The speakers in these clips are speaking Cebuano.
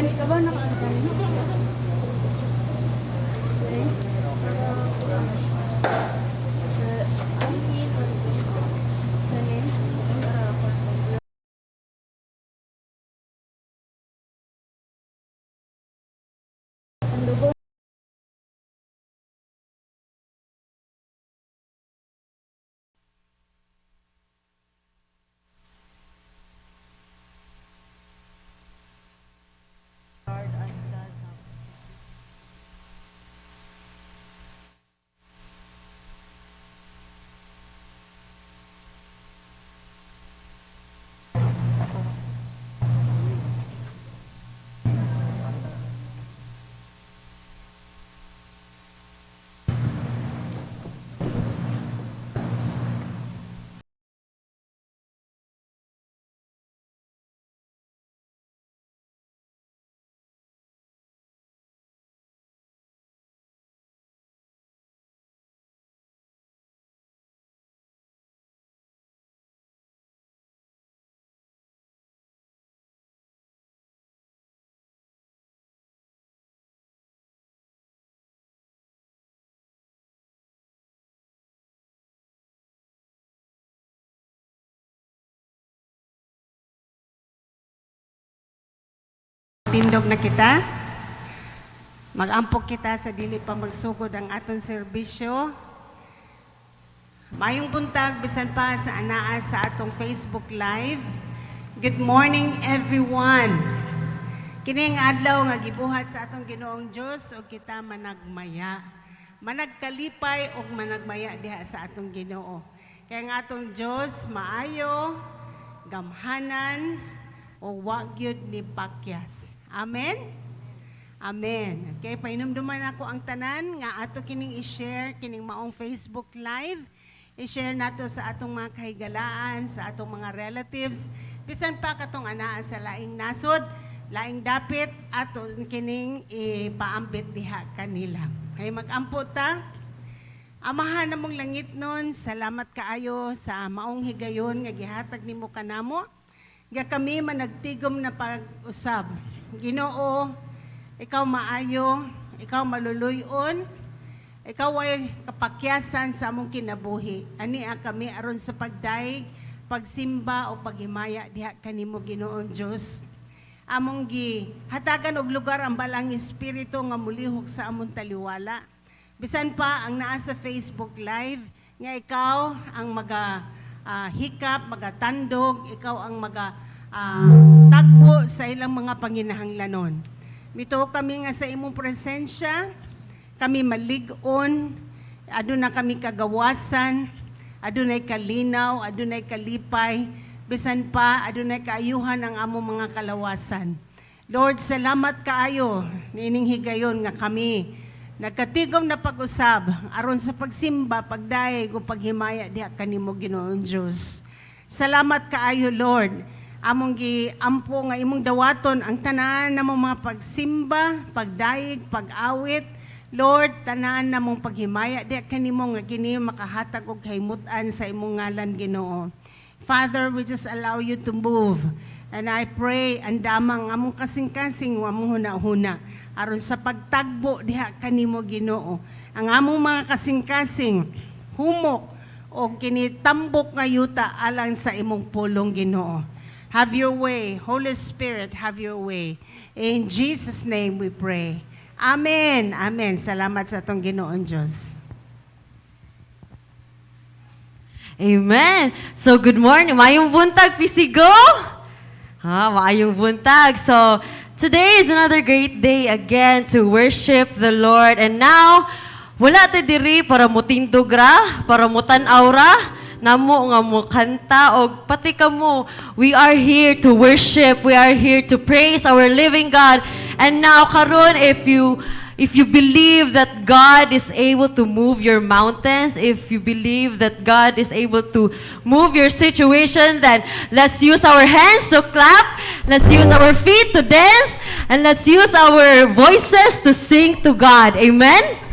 Gani ka ba nakaano? Tindog na kita. Mag-ampok kita sa dili pa magsugod ang atong serbisyo. Mayong buntag bisan pa sa anaa sa atong Facebook Live. Good morning, everyone. Kini ang adlaw nga gibuhat sa atong Ginoong Dios ug kita managmaya. Managkalipay ug managmaya diha sa atong Ginoo. Kay ang atong Dios maayo, gamhanan, o wa gyud ni pakyas. Amen? Amen. Okay, painumduman ako ang tanan nga ato kining i-share kining maong Facebook Live. I-share nato sa atong mga kahigalaan, sa atong mga relatives, bisan pa katong anaa sa laing nasod, laing dapit, ato kining ipaambit diha kanila. Kay mag-ampo ta. Amahan namong langit nun, salamat kaayo sa maong higayon nga gihatag nimo kanamo. Nga kami managtigom na pag-usab. Ginoo, ikaw maayo, ikaw maluluyon, ikaw ay kapakyasan sa among kinabuhi. Ani ang kami aron sa pagdaig, pagsimba o paghimaya diha kanimo, Ginoong Dios. Among gi hatagan og lugar ang balang espiritu nga mulihok sa among taliwala. Bisan pa ang naa sa Facebook Live nga ikaw ang maga hikap, magatandog, ikaw ang maga tagbo sa ilang mga panginahanglanon. Mituo kami nga sa imong presensya, kami malig-on, aduna kami kagawasan, adunay kalinaw, adunay kalipay, bisan pa adunay kaayuhan ang among mga kalawasan. Lord, salamat kaayo niining higayon nga kami nagkatigom na pag-usab aron sa pagsimba, pagdayeg ug paghimaya diha kanimo, Ginoong Dios. Salamat kaayo, Lord. Among giampo nga imong dawaton ang tanan namong mga pagsimba, pagdayeg, pag-awit. Lord, tanan namong paghimaya diha kanimo nga kini makahatag og kahimut-an sa imong ngalan, Ginoo. Father, we just allow you to move. And I pray, andamang among kasing-kasing, among huna-huna aron sa pagtagbo diha kanimo, Ginoo. Ang among mga kasing-kasing humok o kinitambok nga yuta alang sa imong pulong, Ginoo. Have your way, Holy Spirit, have your way. In Jesus' name we pray. Amen. Amen. Salamat sa atong Ginoong Diyos. Amen. So good morning. Maayong buntag, Pisigo. Ha, maayong buntag. So today is another great day again to worship the Lord. And now, wala ta diri para mutindog ra, para mutan-aw ra, namo nga mo kanta og pati kamo. We are here to worship. We are here to praise our living God. And now karon, if you believe that God is able to move your mountains, if you believe that God is able to move your situation, then let's use our hands to clap, let's use our feet to dance, and let's use our voices to sing to God. Amen?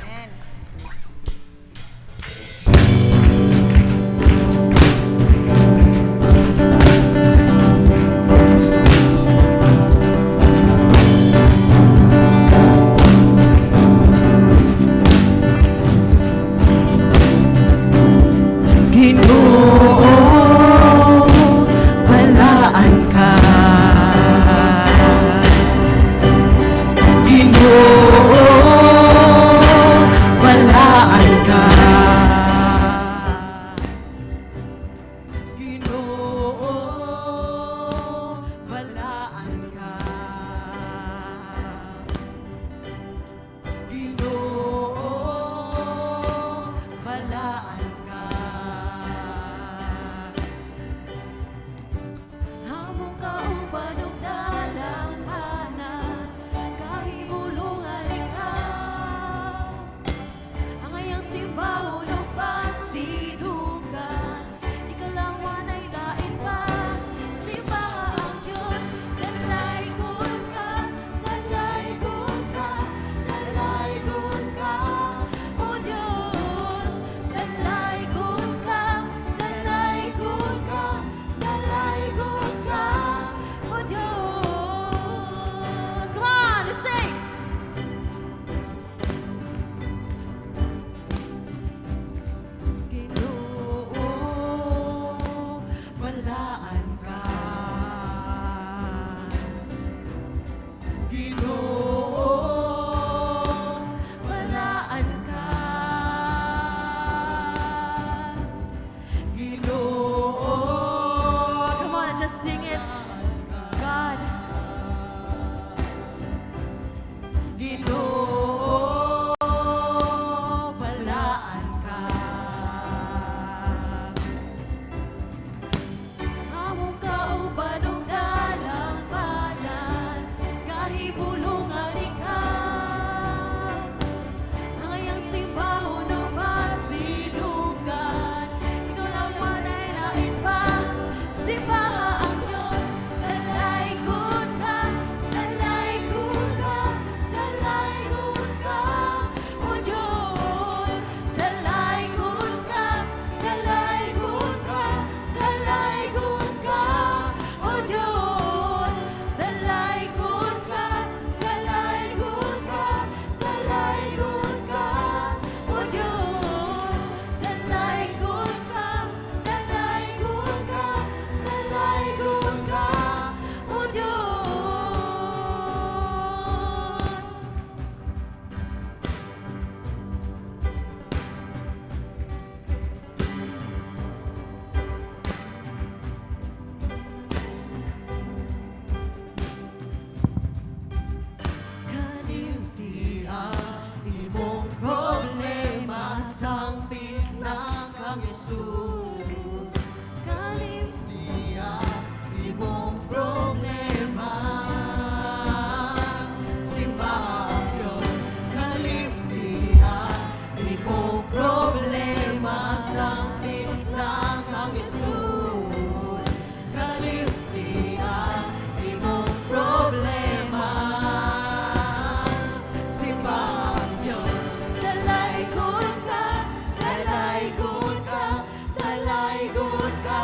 Ginoo, balaan ka. Ginoo, balaan ka. Ginoo, balaan ka. Among kauban ug dalang-pana, kahibulungan ikaw. Angayang simbahon ug pasidukan, ikaw lang, walay lain pa. Simbaha ang Diyos, dalaygon ka, dalaygon ka, dalaygon ka, O Diyos, dalaygon ka, dalaygon ka, dalaygon ka, O Diyos. Come on, let's sing! Ginoo, balaan ka. Ginoo, balaan ka. Ginoo, Come on, let's just sing it. God. Ginoo, balaan ka. Among kauban ug dalang-panan, kahibulungan ikaw. Angayang simbahon ug pasidukan, ikaw lang, walay lain pa. Simbaha ang Diyos, dalaygon ka, dalaygon ka, dalaygon ka, O Diyos, dalaygon ka, dalaygon ka, dalaygon ka, O Diyos, dalaygon ka, dalaygon ka, dalaygon ka, O Diyos, dalaygon ka, dalaygon ka, dalaygon ka, O Diyos. Kalimti ang imong problema, sangpit na kang Jesus. Kalimti ang imong problema, simbaha ang Diyos. Kalimti ang imong problema, sangpit na kang Jesus. Kalimti ang imong problema, simbaha ang Diyos. Dalaygon ka, dalaygon ka, dalaygon ka,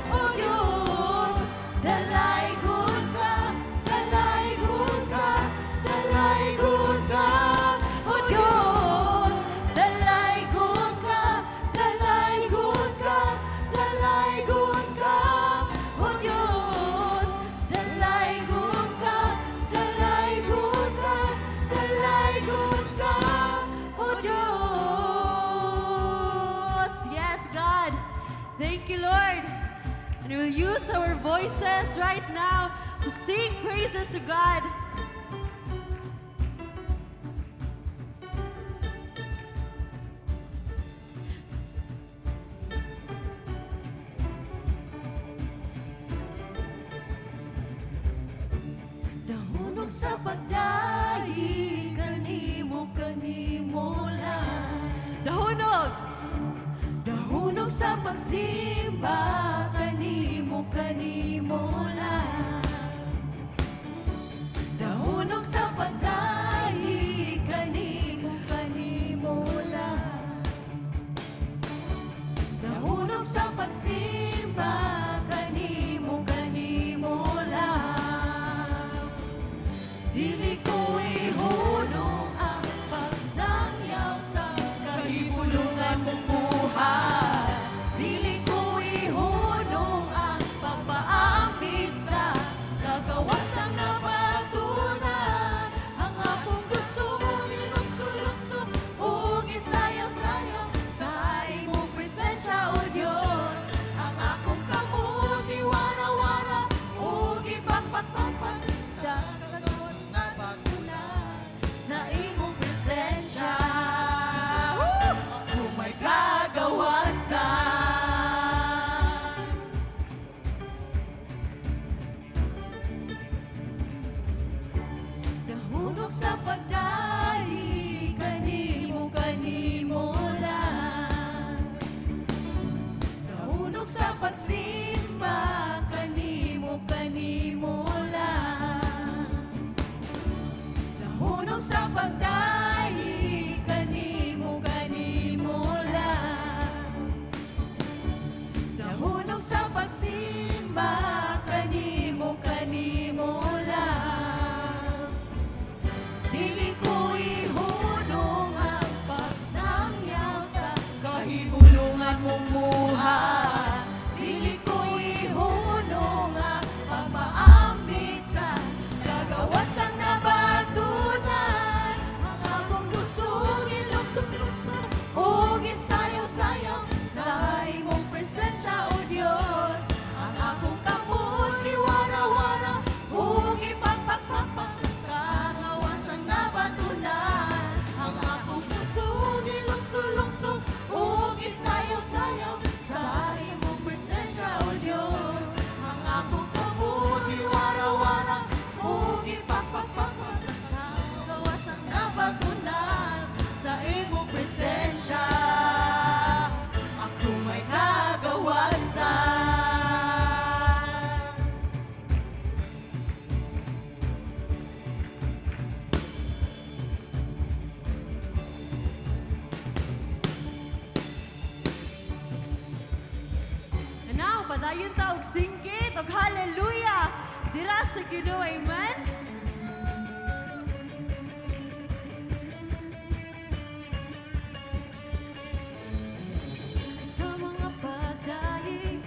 O Diyos. Dalaygon ka, dalaygon ka, dalaygon ka, O Diyos. Dalaygon ka, dalaygon ka, dalaygon ka, O Diyos. Dalaygon ka, dalaygon ka, dalaygon ka, O Diyos. Yes, God. Thank you, Lord. And we'll use our voices right now to sing praises to God. Dahunong sa pagdaig kanimo, kanimo lang. Dahunog! Dahunog sa pagsimba kanimo, kanimo lang. Dahunog sa pagdaig kanimo, kanimo lang. Dahunog sa pagsimba kanimo, kanimo lang. Dili ko ihunong ang pagsangyaw sa kahibulungan mong buhat. Dili ko ihunong ang pagpaambit sa kagawasan nga patunan. Ang akong sa pagdaig kanimo, kanimo lang. Nahunong sa pagsimba kanimo, kanimo lang. Nahunong sa pagdaig kanimo, kanimo lang. Nahunong sa pagsimba kanimo, kanimo lang. Dili ko ihunong ang pagsangyaw sa kahibulungan mong buhat. Dili ko ihunong ang pagpaambi sa kagawasan nabatunan. Ang akong gustong iluksob-luksob ug isayaw-sayaw sa imong presensya, O Dios. Ang akong kamot iwara-wara ug ipagpakpakpak sa kagawasan nabatunan. Ang akong kusog ilukso-lukso ug isayaw-sayaw sa imong presensya, O Dios. Ang akong kamot iwara-wara ug ipagpakpakpak sa kagawasan nabatunan. Sa imong presensya ako may kagawasan. And now, padayon ta og singgit og hallelujah dira sa Ginoo, amen. Sa mga pagdaig,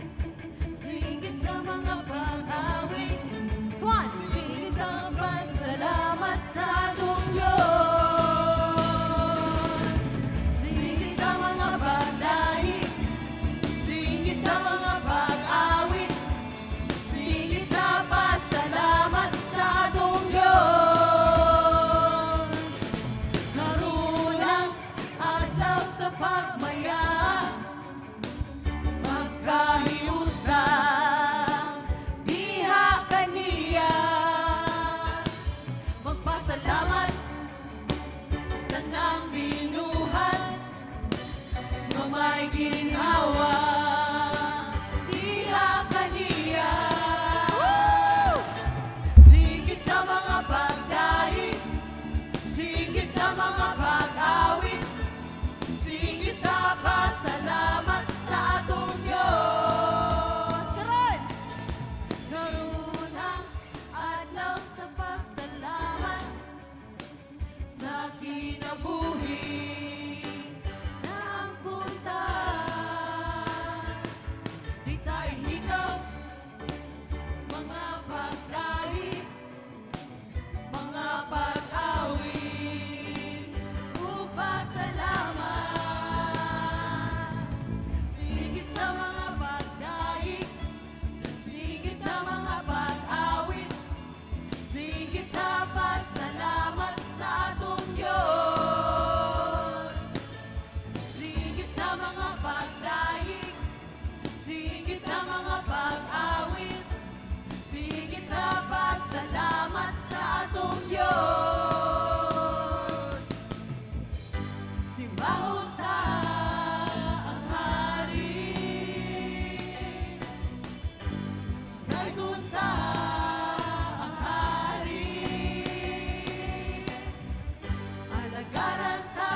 Singgit sa mga pag-awit, come on. singit sa pasalamat sa atong Diyos. Singit sa mga pagdaig, singit sa mga pag-awit, singit sa pasalamat sa atong Diyos. Karon ang adlaw sa pagmaya, pagkahiusa, diha kaniya. Magpasalamat, tanang binuhat, nga may gininhawa, diha kaniya. Singit sa mga pagdaig, singit sa mga pag-awit, singit sa pasalamat sa atong Diyos. Karon, Karon ang adlaw sa pasalamat sa kinabuhi na ang buntag. Di tayo hikaw, mga pagdaig, mga pag-awit, Ug pasalamat. Singit sa mga pagdaig, singit sa mga pag-awit, singit sa pasalamat sa atong Diyos. Singit sa mga pagdaig, singit sa mga pag-awit, singit sa pasalamat sa atong Diyos. Simbahon ta ang hari, daygon ta ang hari, alagaran ta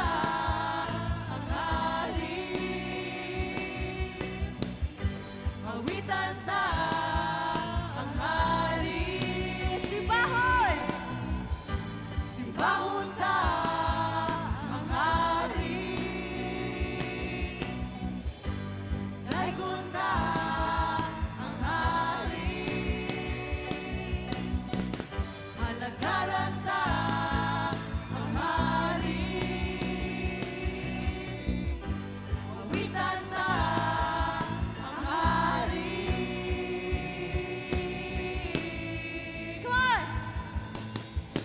ang hari, awitan ta ang hari. Simbahon! Simbahon ta ang hari, daygon ta ang hari, alagaran ta ang hari, awitan ta ang hari. Come on!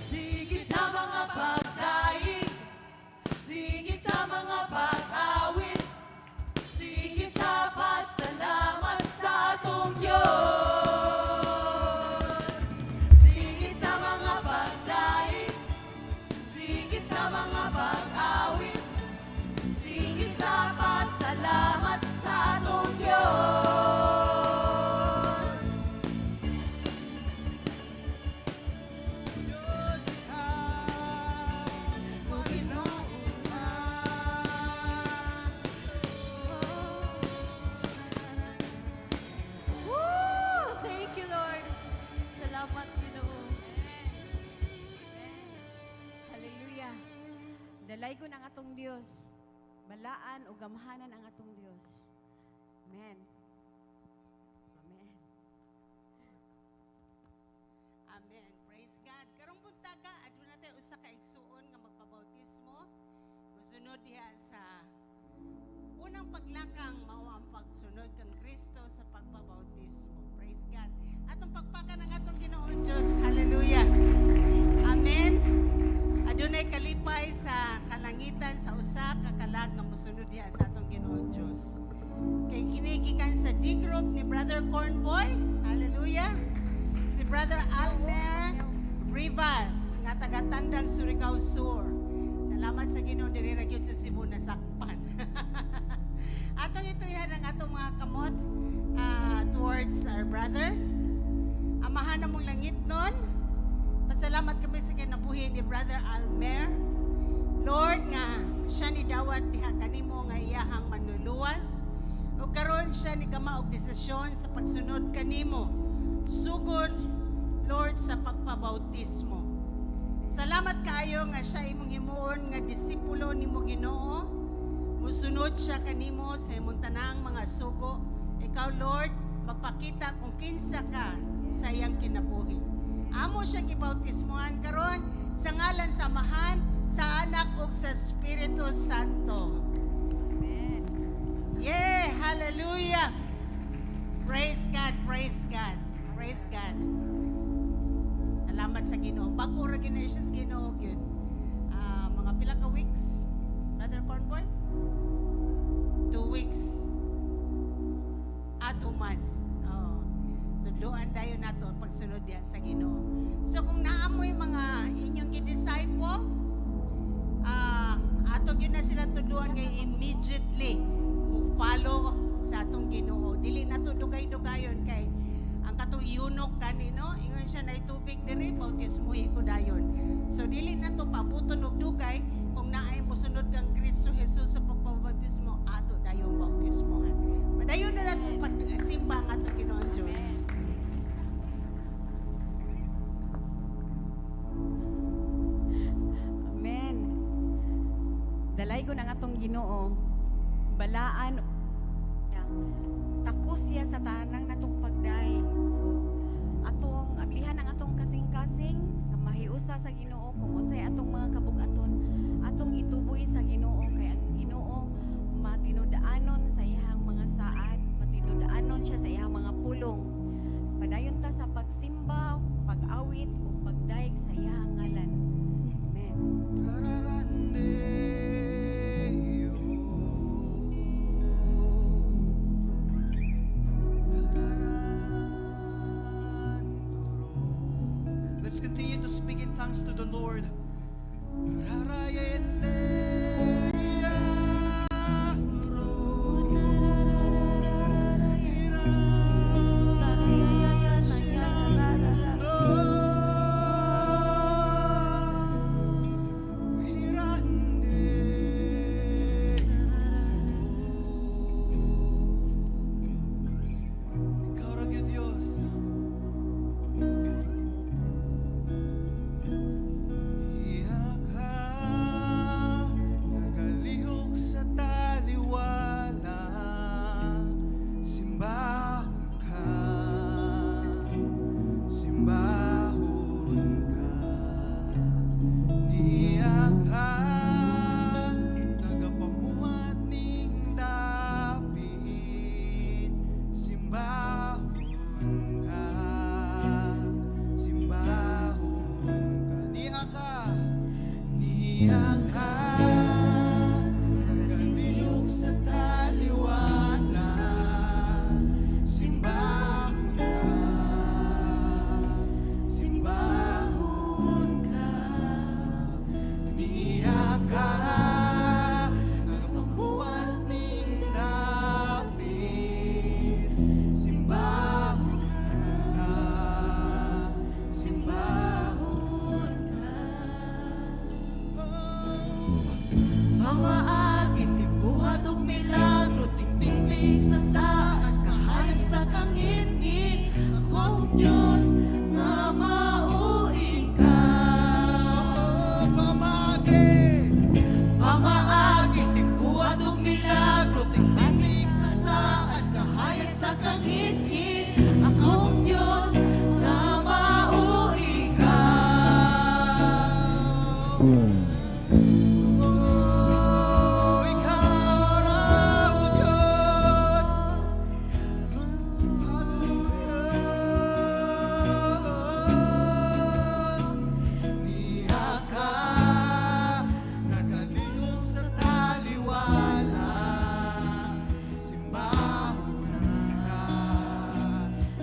Singit sa mga pag Dalaygon ang atong Dios. Balaan o gamhanan ang atong Dios. Amen. Amen. Amen. Praise God. Karong buntaga, aduna tay usa ka igsuon nga magpabautismo. Mosunod diha sa unang paglakang, mao ang pagsunod kang Kristo sa pagpabautismo. Praise God. Atong pakpakan ang atong Ginoong Diyos. Hallelujah. Amen. Adunay kalipay sa kalangitan sa usa ka kalag nga mosunod diha sa atong Ginoong Diyos. Kay kini gikan sa D group ni Brother Cornboy. Hallelujah. Si Brother Almer Rivas nga taga Tandang, Surigao Sur. Salamat sa Ginoo, diri ra gyud sa Cebu nasakpan. Atong ituyan ang atong mga kamot towards our brother. Amahan namong langitnon, pasalamat kami sa kinabuhi ni Brother Almer. Lord, nga siya ni dawat diha kanimo nga iyahang manluluwas. Ug karon siya ni kama og desisyon sa pagsunod kanimo. Sugod, Lord, sa pagpabautismo. Salamat kaayo nga siya imong himuon nga disipulo nimo, Ginoo. Musunod siya kanimo sa imong tanang mga sugo. Ikaw, Lord, magpakita kung kinsa ka sa iyang kinabuhi. Amo siyang gibautismohan karon sa ngalan sa Amahan, sa Anak ug sa Espiritu Santo. Amen. Yeah, hallelujah. Praise God, praise God, praise God. Salamat sa Ginoo. Bag-o ra gyud na siya sa Ginoo gyud. Ah, mga pila ka weeks, Brother Cornboy? 2 weeks. Ah, 2 months. Oo. Tudluan dayon nato ang pagsunod diha sa Ginoo. So kung naamoy mga inyong gi-disciple, ato gyud na sila tudluan ngay immediately mo follow sa atong Ginoo. Dili na to dugay-dugayon kay ang katong eunuch kanino, ingon siya, "Naay tubig diri, bautismuhi ko dayon." So dili na to pabuton og dugay. Kung naay mosunod kang Kristo Jesus sa pagpabautismo, ato dayong bautismohan. Padayon na nato pagsimba ang atong Ginoong Dios. Amen. Dalaygon ang atong Ginoo. Balaan takos siya sa tanang natong pagday. So atong ablihan ang atong kasing-kasing nga mahiusa sa Ginoo. Kung unsay atong mga kabug-aton, atong ituboy sa Ginoo, kay ang Ginoo matinud-anon sa iyang mga saad, matinud-anon siya sa iyang mga pulong. Padayon ta sa pagsimba, pag-awit ug pagdayeg sa iyang ngalan. Amen. Let's continue to speak in tongues to the Lord. Ikaw ra gyud, Dios. Iya ka nagalihok sa taliwala, simbahon ka, simbahon ka. Niya ka nagapamuhat ning dapit, simbahon ka, simbahon ka. Niya ka, niya ka nagalihok sa taliwala, simbahon ka, simbahon ka. Niya ka nagapamuhat ning dapit, simbahon ka, simbahon ka. Oh. Pamaagi tibuhat og milagro, tigtingting sa saad, kahayag sa kangitngit, ako Diyos nga mao ikaw. Oh, pamaagi. Oh, ikaw ra o Diyos. Hallelujah. Niya ka nakalihok sa taliwala. Simbahon ka,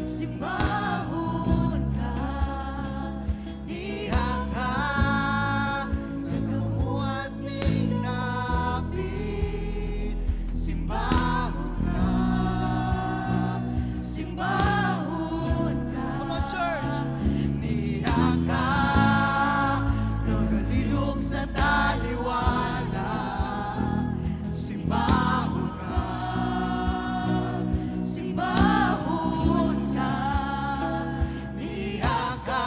simbahon ka. Niya ka nagapamuhat ning dapit. Simbahon ka, simbahon ka. Come on, church! Niya ka nakalihok sa taliwala. Simbahon ka, simbahon ka. Niya ka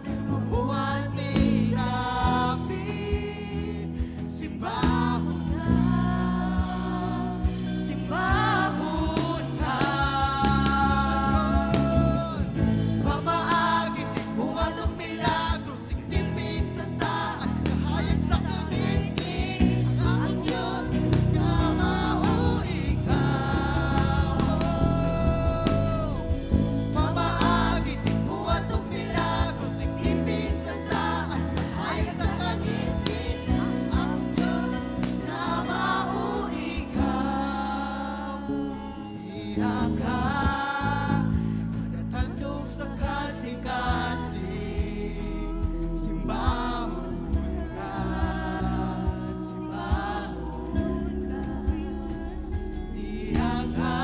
nagapamuhat ning dapit. Simbahon ka, simbahon ka. Pamaagi, buhat og milagro, tigtipig sa saad, kahayag sa kangitngit, ang akong Diyos, nga mao ikaw. Pamaagi, buhat og milagro, tigtipig sa saad, kahayag sa kangitngit, ang akong Diyos, nga mao ikaw. Niya ka nagatandog sa kasing-kasing. Simbahon ka, simbahon ka. Niya ka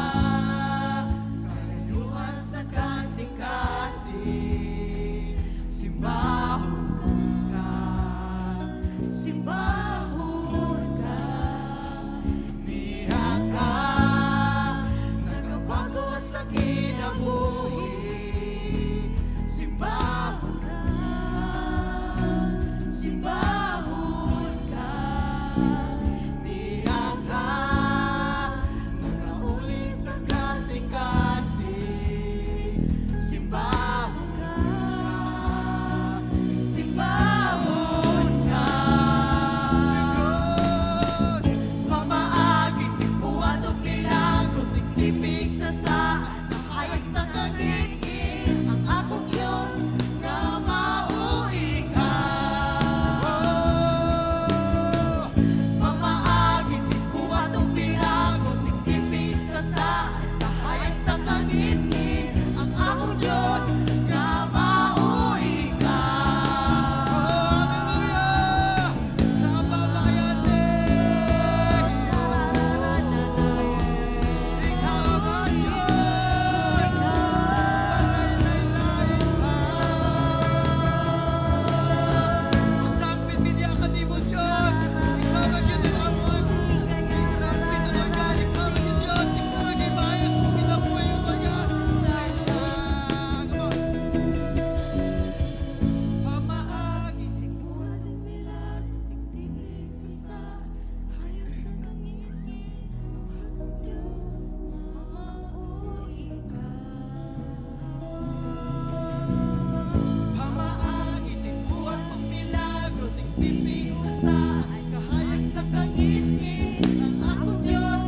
kalayuan sa kasing-kasing. Simbahon ka, simbahon ka. Niya ka nagabago sa kinabuhi. Simbahon ka, simbahon ka. Niya ka nagauli sa kasing-kasing. Simbahon ka, simbahon ka. Diyos, pamaagi, buhat og milagro, tigtipig sa saad, kahayag sa kangitngit, ang akong Diyos, nga mao ikaw. Oh, pamaagi, buhat og milagro, tigtipig sa saad, kahayag sa kangitngit, ang akong Diyos, nga mao ikaw. Oh, hallelujah! Napabayate! Ikaw ang Diyos! Walay lain pa. Musampit mi diha kanimo, Diyos. Ikaw ra gyud ang among Ikaw Lord God. Ikaw ra gyud, Diyos. Ikaw ra gyud maayo sa kinabuhi, Lord God. Come on. Pamaagi, Buhat og milagro, tigtipig sa saad, kahayag sa kangitngit, ang akong Diyos, nga mao ikaw. Pamaagi, buhat og milagro, tigtipig sa saad, kahayag sa kangitngit, ang akong Diyos,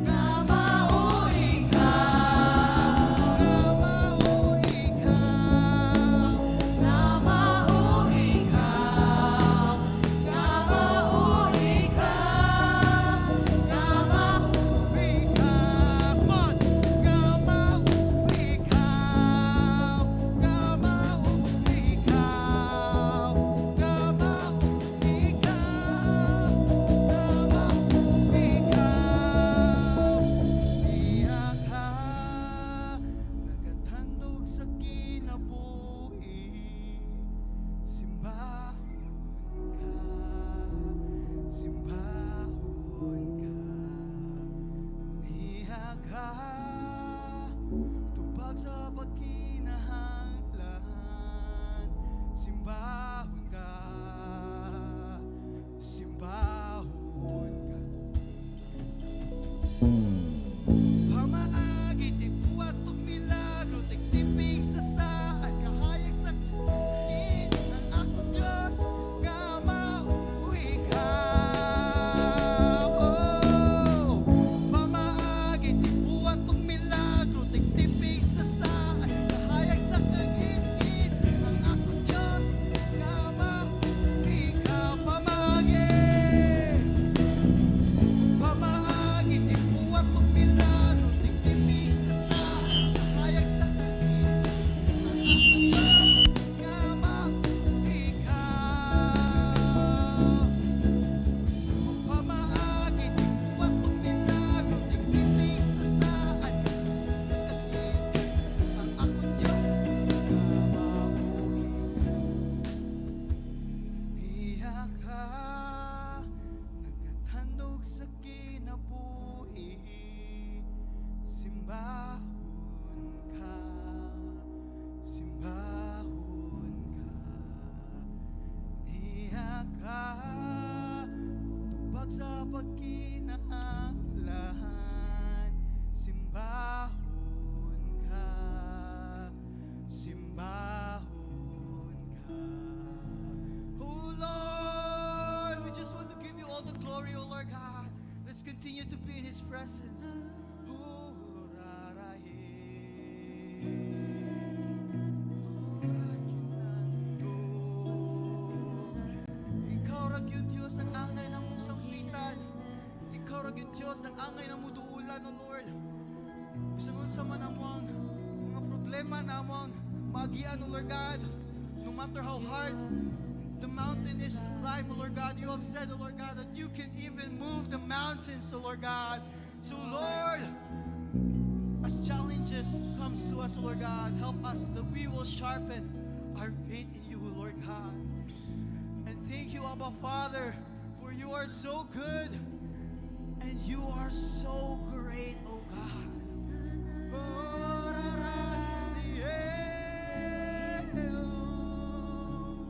nga mao ikaw, nga mao ikaw, nga mao ikaw, nga mao ikaw, nga mao ikaw. Come on! Nga mao ikaw, nga mao ikaw, nga mao ikaw. Tawag sa pagkinahanglan, simbahon ka, simbahon ka. Oh Lord, we just want to give you all the glory, oh Lord God. Let's continue to be in His presence. Oh, rarahe. Oh, rakinando. Ikaw ra gyud, Dios, ang angay namong sampitan. Ikaw ra gyud, Dios, ang angay namo duulan, O Lord. Bisan unsa man among mga problema na among maagian, O Lord God. No matter how hard the mountain is to climb, O Lord God, you have said, O Lord God, that you can even move the mountains, O Lord God. So, Lord, as challenges comes to us, O Lord God, help us that we will sharpen our faith in you, O Lord God. And thank you, Abba Father, for you are so good and you are so great, O God. Oh, ra, ra, di, eh, oh.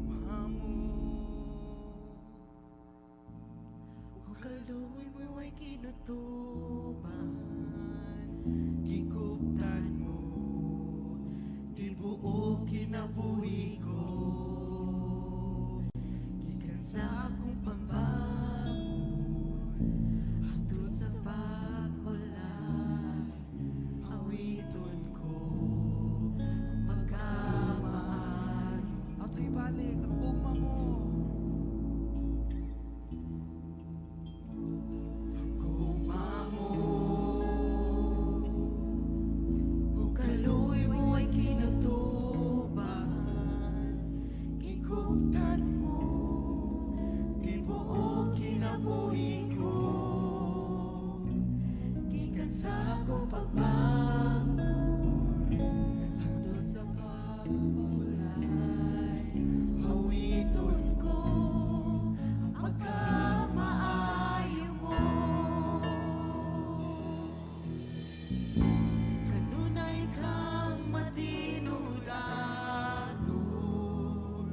Mamo, Ug kaluoy mo way kinutuban. Gikuptan mo, tibuok kinabuhi ko. Gikan sa akong pagbangon, Hangtod sa pagwalay, awiton ko ang pagkamaayo. Ato ibalik ang gugma mo. Ang gugma mo. Ug kaluoy mo ay kinutuban. Gikuptan mo, tibuok kinabuhi ko. Gikan sa akong pagbangon, Hangtod sa pagwalay, awiton ko ang pagkamaayo mo. Kanunay kang matinudanon,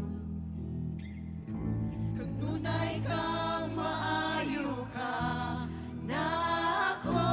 kanunay kang maayo ka nako.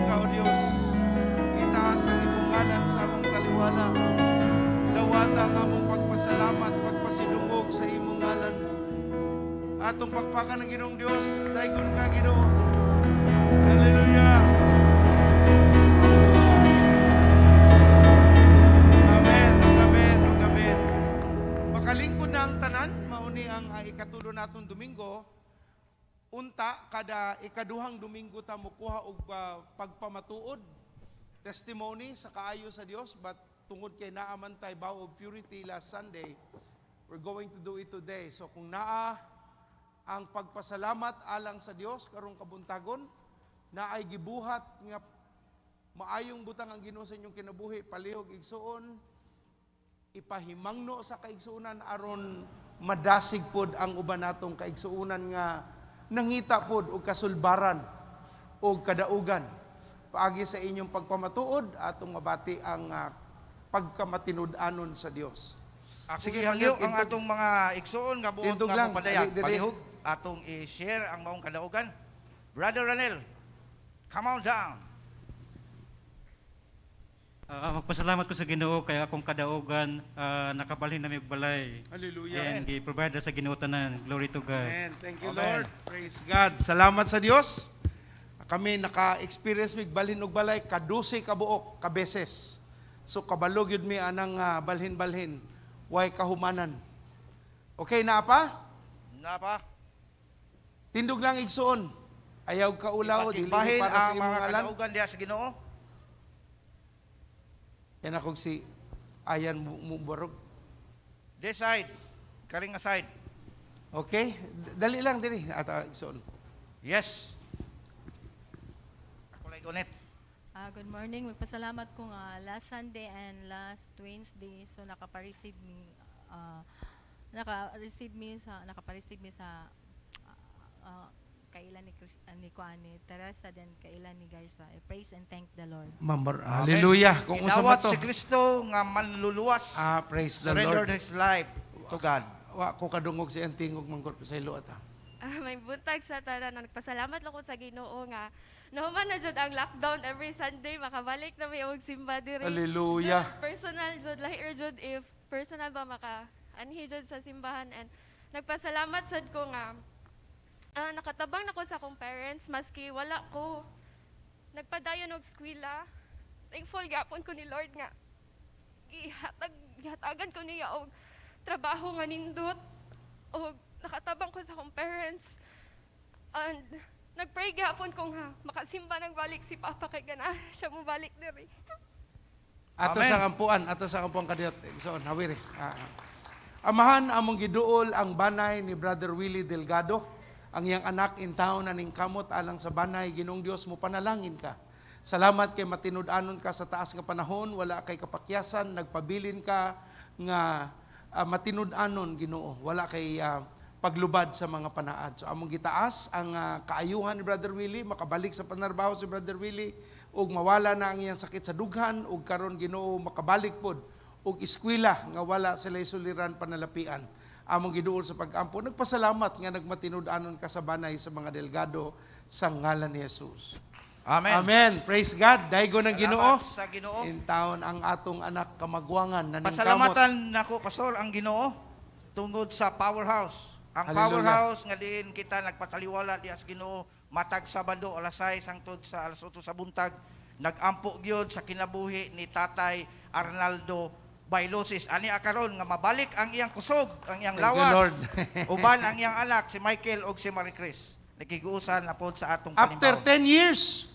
ka, O Dios. Itaas ang imong ngalan sa among taliwala. Dawata ang among pagpasalamat, pagpasidungog sa imong ngalan. Atong pakpakan ng Ginoong Dios, daygon ka, Ginoo. Hallelujah. Amen, ug amen, ug amen. Makalingkod na ang tanan, mao ni ang ikatulo natong Domingo. Unta kada ikaduhang Domingo ta mokuha og pagpamatuod, testimony sa kaayo sa Dios, but tungod kay naa man tay vow of purity last Sunday, we're going to do it today. So kung naa ang pagpasalamat alang sa Dios karong kabuntagon, naay gibuhat nga maayong butang ang Ginoo sa inyong kinabuhi, palihog, igsuon, ipahimangno sa kaigsuonan aron madasig pod ang uban natong kaigsuonan nga nangita pod og kasulbaran og kadaugan. Paagi sa inyong pagpamatuod, atong mabati ang pagkamatinud-anon sa Dios. Ako Sige, gihangyo ang intog. Atong mga igsoon nga buot Intog nga lang. mopadayag. Ali, diri. Palihog atong i-share ang maong kadaugan. Brother Ranel, come on down. Magpasalamat ko sa Ginoo kay akong kadaugan, nakabalhin na mi og balay. Hallelujah. And gi-provide sa Ginoo tanan. Glory to God. Amen. Thank you, Amen. Lord. Praise God. Salamat sa Dios. Kami naka-experience mig balhin og balay kadose ka buok ka beses. So kabalo gyud mi anang balhin-balhin way kahumanan. Okay na pa? Na pa? Tindog lang, igsuon. Ayaw kaulaw, dili ni Ibahin para sa ang imong mga ngalan. kadaugan diha sa Ginoo. Yan ako si Ayan mo barog. This side, karing side. Okay? Dali lang diri at igsuon. Yes. Ako lang ulit. Good morning. Magpasalamat ko nga last Sunday and last Wednesday, so naka-receive mi sa kailan ni Chris, ni Kuan, ni Teresa, then kailan ni Garza. I praise and thank the Lord. Mambar. Hallelujah. Kung unsa man Gidawat to. si Kristo nga manluluwas. Praise the Surrendered Lord. his life to God. Wa ko kadungog sa iyang tingog manggod sa ilo ata. May buntag sa tanan. Nagpasalamat lang ko sa Ginoo nga nahuman na jud ang lockdown, every Sunday makabalik na may og simba diri. Hallelujah. Jud, personal jud, lahi ra jud if personal ba maka anhi jud sa simbahan, and nagpasalamat sad ko nga nakatabang na ko sa akong parents maski wala ko nagpadayon og eskwela. Thankful gyapon ko ni Lord nga gihatagan ko niya og trabaho nga nindot og nakatabang ko sa akong parents, and nagpray gyapon ko nga makasimba nagbalik si Papa kay gana siya mobalik diri. Ato Amen. sa kampuan, ato sa kampuan kadiyot. Igsoon, hawiri. Amahan, among giduol ang banay ni Brother Willie Delgado, ang iyang anak in town aning kamot alang sa banay. Ginoong Dios, mo panalangin ka. Salamat kay matinud-anon ka sa taas nga panahon, wala kay kapakyasan, nagpabilin ka nga matinud-anon, Ginoo. Wala kay paglubad sa mga panaad. So among gitaas ang kaayuhan ni Brother Willie, makabalik sa panarbaho si Brother Willie ug mawala na ang iyang sakit sa dughan ug karon, Ginoo, makabalik pod og eskwela nga wala sila suliran panalapian. Among giduol sa pag-ampo. Nagpasalamat nga nagmatinud-anon ka sa banay sa mga Delgado sa ngalan ni Jesus. Amen. Amen. Praise God. Daygon ng Ginoo. Salamat sa Ginoo. In town ang atong anak kamagwangan naningkamot. Pasalamatan nako, Pastor, ang Ginoo tungod sa powerhouse. Ang Hallelujah. powerhouse nga diin kita nagpataliwala diha sa Ginoo matag Sabado alas 6 hangtod sa alas 8 sa buntag, nagampo gyud sa kinabuhi ni Tatay Arnaldo Bailosis. Ani akaron nga mabalik ang iyang kusog, ang iyang Thank you, lawas. Lord. Uban ang iyang anak si Michael ug si Marie Chris. Nakiguusan na pod sa atong After panimbahon. 10 years.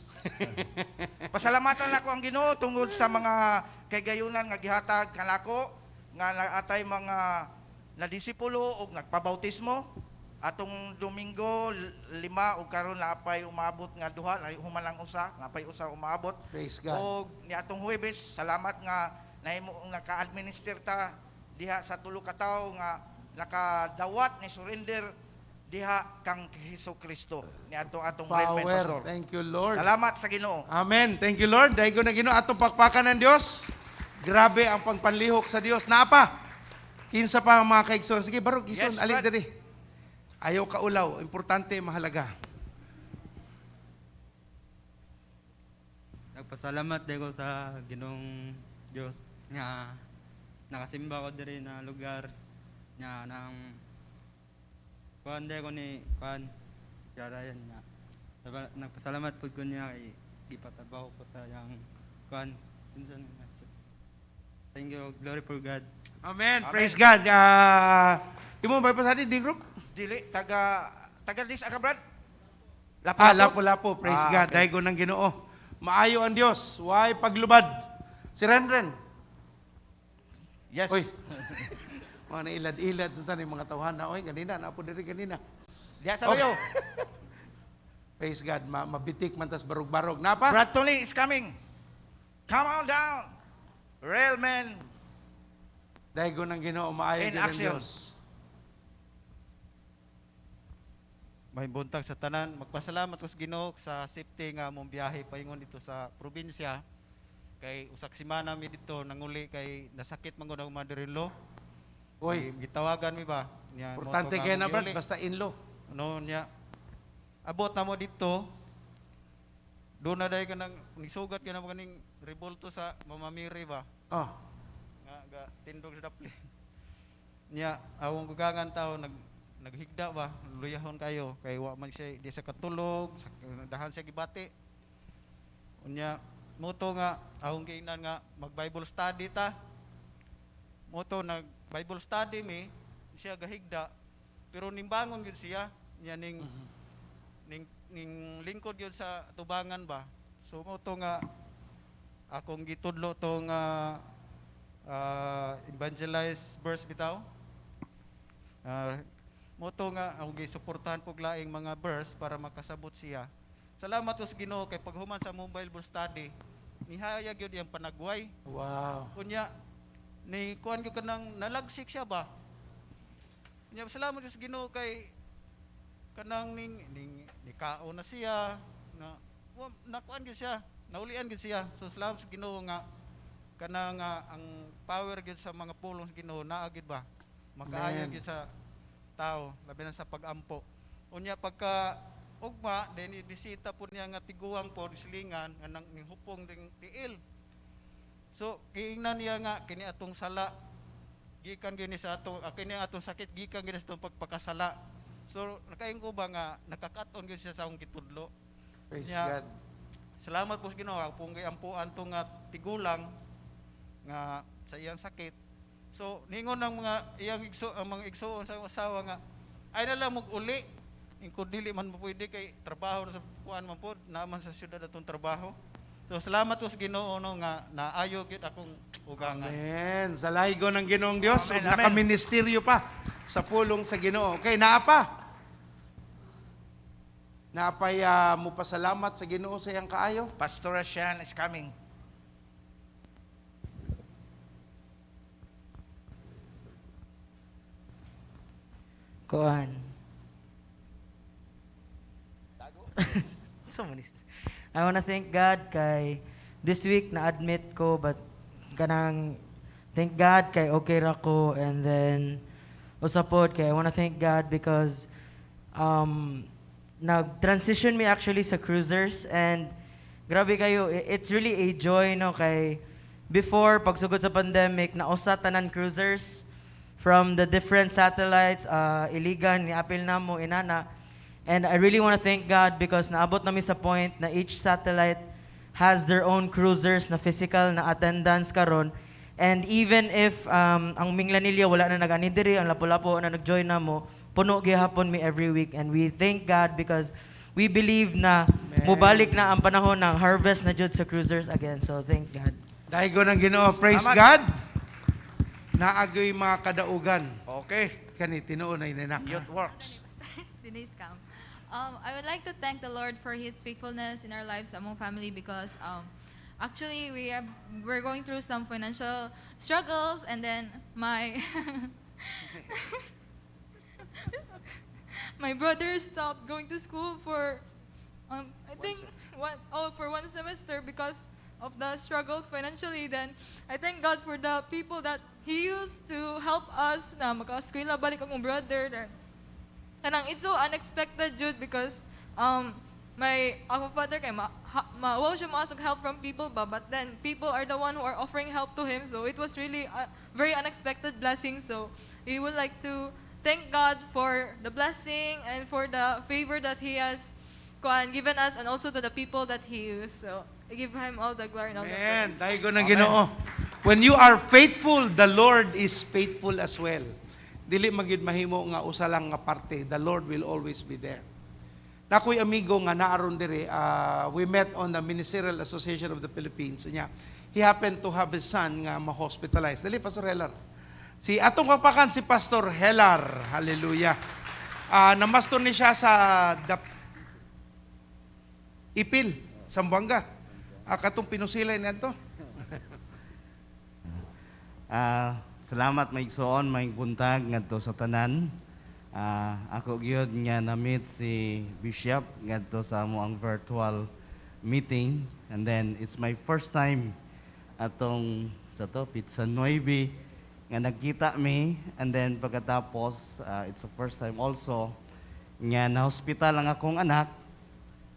Pasalamatan nako ang Ginoo tungod sa mga kagayunan nga gihatag kanako nga naatay mga nadisipulo ug nagpabautismo atong Domingo lima, ug karon naapay umabot nga duha ay human ang usa, naapay usa umabot. Praise God. Og niatong Huwebes, salamat nga nahimo naka-administer ta diha sa tulo ka tawo nga nakadawat ni surrender diha kang Hesus Kristo niadto atong Redman, Power. Pastor. Thank you, Lord. Salamat sa Ginoo. Amen. Thank you, Lord. Dahil na Ginoo atong pakpakan ng Dios. Grabe ang pagpanlihok sa Dios. Naa pa. Kinsa pa ang mga kaigsoon. Sige, barog igsoon, Yes, alin Brad. diri. Ayaw kaulaw, importante, mahalaga. Nagpasalamat din ko sa Ginoong Dios nga nakasimba ko diri na lugar nga nang kuan ko ni kuan Garayan nga. Nagpasalamat pud ko niya kay gipatabaw ko sa yang kuan unsa nga. Thank you, glory for God. Amen. Praise God. Ah, imo ba pasadi di group? Dili taga taga dis ka, Brad? Ah, Lapu-Lapu. Praise Ah, God. okay. Daigo ng Ginoo. Maayo ang Dios. Why paglubad? Si Renren. Yes. Oy. Mga nailad-ilad na tayo mga tawhana. Oy, ganina, napo diri ganina. Diya sa layo. Praise God. Mabitik man tas barog-barog. Napa? Brad Tony is coming. Come on down. Real men. Daigo ng Ginoo. Maayo In gyud ang action. Dios. May buntag sa tanan. Magpasalamat ko sa Ginoo sa safety nga mong biyahe paingon dito sa probinsya. Kay usak semana mi dito nanguli kay nasakit man gud ang mother-in-law. Oy. Gitawagan mi ba? Nya, Importante moto nga kay na, among Brad. giuli. Basta inlo. No nya. Abot na mo dito. Doon na dahil ka nang nisugat ka na mo kaning revolto sa Mama Mary ba? Oh. Nga ga tindog sa dapli. Nya awong gugangan tao naghigda ba, luyahon kayo kay wa man siya di sa katulog, sa, dahan siya gibati. Unya moto nga awong giingnan nga mag Bible study ta. Moto nag Bible study mi siya gahigda pero nimbangon gyud siya nya ning lingkod gyud sa tubangan ba. So moto nga akong gitudlo tong evangelize verse bitaw. Moto nga akong gisuportahan pog laing mga verse para makasabot siya. Salamat sa Ginoo kay paghuman sa mong Bible study, nihayag gyud iyang panagway. Wow. Unya ni kuan gyud kanang nalagsik siya ba. Unya salamat sa Ginoo kay kanang ning nikaon na siya na wa, nakuan gyud siya, naulian gyud siya. So salamat sa Ginoo nga kanang ang power gyud sa mga pulong sa Ginoo naa gyud ba. Makaayo Amen. gyud sa tao labi na sa pagampo. Unya pagka ugma then ibisita po niya nga tiguang po silingan nga nang ning hupong ding tiil. So giingnan niya nga kini atong sala gikan gyud ni sa atong kini atong sakit gikan gyud sa atong pagpakasala. So nakaingon ko ba nga nakakaton gyud siya sa akong gitudlo. Praise Nya, God. Salamat po sa Ginoo pong giampuan to nga tigulang nga sa iyang sakit. So ningon ang mga iyang igso ang mga igsoon sa iyang asawa nga ay na lang uli ingkod dili man mo pwede kay trabaho na sa kuan man pod naman sa syudad atong trabaho. So salamat po sa Ginoo no nga naayo gyud akong ugangan. Amen. Sa laigo ng Ginoong Dios, Amen, ug amen. nakaministeryo pa sa pulong sa Ginoo. Okay, naa pa. Naapay mo pasalamat sa Ginoo sa iyang kaayo. Pastor Shan is coming. Kuan. So many. I wanna thank God kay this week na-admit ko, but kanang thank God kay okay ra ko, and then usa pod kay I wanna thank God because nag-transition me actually sa cruisers, and grabe kayo, it's really a joy, no, kay before pagsugod sa pandemic na usa tanan cruisers from the different satellites, Iligan ni apil namo inana. And I really want to thank God because naabot nami sa point na each satellite has their own cruisers na physical na attendance karon. And even if ang Minglanilla wala na nag-ani diri, ang Lapu-Lapu na nag-join namo, puno gihapon mi every week, and we thank God because we believe na mubalik na ang panahon ng harvest na jud sa cruisers again. So thank God. Daigo ng Ginoo. Praise Salamat. God. Naagoy mga kadaugan. Okay. Kani tinuon na inanak. Youth works. Denise Cam. I would like to thank the Lord for His faithfulness in our lives among family because actually we're going through some financial struggles, and then my brother stopped going to school for I think one semester because of the struggles financially. Then I thank God for the people that He used to help us na maka-eskwela balik akong brother. Then, kanang it's so unexpected jud because My akong father kay ma, ha, ma wow siya mo help from people ba, but then people are the one who are offering help to him, so it was really a very unexpected blessing. So we would like to thank God for the blessing and for the favor that he has kuan given us and also to the people that he used. So I give him all the glory and all the Amen. praise. Dahil ng Ginoo. When you are faithful, the Lord is faithful as well. Dili magyud mahimo nga usa lang nga parte. The Lord will always be there. Nakoy amigo nga naaron diri, we met on the Ministerial Association of the Philippines. So niya, he happened to have his son nga ma-hospitalized. Dali, Pastor Helar. Si atong kapakan si Pastor Helar. Hallelujah. Namastor ni siya sa Ipil, Zamboanga. Katong pinusilay niadto. Salamat, maigsoon, may buntag ngadto sa tanan. Ako gyud nga na-meet si Bishop ngadto sa amo ang virtual meeting, and then it's my first time atong sa to Pizza Nueve nga nagkita mi. And then pagkatapos, it's the first time also nga na hospital ang akong anak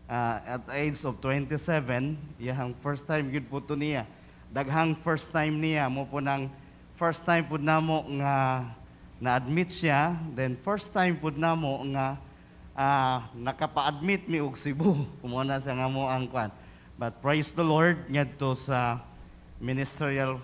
at age of 27. Iyang first time gyud po to niya. Daghang first time niya mo po nang first time pud namo nga na-admit siya, then first time pud namo nga nakapa-admit mi og Cebu. Kumo na siya nga mo ang kwan. But praise the Lord ngadto sa Ministerial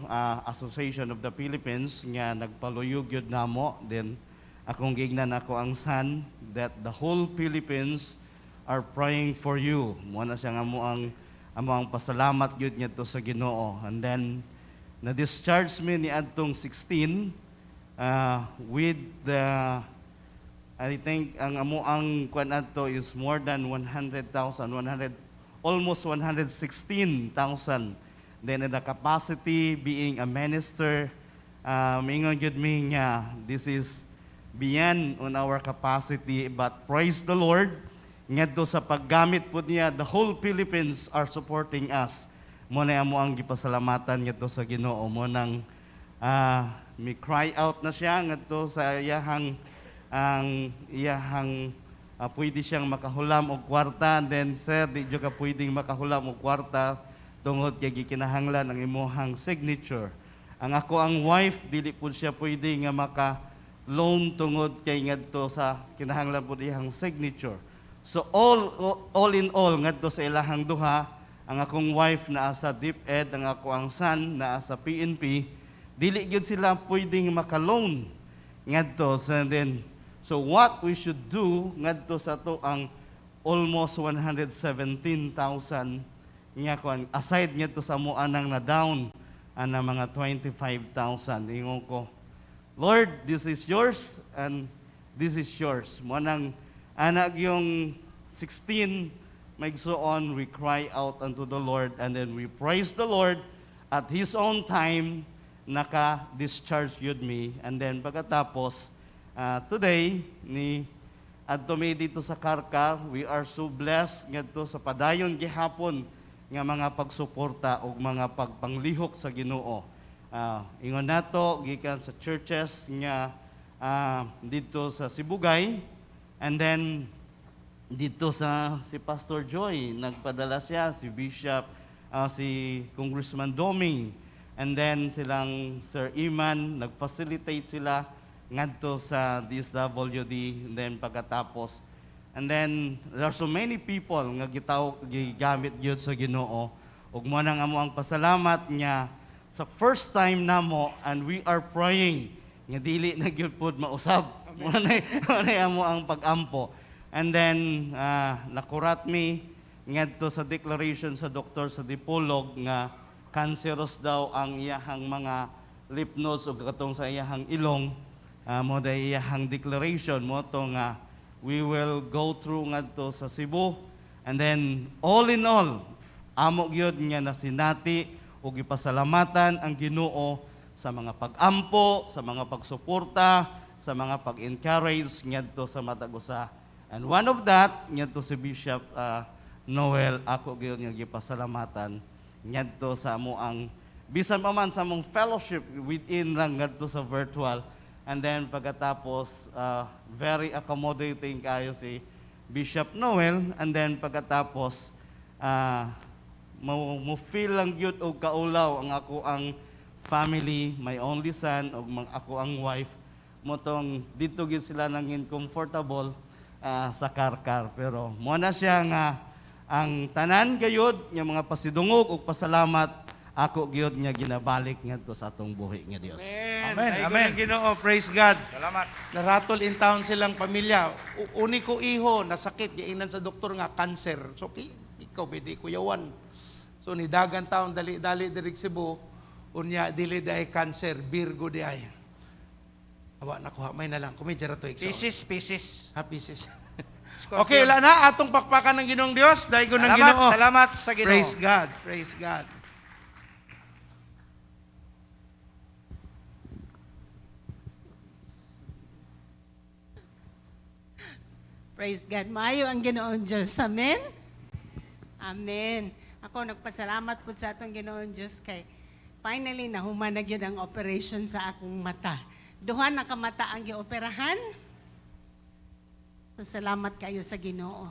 Association of the Philippines nga nagpaluyog gyud namo. Then akong gignan ako ang son that the whole Philippines are praying for you. Mo na siya nga mo ang amo ang pasalamat gyud ngadto sa Ginoo. And then na-discharge mi ni adtong 16 with the, I think ang amo ang kwan adto is more than 100,000, 100, almost 116,000. Then in the capacity being a minister, mingon gyud mi nga this is beyond on our capacity, but praise the Lord ngadto sa paggamit po niya, the whole Philippines are supporting us. Mo na amo ang gipasalamatan ngadto sa Ginoo. Mo nang mi cry out na siya ngadto sa iyahang ang iyahang pwede siyang makahulam og kwarta. Then, "Sir, di jud ka pwedeng makahulam og kwarta tungod kay gikinahanglan ang imuhang signature." Ang ako ang wife, dili pud siya pwede nga maka loan tungod kay ngadto sa kinahanglan pud iyang signature. So all in all, ngadto sa ilahang duha, ang akong wife naa sa DepEd, ang ako ang son naa sa PNP, dili gyud sila pwedeng maka-loan ngadto sa. Then so what we should do ngadto sa to ang almost 117,000 nga kuan, aside ngadto sa mo anang na down ana mga 25,000, ingon ko, "Lord, this is yours and this is yours." Mo nang anak yung 16, maigsoon, we cry out unto the Lord and then we praise the Lord at His own time, naka-discharge yun me. And then pagkatapos, today, ni adto mi dito sa Carcar, we are so blessed ngadto sa padayon gihapon nga mga pagsuporta ug mga pagpanglihok sa Ginoo. Ingon nato gikan sa churches nga dito sa Sibugay, and then dito sa si Pastor Joy nagpadala siya, si Bishop, si Congressman Doming, and then silang Sir Iman, nag-facilitate sila ngadto sa DSWD. And then pagkatapos, and then there are so many people nga gitaw gigamit gyud sa Ginoo. Ug mo nang amo ang pasalamat nga sa first time namo, and we are praying nga dili na gyud pod mausab. Mo na amo ang pagampo. And then nakurat mi ngadto sa declaration sa doktor sa Dipolog nga cancerous daw ang iyahang mga lymph nodes ug katong sa iyahang ilong. Mo day iyahang declaration mo to nga we will go through ngadto sa Cebu. And then all in all, amo gyud nga nasinati ug gipasalamatan ang Ginoo sa mga pag-ampo, sa mga pagsuporta, sa mga pag-encourage ngadto sa matag usa. And one of that ngadto si Bishop Noel, ako gyud nga gipasalamatan ngadto sa amo ang bisan pa man sa among fellowship within lang ngadto sa virtual. And then pagkatapos, very accommodating kayo si Bishop Noel, and then pagkatapos mo feel lang gyud og kaulaw ang ako ang family, my only son ug ako ang wife, motong dito gyud sila nangin comfortable sa Carcar. Pero mo na siya nga ang tanan gayud nga mga pasidungog ug pasalamat ako gyud nga ginabalik ngadto sa atong buhi nga Dios. Amen. Amen. Ginoo, praise God. Salamat. Naratol in town silang pamilya. Uniko iho, nasakit, giingnan sa doktor nga cancer. So, okay, ikaw, bedi kuyawan. So, nidagan taon, dali-dali diri Cebu, unya, dili diay cancer, Virgo di ay. Awa, nakuha, may na lang. Kumedya ra to, igsoon. Pieces, pieces. Ha, pieces. Scorpion. Okay, wala na. Atong pakpakan ng Ginoong Dios. Dahil ko ng Salamat, Ginoo. salamat sa Ginoo. Praise God. Praise God. Praise God. Maayo ang Ginoong Diyos. Amen? Amen. Ako nagpasalamat po sa atong Ginoong Diyos kay finally nahuman na gyud ang operation sa akong mata. Duha na ka mata ang gioperahan. So, salamat kayo sa Ginoo.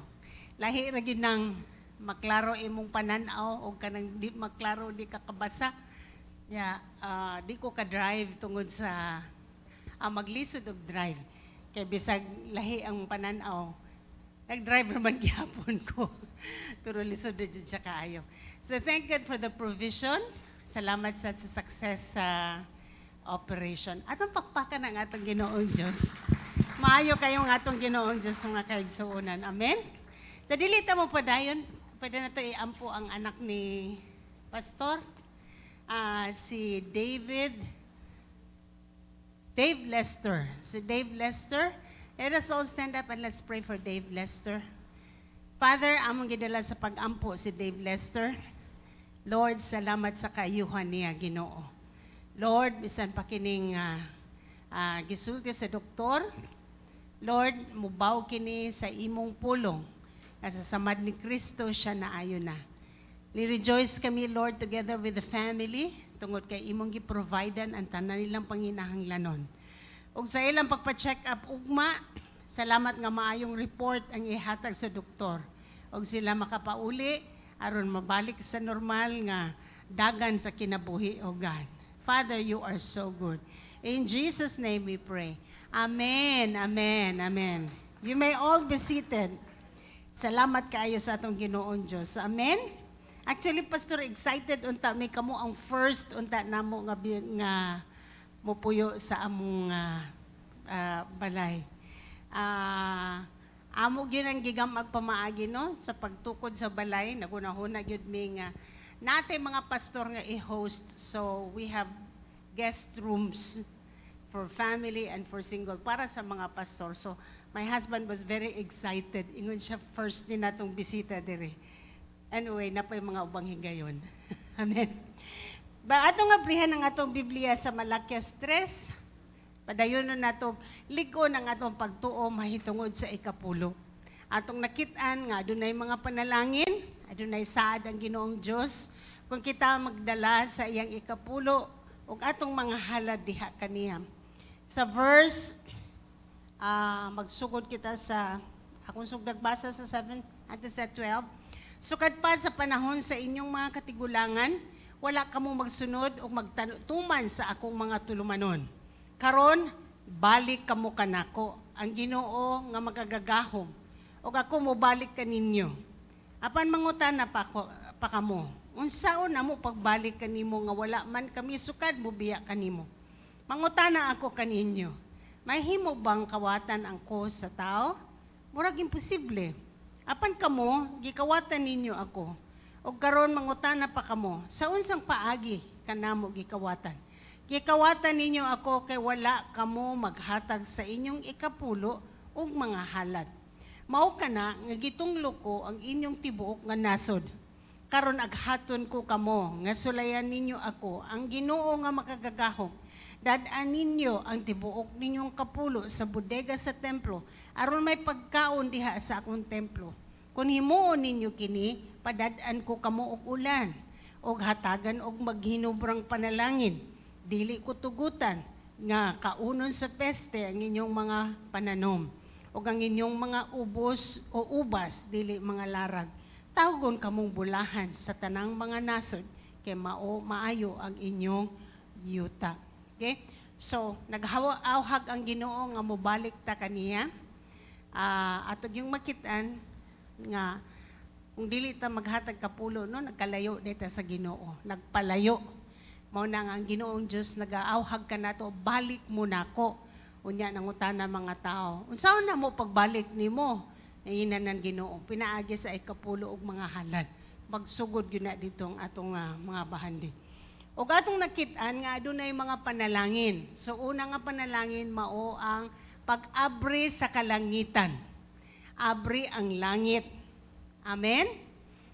Lahi ra gyud nang maklaro imong panan-aw o kanang di maklaro di ka kabasa. Ya, di ko ka-drive tungod sa maglisod og drive. Kay bisag lahi ang panan-aw, nag-drive naman gihapon ko. Pero lisod na jud siya kaayo. So thank God for the provision. Salamat sa success sa operation. Atong pakpakan ang atong Ginoong Diyos. Maayo kayong atong Ginoong Diyos mga kaigsuonan. Amen? Sa dili ta mo padayon, pwede na to iampo ang anak ni Pastor, si Dave Lester. Si Dave Lester. Let us all stand up and let's pray for Dave Lester. Father, among gidala sa pag-ampo si Dave Lester. Lord, salamat sa kaayuhan niya, Ginoo. Lord, bisan pa kining gisulti sa doktor, Lord, mubaw kini sa imong pulong. Nga sa samad ni Kristo siya naayo na. Ni-rejoice kami, Lord, together with the family, tungod kay imong gi-providean ang tanan nilang panginahanglanon. Ug sa ilang pagpa-check up ugma, salamat nga maayong report ang ihatag sa doktor. Ug sila makapauli aron mabalik sa normal nga dagan sa kinabuhi, O God. Father, you are so good. In Jesus' name we pray. Amen, amen, amen. You may all be seated. Salamat kaayo sa atong Ginoong Diyos. Amen. Actually, Pastor, excited unta mi kamo ang first unta namo nga mopuyo sa among balay. Amo gyud ang gigamag pamaagi no sa pagtukod sa balay, nagunahuna gyud mi nga nate mga pastor nga i-host, so we have guest rooms for family and for single para sa mga pastor. So my husband was very excited. Ingon siya, first ni natong bisita diri. Anyway, napay mga ubang higayon. Amen. Ba atong abrihan ang atong Biblia sa Malakias 3. Padayon na nato lig-on ang atong pagtuo mahitungod sa ikapulo. Atong nakit-an nga adunay mga panalangin, adunay saad ang Ginoong Dios kung kita magdala sa iyang ikapulo ug atong mga halad diha kaniya. Sa verse magsugod kita sa akong sugdag basa sa 7 at sa 12. Sukad pa sa panahon sa inyong mga katigulangan, wala kamo magsunod o magtuman sa akong mga tulumanon. Karon, balik kamo kanako, ang Ginoo nga makagagahom, ug ako mobalik kaninyo. Apan mangutana pa kamo, unsaon namo pagbalik kanimo nga wala man kami sukad mobiya kanimo? Mangutana ako kaninyo, mahimo bang kawatan ang ko sa tao? Murag imposible. Apan kamo, gikawatan ninyo ako. Og karon mangutana pa kamo, sa unsang paagi kanamo gikawatan? Gikawatan ninyo ako kay wala kamo maghatag sa inyong ikapulo ug mga halad. Mao kana nga gitunglo ko ang inyong tibuok nga nasod. Karon aghaton ko kamo nga sulayan ninyo ako, ang Ginoo nga makagagahom. Dad-an ninyo ang tibuok ninyong kapulo sa bodega sa templo aron may pagkaon diha sa akong templo. Kung himuon ninyo kini, padad-an ko kamo og ulan og hatagan og maghinubrang panalangin. Dili ko tugutan nga kaunon sa peste ang inyong mga pananom. Ug ang inyong mga ubos o ubas dili mga larag. Tawgon kamong bulahan sa tanang mga nasod kay mao maayo ang inyong yuta. Okay? So, naghawa-awhag ang Ginoo nga mobalik ta kaniya. Atong yung makitaan nga kung dili ta maghatag kapulo, no, nagkalayo dita sa Ginoo, nagpalayo. Mao na nga ang Ginoong Dios nagaawhag kanato, balik mo nako. Unya nangutana mga tao, unsaon na mo pagbalik nimo? Naingnan ang Ginoo, pinaagi sa ikapulo og mga halad. Magsugod gyud na dito ang atong mga bahandi. Og atong nakit-an nga adunay mga panalangin. So una nga panalangin mao ang pag-abri sa kalangitan. Abri ang langit. Amen?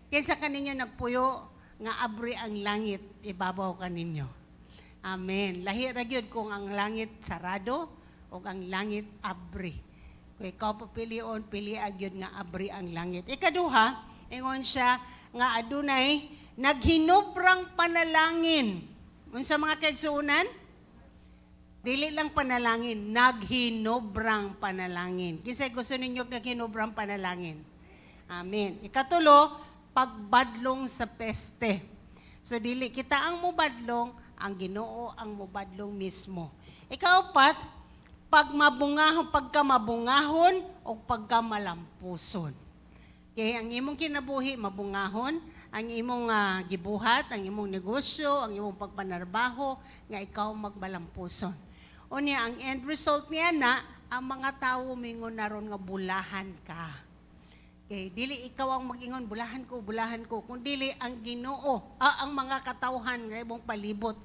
Kinsa kaninyo nagpuyo nga abri ang langit, ibabaw kaninyo. Amen. Lahi ra gyud kung ang langit sarado o ang langit abri. Kung ikaw papilion, pili gyud nga abri ang langit. Ikaduha, ingon siya nga adunay naghinubrang panalangin. Unsa mga kaigsuonan? Dili lang panalangin, naghinubrang panalangin. Kinsay gusto ninyo naghinubrang panalangin? Amen. Ikatulo, pagbadlong sa peste. So dili kita ang mubadlong, ang Ginoo ang mubadlong mismo. Ikaapat, pagmabungahon, pagkamabungahon o pagkamalampuson. Kaya ang imong kinabuhi mabungahon, ang imong gibuhat, ang imong negosyo, ang imong pagpanarbaho, nga ikaw magmalampuson. Unya, ang end result niya na, ang mga tawo mingon naron nga bulahan ka. Okay, dili ikaw ang mag-ingon, bulahan ko, bulahan ko. Kung dili ang Ginoo, ang mga katawhan nga imong palibot.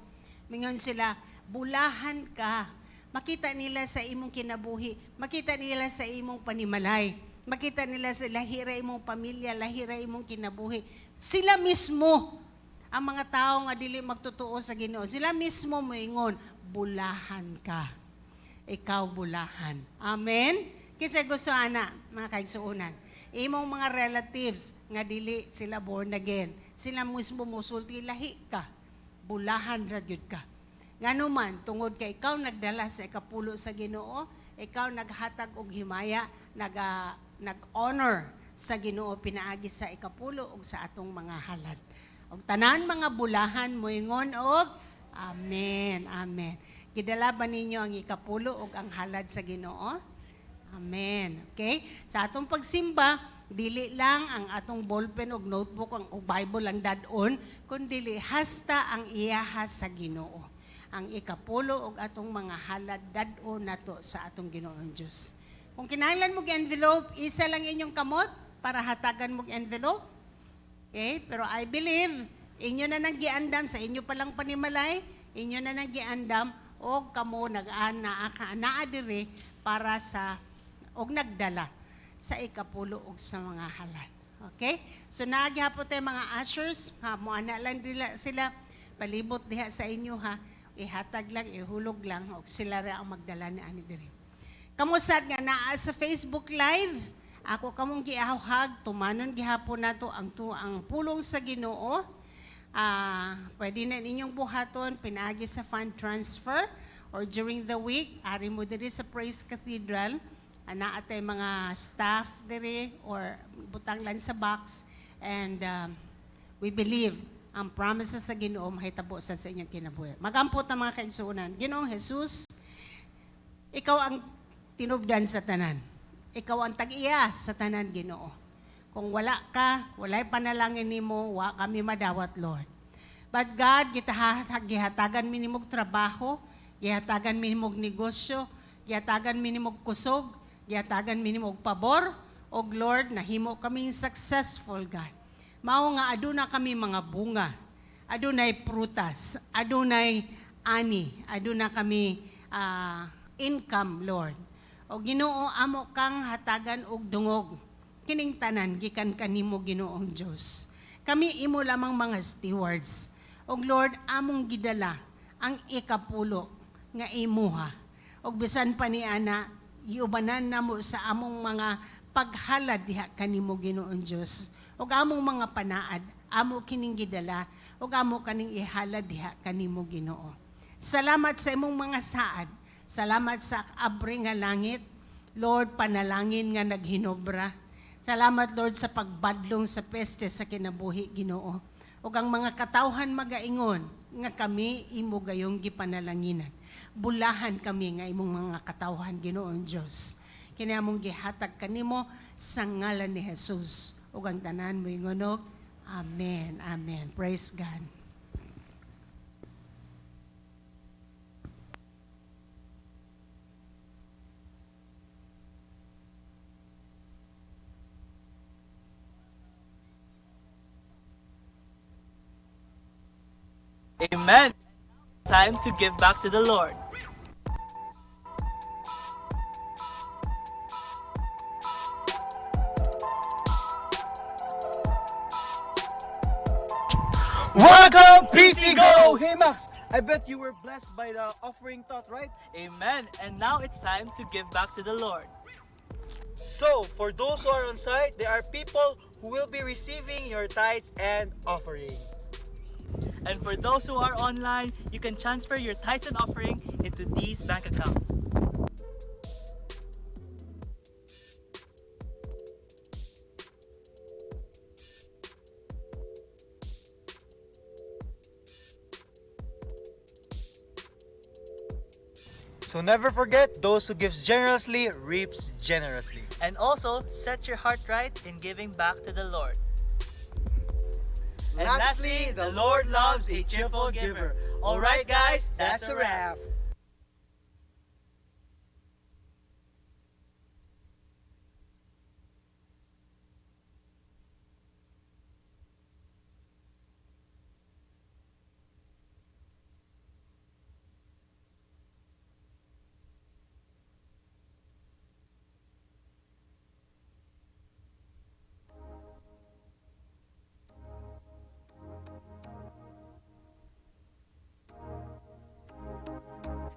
Mingon sila, bulahan ka. Makita nila sa imong kinabuhi, makita nila sa imong panimalay, makita nila sa lahira imong pamilya, lahira imong kinabuhi. Sila mismo, ang mga tao nga dili magtotoo sa Ginoo, sila mismo moingon, bulahan ka. Ikaw bulahan. Amen? Kinsa gusto ana, mga kaigsuonan. Imong mga relatives nga dili sila born again, sila mismo musulti, lahi ka, bulahan ra gyud ka. Ngano man, tungod kay ikaw nagdala sa ikapulo sa Ginoo, ikaw naghatag og himaya, nag-honor sa Ginoo pinaagi sa ikapulo ug sa atong mga halad. Og tanan mga bulahan moingon og amen. Amen. Gidala ba ninyo ang ikapulo ug ang halad sa Ginoo? Amen. Okay? Sa atong pagsimba, dili lang ang atong ballpen ug notebook ang ug Bible ang dad-on, kundi hasta ang iyaha sa Ginoo. Ang ikapulo ug atong mga halad dad-on nato sa atong Ginoong Dios. Kung kinahanglan mo envelope, isa lang inyong kamot para hatagan mo envelope. Okay? Pero I believe inyo na nang giandam sa inyo palang panimalay, inyo na nang giandam og kamo nag-ana ka naa diri para sa og nagdala sa ikapulo og sa mga halad. Okay? So naa gihapon tay mga ushers, ha, moana lang dila sila palibot diha sa inyo ha. Ihatag lang, ihulog lang og sila ra ang magdala ni ani diri. Kamo sad nga naa sa Facebook Live, ako kamong giawhag, tumanon gihapon nato ang pulong sa Ginoo. Pwede na ninyong buhaton pinaagi sa fund transfer or during the week ari mo diri sa Praise Cathedral, ana atay mga staff diri or butang lang sa box, and we believe ang promises sa Ginoo mahitabo sa inyong kinabuhi. Magampo ta, mga kaigsuonan. Ginoong Jesus, ikaw ang tinubdan sa tanan. Ikaw ang tag-iya sa tanan, Ginoo. Kung wala ka, walay panalangin nimo, wa kami madawat, Lord. But God, gihatagan mi nimog trabaho, gihatagan mi nimog negosyo, gihatagan mi nimog kusog, gihatagan mi nimog pabor, og Lord, nahimo kaming successful, God. Mao nga aduna kami mga bunga, adunay prutas, adunay ani, aduna kami income, Lord. O Ginoo, amo kang hatagan og dungog. Kining tanan gikan kanimo, Ginoong Dios. Kami imo lamang mga stewards. Og Lord, among gidala ang ikapulo nga imuha. Og bisan pa ni ana, giubanan namo sa among mga paghalad diha kanimo, Ginoong Dios. Og among mga panaad, amo kining gidala ug amo kaning ihalad diha kanimo, Ginoo. Salamat sa imong mga saad. Salamat sa abri nga langit. Lord, panalangin nga naghinobra. Salamat, Lord, sa pagbadlong sa peste sa kinabuhi, Ginoo. Ug ang mga katawhan magaingon nga kami imo gayong gipanalanginan. Bulahan kami nga imong mga katawhan, Ginoong Dios. Kini among gihatag kanimo sa ngalan ni Jesus. Ug ang tanan moingon og Amen. Amen. Praise God. Amen. Time to give back to the Lord. Welcome, PC Go! Hey Max, I bet you were blessed by the offering thought, right? Amen. And now it's time to give back to the Lord. So, for those who are on site, there are people who will be receiving your tithes and offering. And for those who are online, you can transfer your tithes and offering into these bank accounts. So never forget, those who gives generously reaps generously. And also, set your heart right in giving back to the Lord. And lastly, the Lord loves a cheerful giver. All right, guys, that's a wrap.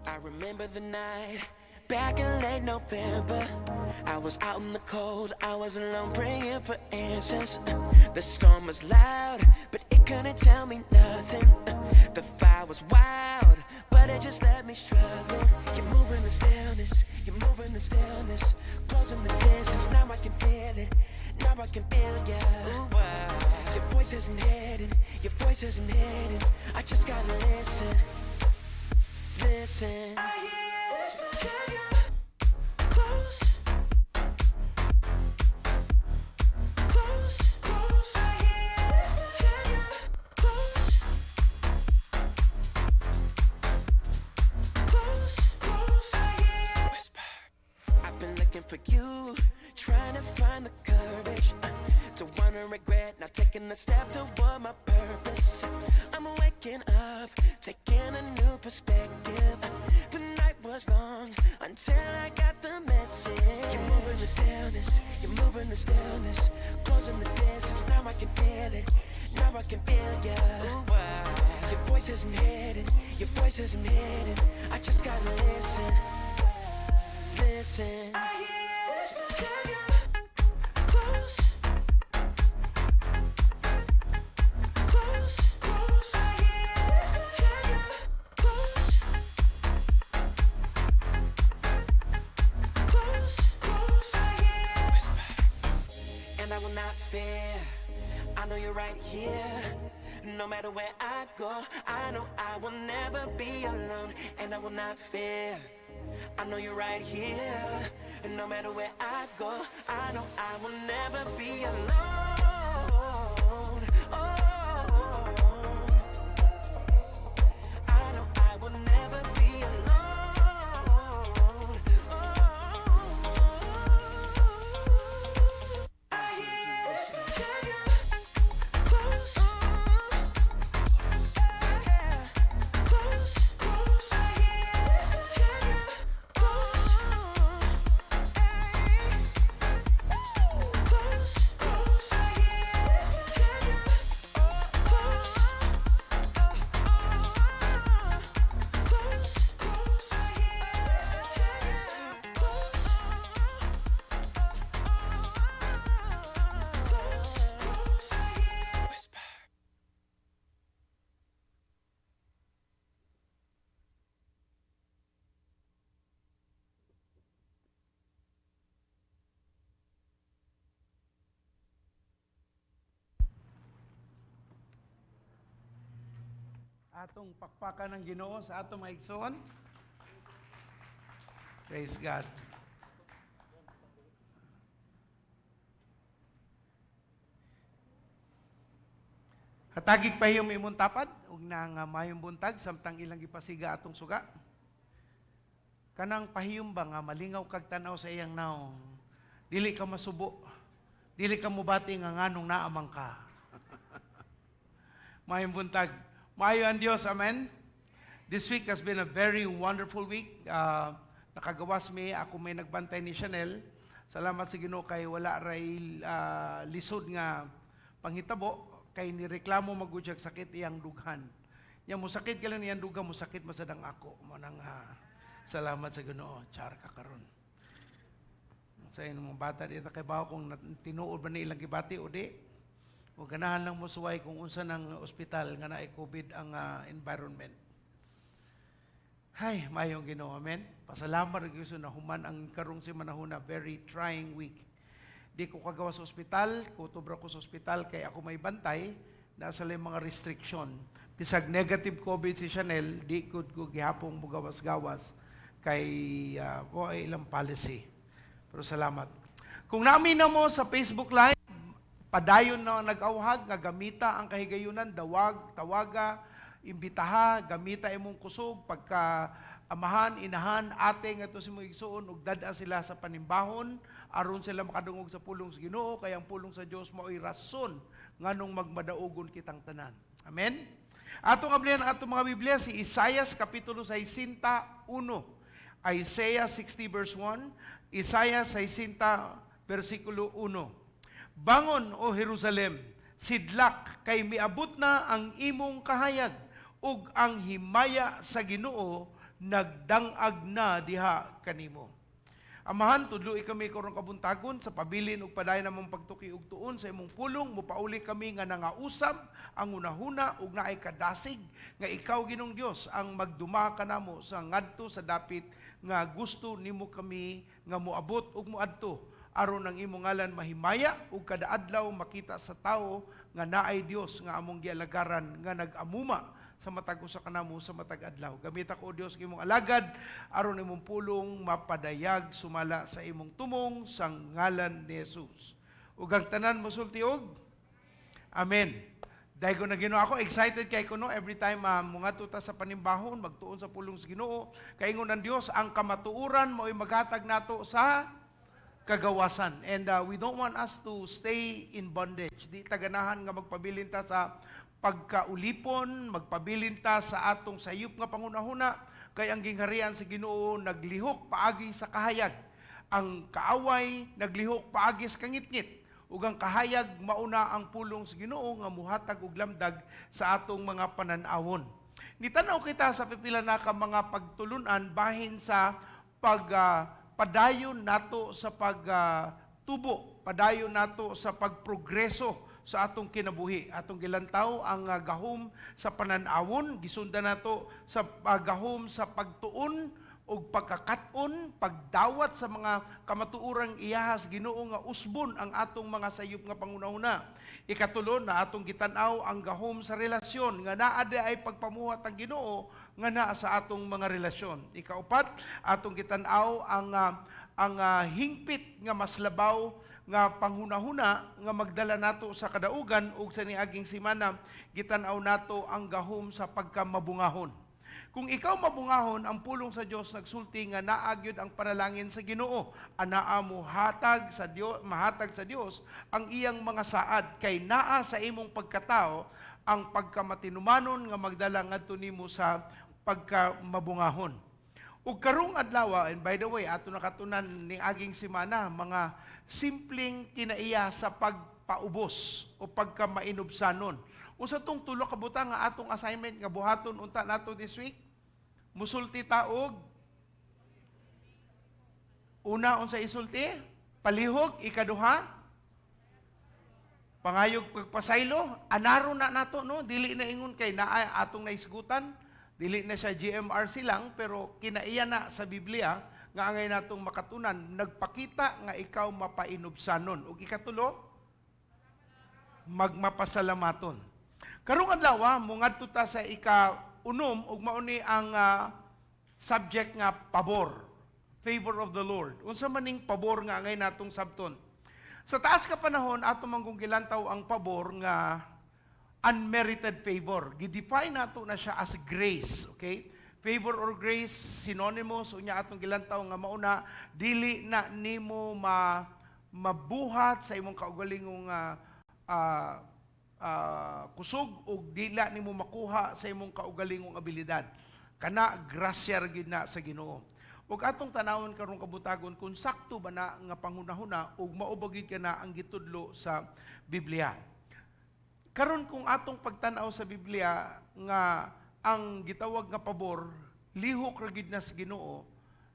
I remember the night back in late November. I was out in the cold, I was alone praying for answers. The storm was loud, but it couldn't tell me nothing. The fire was wild, but it just left me struggling. You're moving the stillness, you're moving the stillness, closing the distance. Now I can feel it, now I can feel ya. Ooh, wow. Your voice isn't hidden, your voice isn't hidden. I just gotta listen, listen. I hear you whisper, 'cause you're close, close, close. I hear you whisper, 'cause you're close, close, close. I hear you whisper. I've been looking for you, trying to find the courage to wanna regret not taking the step toward my purpose. I'm waking up, taking a new perspective. The night was long until I got the message. You're moving the stillness, you're moving the stillness, closing the distance. Now I can feel it, now I can feel ya. Ooh, wow. Your voice isn't hidden, your voice isn't hidden. I just gotta listen, listen. I hear you whisper, 'cause you're close, close, close. I hear you whisper, 'cause you're close, close, close. I hear you whisper, and I will not fear. I know you're right here. No matter where I go, I know I will never be alone, and I will not fear. I know you're right here. And no matter where I go, I know I will never be alone. Oh, I know I will never be alone. Oh, I hear you whisper, 'cause you're close, close, close. I hear you whisper, 'cause you're close, close, close. Atong pakpakan ng Ginoo sa atong mga igsoon. Praise God. Hatagig pahiyom imong tapad ug nang mayong buntag samtang ilang gipasiga atong suga. Kanang pahiyom ba nga malingaw kag tan-aw sa iyang naong. Dili ka masubo. Dili ka mubati nga nganong naamang ka. Mayong buntag. Maayo ang Dios, amen. This week has been a very wonderful week. Nakagawas mi, ako may nagbantay ni Chanel. Salamat sa Ginoo kay wala ray lisod nga panghitabo kay nireklamo magudyag sakit iyang dughan. Nya mo sakit ka lang iyang dughan, mo sakit masadang ako. Mo nang salamat sa Ginoo, char ka karon. Sa inyong mga bata dito kay bawo kung tinuod ba ni ilang gibati o di. O ganahan lang mo suway kung unsa ng ospital nga naay COVID ang environment. Hay, mayong Ginoo, amen. Pasalamat gyud sa nahuman ang karong simanahuna, very trying week. Di ko kagawa sa ospital, kutob ra ko sa ospital kay ako may bantay, nasa lang mga restriction. Bisag negative COVID si Chanel, di ko gihapong mugawas-gawas kay ay ilang policy. Pero salamat. Kung namin na mo sa Facebook Live, padayon na nag-awhag nga gamita ang kahigayunan, dawag, tawaga, imbitaha, gamita imong kusog pagka amahan, inahan, ate nga to si imong igsuon ug dad-a sila sa panimbahon aron sila makadungog sa pulong sa Ginoo kay ang pulong sa Dios mao'y rason nganong magmadaugon kitang tanan. Amen. Atong ablihan ang atong mga Biblia si Isaias kapitulo 61. Isaiah 60 verse 1, Isaiah 60 versikulo 1. Bangon, o Jerusalem, sidlak kay miabot na ang imong kahayag ug ang himaya sa Ginoo nagdangag na diha kanimo. Amahan, tudloi kami karong kabuntagon sa pabilin ug padayon namong pagtuki og tuon sa imong pulong, mopauli kami nga nangausab ang hunahuna ug naay kadasig nga ikaw Ginoong Dios ang magduma kanamo sa ngadto sa dapit nga gusto nimo kami nga moabot ug moadto aron ang imong ngalan mahimaya ug kada adlaw makita sa tawo nga naay Dios nga among gialagaran nga nag-amuma sa matag usa kanamo sa matag adlaw. Gamita ko, o Dios, imong alagad aron imong pulong mapadayag sumala sa imong tumong sa ngalan ni Jesus. Ug ang tanan mosulti og Amen. Dahil ko na Ginoo ako excited kay kuno every time mungadto ta sa panimbahon magtuon sa pulong sa Ginoo kaingon ang Dios ang kamatuoran mao'y maghatag nato sa kagawasan. And we don't want us to stay in bondage. Di ta ganahan nga magpabilin ta sa pagkaulipon, magpabilin ta sa atong sayop nga pangunahuna kay ang gingharian sa Ginoo naglihok paagi sa kahayag. Ang kaaway naglihok paagi sa kangitngit. Ug ang kahayag mauna ang pulong sa Ginoo nga muhatag og lamdag sa atong mga panan-awon. Nitanaw kita sa pipila na ka mga pagtulunan bahin sa pag padayon nato sa pagtubo, padayon nato sa pagprogreso sa atong kinabuhi. Atong gilantaw ang gahom sa panan-awon, gisundan nato sa gahom sa pagtuon ug pagkakat-on, pagdawat sa mga kamatuorang iyahas Ginoo nga usbon ang atong mga sayop nga pangunahuna. Ikatulo na atong gitan-aw ang gahom sa relasyon nga naa di ay pagpamuhat ang Ginoo nga naa sa atong mga relasyon. Ikaupat, atong gitan-aw ang hingpit nga mas labaw nga panghunahuna nga magdala nato sa kadaugan ug sa niaging semana gitan-aw nato ang gahom sa pagkamabungahon. Kung ikaw mabungahon, ang pulong sa Dios nagsulti nga naa gyud ang panalangin sa Ginoo. Anaa mo hatag sa Dios, mahatag sa Dios ang iyang mga saad kay naa sa imong pagkatao ang pagkamatinumanon nga magdala ngadto nimo sa pagkamabungahon. Ug karong adlaw, and by the way, ato nakatunan ni aging semana mga simpleng kinaiya sa pagpaubos o pagkamainubsanon. Unsa tong tulo ka butang nga atong assignment nga buhaton unta nato this week? Musulti ta og una, unsa isulti? Palihog. Ikaduha, pangayog pagpasaylo. Anaro na nato, no? Dili na ingon kay naa atong naisgutan, dili na siya GMRC lang, pero kinaiya na sa Biblia nga angay natong makatunan nagpakita nga ikaw mapainubsanon. Ug ikatulo, magmapasalamaton. Karong adlaw, mungadto ta sa ika ika-unom ug mao ni ang subject nga pabor, favor of the Lord. Unsa man ning pabor nga angay natong sabton? Sa taas ka panahon, ato man kung gilantaw ang pabor nga unmerited favor. Gi-define nato na siya as grace, okay? Favor or grace synonymous. Unya atong gilantaw nga mauna dili na nimo mabuhat sa imong kaugalingong kusog ug dila nimo makuha sa imong kaugalingong abilidad. Kana grasya ra gyud na sa Ginoo. Ug atong tanawon karong kabuntagon kung sakto ba na nga panghunahuna ug mao ba gyud kana ang gitudlo sa Biblia. Karon, kung atong pagtan-aw sa Biblia nga ang gitawag nga pabor lihok ra gyud na sa Ginoo,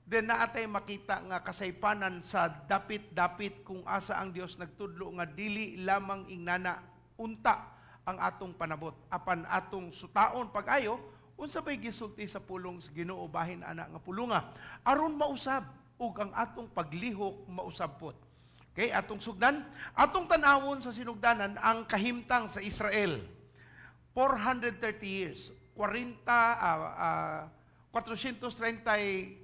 then naatay makita nga kasaypanan sa dapit-dapit kung asa ang Dios nagtudlo nga dili lamang ingnana unta ang atong panabot apan atong sutaon pag-ayo unsa bay gisulti sa pulong sa Ginoo bahin ana nga pulunga aron mausab ug ang atong paglihok mausab pod. Okay, atong sugdan, atong tan-awon sa sinugdanan ang kahimtang sa Israel. 430 years, 40 430 30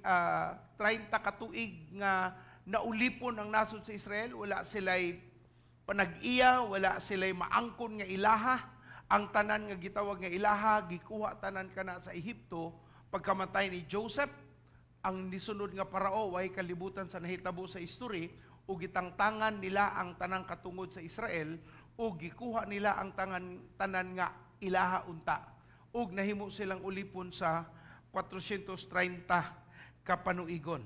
katuig nga naulipon ang nasod sa Israel, wala sila'y panag-iya, wala sila'y maangkon nga ilaha. Ang tanan nga gitawag nga ilaha, gikuha tanan kana sa Ehipto pagkamatay ni Joseph. Ang nisunod nga parao way kalibutan sa nahitabo sa history, ug gitangtangan nila ang tanang katungod sa Israel ug gikuha nila ang tanan nga ilaha unta ug nahimo silang ulipon sa 430 kapanuigon.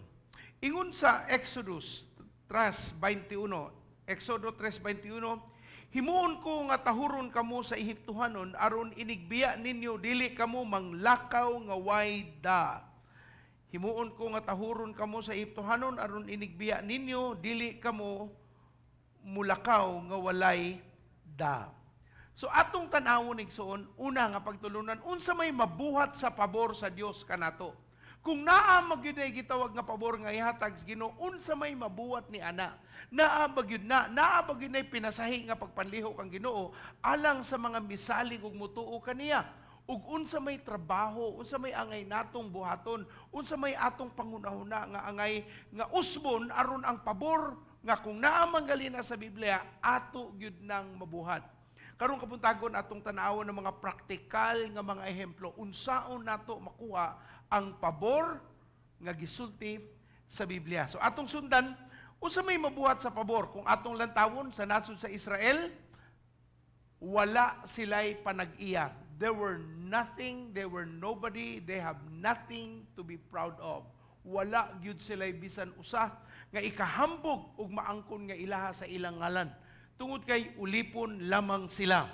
Ingon sa Exodus 3:21, Exodo 3:21, "Himuon ko nga tahuron kamo sa Ehiptohanon aron inigbiya ninyo dili kamo manglakaw nga way da." Himuon ko nga tahuron kamo sa Ehiptohanon aron inigbiya ninyo dili kamo mulakaw nga walay da. So atong tan-awon, igsoon, una nga pagtulunan, unsa may mabuhat sa pabor sa Dios kanato? Kung naa magyud ay gitawag nga pabor nga ihatag sa Ginoo, unsa may mabuhat ni ana? Naa ba gyud na, naa ba gyud nay pinasahi nga pagpanlihok ang Ginoo alang sa mga misalig ug mutuo kaniya? Ug unsa may trabaho, unsa may angay natong buhaton, unsa may atong panghunahuna nga angay nga usbon aron ang pabor nga kung naa man gali na sa Biblia ato gyud nang mabuhat. Karong kabuntagon, atong tan-awon ng mga praktikal nga mga ehemplo unsaon nato makuha ang pabor nga gisulti sa Biblia. So atong sundan unsa may mabuhat sa pabor. Kung atong lantawon sa nasod sa Israel, wala sila'y panag-iya. There were nothing, they were nobody, they have nothing to be proud of. Wala gyud sila'y bisan usa nga ikahambog ug maangkon nga ilaha sa ilang ngalan. Tungod kay ulipon lamang sila.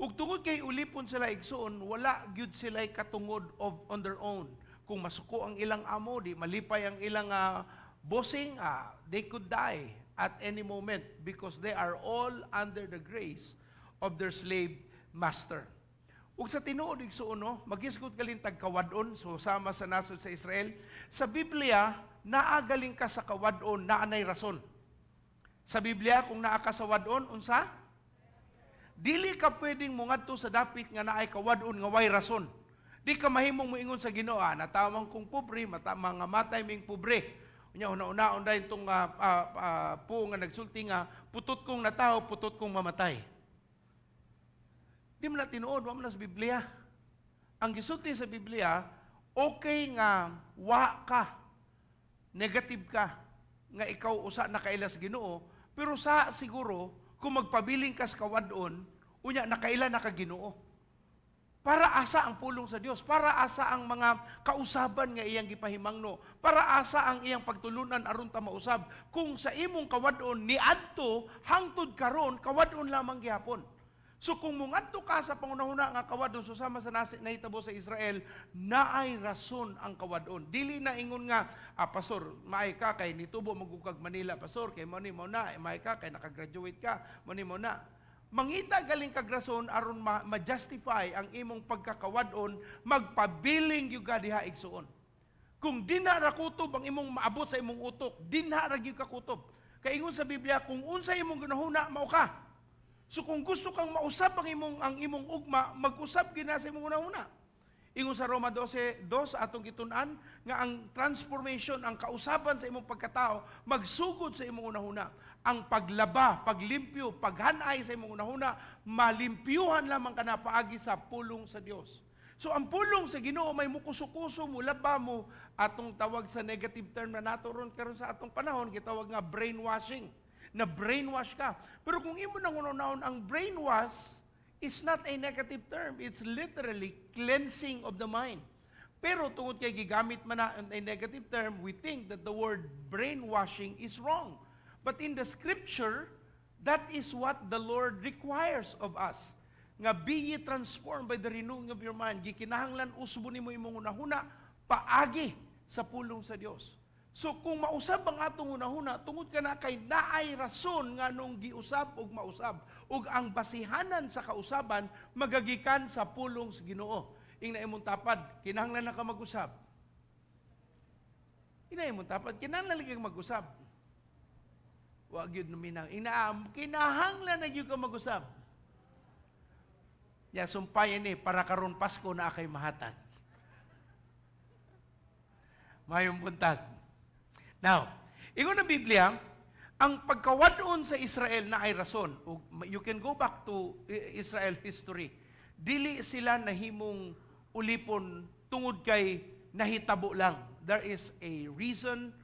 Ug tungod kay ulipon sila, igsoon, wala gyud sila'y katungod on their own. Kung masuko ang ilang amo, di malipay ang ilang bossing, they could die at any moment because they are all under the grace of their slave master. Ug sa tinuod, igsuon, no, magisgot galing tag kawad-on, so sama sa nasod sa Israel, sa Biblia, naagaling ka sa kawad-on, naanay rason. Sa Biblia, kung naa ka sa wad-on, unsa? Dili ka pwedeng mungadto sa dapit nga naay kawad-on nga way rason. Di ka mahimong moingon sa Ginoo, "Natawang kong pobre, mata, mga matay ming pobre." Unya una-una dayon tong po nga nagsulti nga putot kong natawo, putot kong mamatay. Di man na tinuod, wa man na sa Biblia. Ang gisulti sa Biblia, okay nga wa ka, negative ka, nga ikaw usa nakaila sa Ginoo, pero sa siguro kung magpabiling ka sa kawadon, unya nakaila na ka Ginoo. Para asa ang pulong sa Dios, para asa ang mga kausaban nga iyang gipahimangno, para asa ang iyang pagtulunan aron ta mausab. Kung sa imong kawadon niadto hangtod karon kawadon lamang gihapon. So kung mungadto ka sa pangunahuna nga kawadon, so sama sa nahitabo sa Israel, naay rason ang kawadon. Dili na ingon nga, "Pastor, maay ka kay nitubo magukag Manila, pastor, kay mo ni mo na, maay ka kay nakagraduate ka, mo ni mo na." Mangita galing kag rason aron ma-justify ang imong pagkakawadon, magpabiling gyud ka diha, igsuon. Kung dinha ra kutob ang imong maabot sa imong utok, dinha ra gyud ka kutob. Kay ingon sa Biblia, kung unsa imong ginahuna, mao ka. So kung gusto kang mausab ang imong ugma, mag-usab gyud na sa imong hunahuna. Ingon sa Roma 12:2 atong gitun-an nga ang transformation, ang kausaban sa imong pagkatao magsugod sa imong unahuna. Ang paglaba, paglimpyo, paghanay sa imong unahuna, malimpyuhan lamang kana paagi sa pulong sa Dios. So ang pulong sa Ginoo may mukuso-kuso mo, laba mo, atong tawag sa negative term na nato ron karon sa atong panahon, gitawag nga brainwashing. Na brainwash ka. Pero kung imo nang unahon, ang brainwash is not a negative term. It's literally cleansing of the mind. Pero tungod kay gigamit man na a negative term, we think that the word brainwashing is wrong. But in the scripture, that is what the Lord requires of us. Nga be ye transformed by the renewing of your mind. Gikinahanglan usbon nimo imong hunahuna paagi sa pulong sa Dios. So kung mausab ang atong hunahuna, tungod kana kay naay rason nga nung giusab ug mausab ug ang basihanan sa kausaban magagikan sa pulong sa Ginoo. Ingna imong tapad, kinahanglan na ka mag-usab. Ingna imong tapad, kinahanglan lagi kang mag-usab. Wa gyud numinang. Ina, kinahanglan na gyud ka mag-usab. Ya sumpayan ni para karon Pasko na kay mahatag. Mayong buntag. Now, ingon ang Biblia, ang pagkawad-on sa Israel na ay rason. Ug you can go back to Israel history. Dili sila nahimong ulipon tungod kay nahitabo lang. There is a reason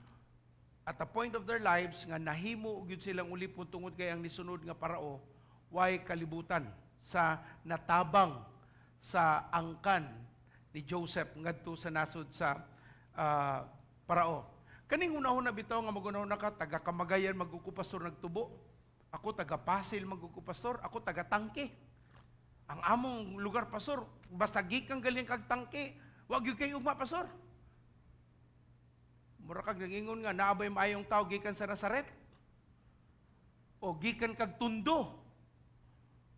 at a point of their lives nga nahimo gyud silang ulipon tungod kay ang nisunod nga parao way kalibutan sa natabang sa angkan ni Joseph ngadto sa nasod sa parao. Kaning hunahuna bitaw nga magunahuna ka, taga Kamagayan man ko, pastor, nagtubo. Ako taga Pasil man ko, pastor, ako taga Tangke. Ang among lugar, pastor, basta gikan galing kag Tangke, wa gyud kay ugma, pastor. Mura kag nangingon nga naa bay maayong tao gikan sa Nazaret? O gikan kag Tondo.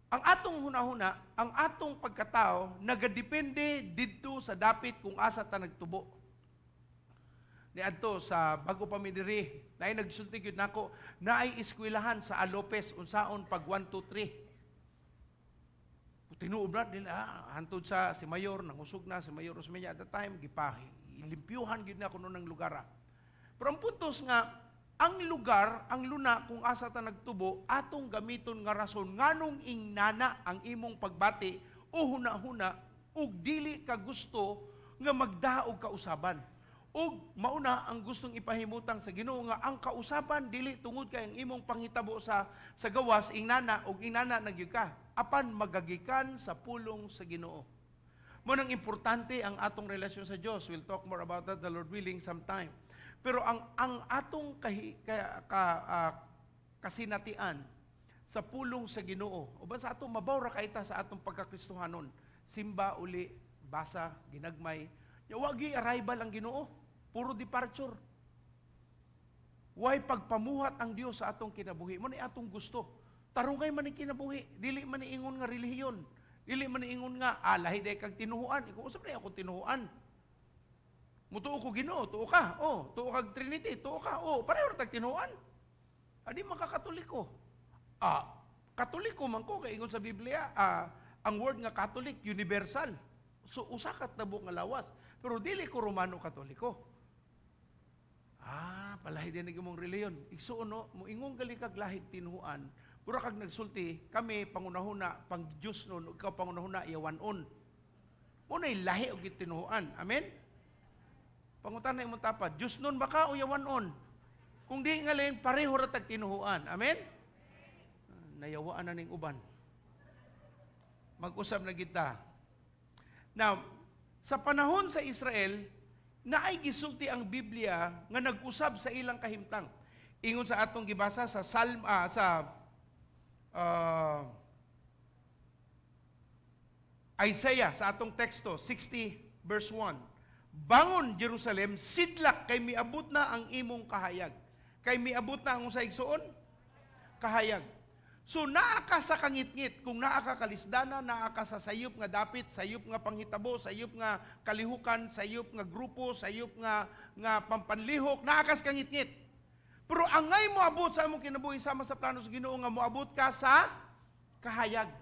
Ang atong hunahuna, ang atong pagkatao nagadepende didto sa dapit kung asa ta nagtubo. Niadto sa bago pa mi diri, naay nagsulti gyud nako, naay eskwelahan sa Alopes unsaon pag 1 2 3. Tinuod na nila hantod sa si Mayor nangusog na si Mayor Osmeña at the time, gipa limpyuhan gyud na kuno ng lugar. Pero ang puntos nga ang lugar, ang luna kung asa ta nagtubo, atong gamiton nga rason nganong ingnana ang imong pagbati o huna-huna ug dili ka gusto nga magdaog kausaban. Ug mauna ang gustong ipahimutang sa Ginoo nga ang kausaban dili tungod kay ang imong panghitabo sa gawas ingnana ug ingnana na gyud ka, apan magagikan sa pulong sa Ginoo. Mo nang importante ang atong relasyon sa Dios. We'll talk more about that, the Lord willing, sometime. Pero ang atong kahi, ka, ka, ah, kasinatian sa pulong sa Ginoo, uban sa atong mabaw ra kayta sa atong pagkakristohanon. Simba uli, basa, ginagmay. Ya wagi arrival ang Ginoo, puro departure. Way pagpamuhat ang Dios sa atong kinabuhi. Mo ni atong gusto. Tarungay man ni kinabuhi, dili man ni ingon nga relihiyon. Dili man ni ingon nga lahi day kag tinuhuan. Ikaw usab na akong tinuhuan. Mutuo ko Ginoo, tuo ka. Oh, tuo kag Trinity, tuo ka. Oh, pareho ra tag tinuhuan. Adi makakatoliko. Katoliko man ko kay ingon sa Biblia, ang word nga Catholic universal. So usa ka tabok nga lawas. Pero dili ko Romano Katoliko. Palahi din imong reliyon. Igsuon no, moingon gali kag lahig tinuhuan. Pura kag nagsulti, kami pangunahuna pang Dios nun, ug ikaw pangunahuna yawan-on. Mo nay lahi og tinuhuan. Amen? Pangutan na imong tapad, Dios nun ba ka o yawan-on? Kung di ngalin, pareho ra tag tinuhuan. Amen? Nayawaan na ning uban. Mag-usab na kita. Now, sa panahon sa Israel, naay gisulti ang Biblia nga nag-usab sa ilang kahimtang. Ingon sa atong gibasa sa Salm sa Isaiah, sa atong teksto 60 verse 1. "Bangon, Jerusalem, sidlak kay miabot na ang imong kahayag." Kay miabot na ang unsay, igsuon? Kahayag. So naa ka sa kangitngit, kung naa ka kalisdana, naa ka sa sayop nga dapit, sayop nga panghitabo, sayop nga kalihukan, sayop nga grupo, sayop nga pampanlihok, naa ka sa kangitngit. Pero angay moabot sa imong kinabuhi sama sa plano sa Ginoo nga moabot ka sa kahayag.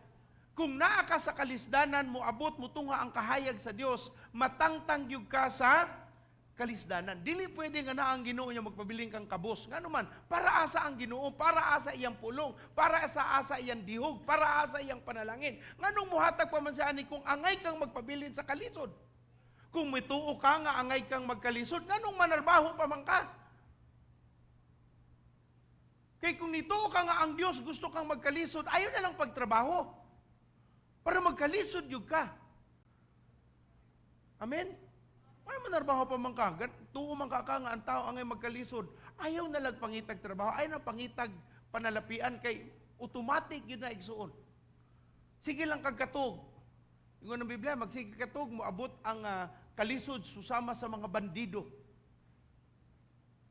Kung naa ka sa kalisdanan, moabot mo tunga ang kahayag sa Dios, matangtang gyud ka sa kalisdanan. Dili pwede nga naa ang Ginoo niya magpabilin kang kabos. Ngano man, para asa ang Ginoo, para asa iyang pulong, para sa asa iyang dihog, para asa iyang panalangin. Nganong muhatag pa man siya ani kung angay kang magpabilin sa kalisod? Kung mituo ka nga angay kang magkalisod, nganong manarbaho pa man ka? Kay kung nituo ka nga ang Dios gusto kang magkalisod, ayaw na lang pagtrabaho. Para magkalisod gyud ka. Amen? Ay, manarbaho pa man ka. Tuo man ka ka nga ang tao angay magkalisod. Ayaw na lang pangitag trabaho, ayaw na pangitag panalapian kay automatic yun na, igsuon. Sige lang kag katog. Ingon ng Biblia, magsige katog, moabot ang kalisod susama sa mga bandido.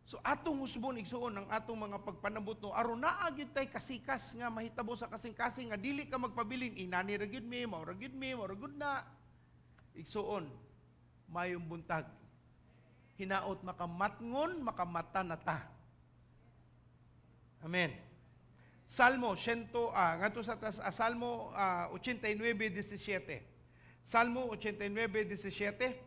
So atong husbon, igsuon, ang atong mga pagpanabot, no, aron naa gyud tay kasikas nga mahitabo sa kasing-kasing nga dili ka magpabilin inani ra gyud mi, mao ra gyud mi, mao ra gyud na. Igsuon, mayong buntag. Hinaot makamatngon, makamata na ta. Amen. Salmo 100 ngadto sa Salmo 89:17. Salmo 89:17.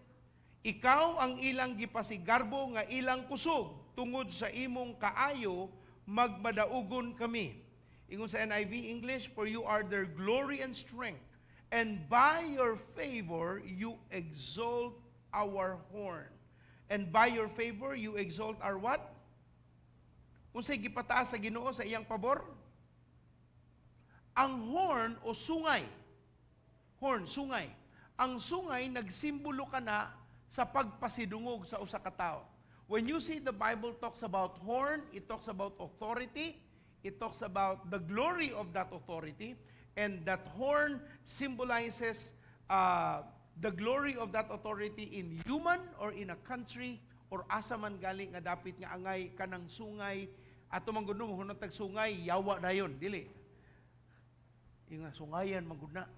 Ikaw ang ilang gipasigarbo nga ilang kusog, tungod sa imong kaayo magmadaugon kami. Ingon sa NIV English, "For you are their glory and strength, and by your favor you exalt our horn." And by your favor you exalt our what? Unsay gipataas sa Ginoo sa iyang pabor? Ang horn o sungay. Horn, sungay. Ang sungay nagsimbolo kana sa pagpasidungog sa usa ka tawo. When you see the Bible talks about horn, it talks about authority, it talks about the glory of that authority, and that horn symbolizes the glory of that authority in human or in a country or asa man gali nga dapit nga angay kanang sungay. Ato man gud hunong tag sungay, yawa dayon, dili. Inga sungayan man gud na.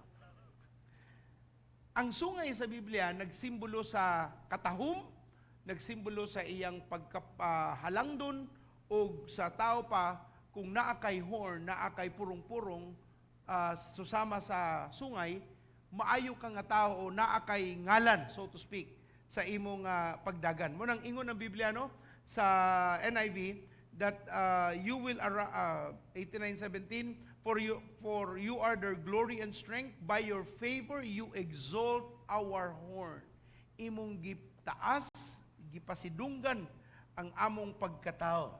Ang sungay sa Biblia nagsimbolo sa katahum, nagsimbolo sa iyang pagkahalangdon o sa tao pa. Kung naa kay horn, naa kay purong-purong susama sa sungay, maayo ka nga tao o naa kay ngalan, so to speak, sa imong pagdagan. Mao nang ingon ng Biblia, no, sa NIV that you will 89:17, For you are their glory and strength, by your favor you exalt our horn." Imong gitaas, gipasidunggan ang among pagkatao.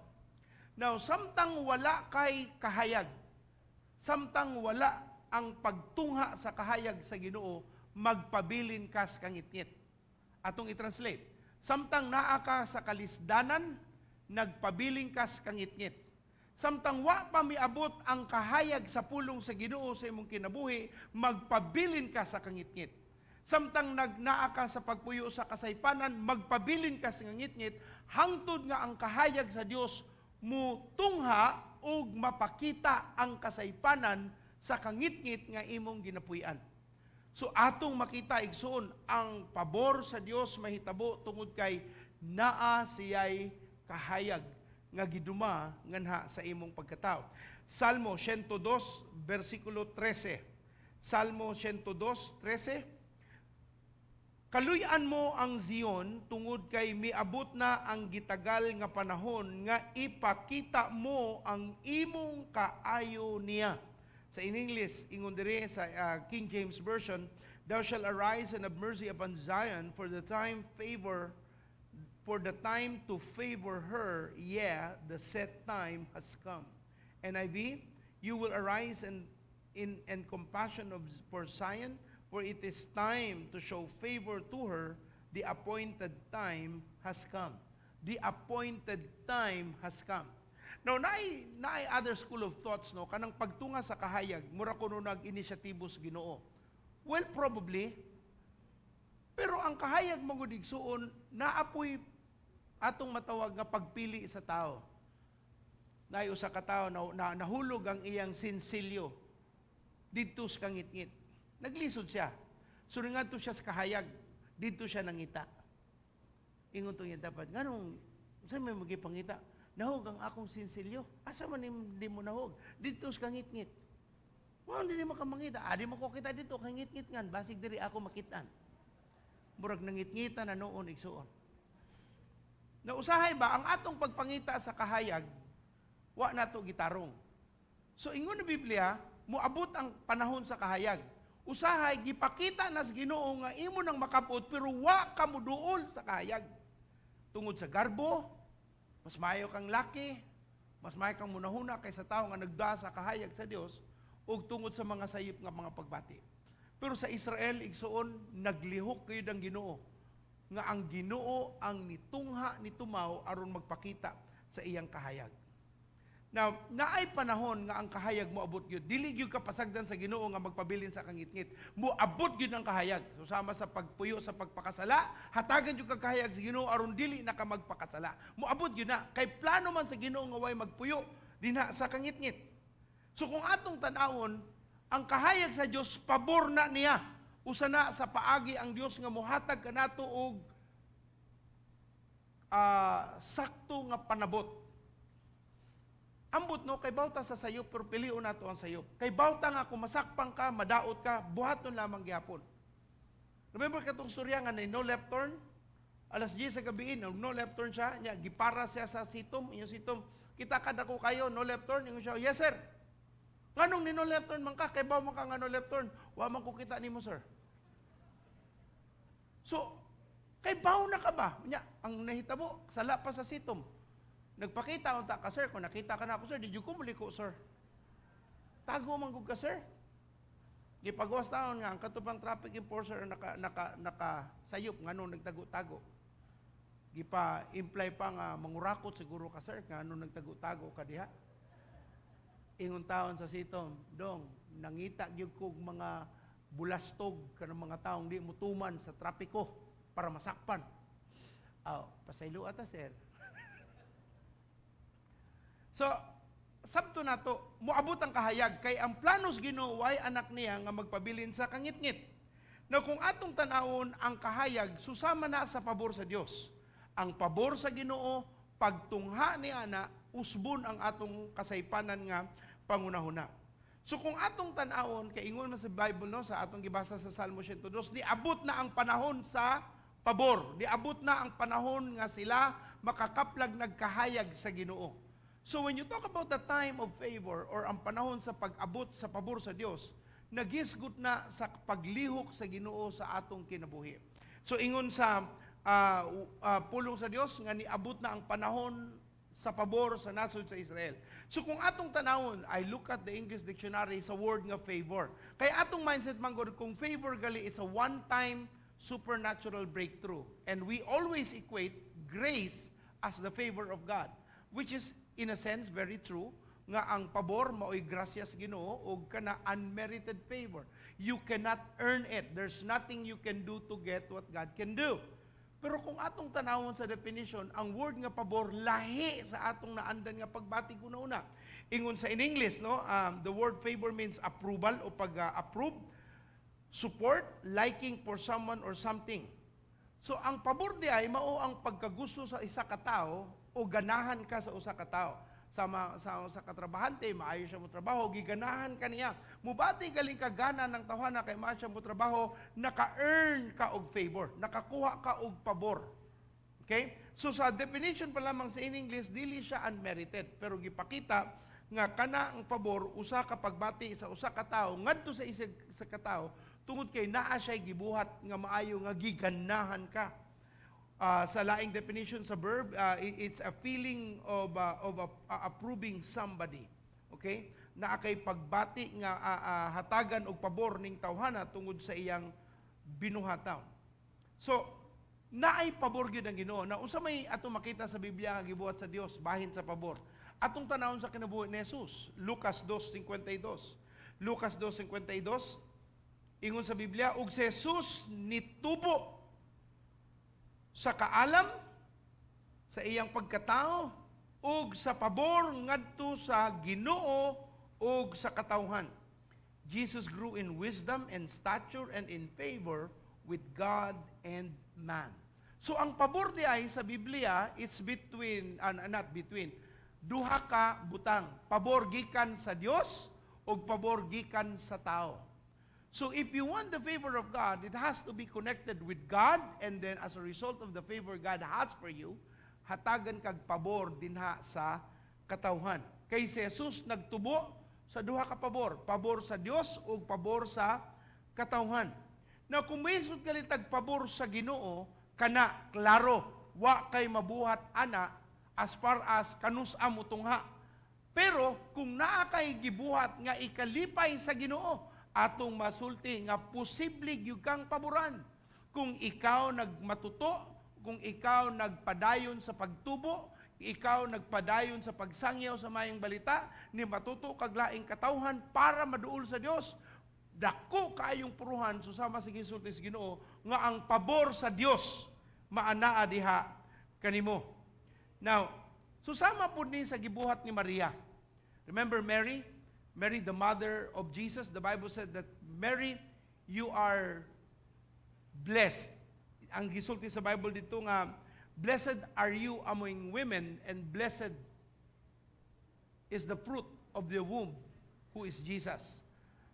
Now, samtang wala kay kahayag, samtang wala ang pagtungha sa kahayag sa Ginoo, magpabilin kas kangitngit. Atong i-translate. Samtang naa ka sa kalisdanan, nagpabilin kas kangitngit. Samtang wa pa miabot ang kahayag sa pulong sa Ginoo sa imong kinabuhi, magpabilin ka sa kangitngit. Samtang nagnaa ka sa pagpuyo sa kasaypanan, magpabilin ka sa ngitngit hangtod nga ang kahayag sa Dios mutungha ug mapakita ang kasaypanan sa kangitngit nga imong ginapuy-an. So atong makita, igsuon, ang pabor sa Dios mahitabo tungod kay naa siyay kahayag nga giduma nganha sa imong pagkatao. Salmo 102 versikulo 13. Salmo 102:13. Kaluy-an mo ang Zion tungod kay miabot na ang gitagal nga panahon nga ipakita mo ang imong kaayo niya. Sa in English, ingon diri sa King James Version, "Thou shalt arise and have mercy upon Zion for the time to favor her, yea, the set time has come." NIV, "You will arise and in and compassion of for Zion, for it is time to show favor to her, the appointed time has come." The appointed time has come. Now, naay other school of thoughts, no, kanang pagtunga sa kahayag, mura kuno nag-inisyatibo sa Ginoo. Well, probably, pero ang kahayag mo gud, igsuon, naapoy atong matawag nga pagpili sa tao. Naay usa ka tawo na nahulog ang iyang sinsilyo didto sa kangitngit. Naglisod siya. So ngadto siya sa kahayag, didto siya nangita. Ingon to niya dapat, nganong sa may magipangita? Nahog ang akong sinsilyo. Asa man di mo nahog? Didto sa kangitngit. Wow, hindi mo ka mangita. Adi mo ko kita dito, kay ngit-ngit ngan, basig diri ako makitaan. Murag nangit-ngitan na noon, igsuon. Na usahay ba, ang atong pagpangita sa kahayag, wa nato gitarong. So ingon na Biblia, moabot ang panahon sa kahayag. Usahay, gipakita na sa Ginoo nga imo nang makapot, pero wa ka moduol sa kahayag. Tungod sa garbo, mas maayo kang laki, mas maayo kang munahuna kaysa tao nga nagda sa kahayag sa Dios, ug tungod sa mga sayop nga mga pagbati. Pero sa Israel, igsuon, naglihok kayo ng Ginoo nga ang Ginoo ang nitungha ni Tumaw aron magpakita sa iyang kahayag. Now, naay panahon nga ang kahayag moabot gyud. Dili gyud ka pasagdan sa Ginoo nga magpabilin sa kangitngit. Moabot gyud ang kahayag. So sama sa pagpuyo sa pagpakasala, hatagan gyud kag kahayag sa Ginoo aron dili na ka magpakasala. Moabot gyud na kay plano man sa Ginoo nga way magpuyo dinha sa kangitngit. So kung atong tan-awon, ang kahayag sa Dios pabor na niya. Usa na sa paagi ang Dios nga mohatag kanato og sakto nga panabot. Ambot no, kay bawta sa sayop, pero pilion nato ang sayop. Kay bawta nga kung masakpan ka, madaot ka, buhaton lamang gihapon. Remember katong storya nga no left turn? Alas 10 sa gabi, no left turn siya, nya gipara siya sa sitom, inyong sitom. Kita kada ko kayo, no left turn, ingon siya, "Yes sir." "Nganong ni no left turn man ka? Kay baw man ka nga no left turn." "Wa man ko kita nimo, sir." So, kay baw na ka ba? Nya, ang nahitabo, sala pa sa sitom. "Nagpakita unta ka, sir, kung nakita ka na ako, sir, di jud ko muliko, sir. Tago man gud ka, sir." Gipagawas taon nga ang katupang traffic enforcer naka naka naka sayop ngano nagtago-tago. Gipa imply pa nga, "Mangurakot siguro ka, sir, ngano nagtago-tago ka diha." Ingon taon sa sitom, "Dong, nangita gyud kog mga bulastog kanang mga taong di mutuman sa trapiko para masakpan." "Aw, pasaylo ata, sir." So, sabto nato, moabot ang kahayag kay ang planos Ginoo ay anak niya nga magpabilin sa kangitngit. Na kung atong tan-awon ang kahayag, susama na sa pabor sa Dios. Ang pabor sa Ginoo, pagtungha ni ana, usbon ang atong kasaypanan nga pangunahuna. So kung atong tan-awon, kay ingon man sa Bible no, sa atong gibasa sa Salmo 102, niabot na ang panahon sa pabor. Niabot na ang panahon nga sila makakaplag nagkahayag sa Ginoo. So when you talk about the time of favor or ang panahon sa pag-abot sa pabor sa Dios, nagisgot na sa paglihok sa Ginoo sa atong kinabuhi. So ingon sa pulong sa Dios nga niabot na ang panahon sa pabor sa nasod sa Israel. So kung atong tanawon, I look at the English dictionary sa word nga favor. Kay atong mindset man gud, kung favor gali, it's a one-time supernatural breakthrough. And we always equate grace as the favor of God, which is in a sense very true nga ang pabor maoy grasya sa Ginoo ug kana unmerited favor. You cannot earn it. There's nothing you can do to get what God can do. Pero kung atong tanawon sa definition, ang word nga pabor lahi sa atong naandan nga pagbati una-una. Ingon sa in English, no, the word favor means approval o pag-approve, support, liking for someone or something. So ang pabor di ay mao ang pagkagusto sa isa ka tawo o ganahan ka sa usa ka tawo. Sa katrabahante, maayo siya mo trabaho, giganahan ka niya. Mubati galing ka gana ng tawhana kay maayo siya mo trabaho, naka-earn ka og favor, nakakuha ka og pabor. Okay? So sa definition pa lamang sa in English, dili siya unmerited, pero gipakita nga kana ang pabor usa ka pagbati sa usa ka tawo ngadto sa isa sa ka tawo tungod kay naa siya gibuhat nga maayo nga giganahan ka. Sa laing definition sa verb, it's a feeling of approving somebody. Okay? Naa kay pagbati nga hatagan og pabor ning tawhana tungod sa iyang binuhataon. So, naay pabor gyud ang Ginoo. Na unsa may ato makita sa Biblia nga gibuhat sa Dios bahin sa pabor? Atong tanawon sa kinabuhi ni Jesus, Lucas 2:52. Lucas 2:52, ingon sa Biblia, ug si Jesus nitubo sa kaalam sa iyang pagkatao ug sa pabor ngadto sa Ginoo ug sa katawhan. Jesus grew in wisdom and stature and in favor with God and man. So ang pabor di ay sa Biblia, it's between, not between, duha ka butang. Pabor gikan sa Dios og pabor gikan sa tao. So if you want the favor of God, it has to be connected with God, and then as a result of the favor God has for you, hatagan kag pabor dinha sa katawhan. Kay si Jesus nagtubo sa duha ka pabor, pabor sa Dios ug pabor sa katawhan. Now kung may galitag pabor sa Ginoo, kana klaro, wa kay mabuhat ana as far as kanus-a mo tungha. Pero kung naa kay gibuhat nga ikalipay sa Ginoo, atong masulti nga posible gyud kang paboran. Kung ikaw nagmatuto, kung ikaw nagpadayon sa pagtubo, ikaw nagpadayon sa pagsangyaw sa maayong balita, ni matuto kag laing katawhan para maduol sa Dios, dako kaayong puruhan, susama sa gisulti sa Ginoo nga ang pabor sa Dios maanaa diha kanimo. Now, susama pud ni sa gibuhat ni Maria. Remember Mary? Mary, the mother of Jesus, the Bible said that, "Mary, you are blessed." Ang gisulti sa Bible dito nga, "Blessed are you among women and blessed is the fruit of the womb," who is Jesus.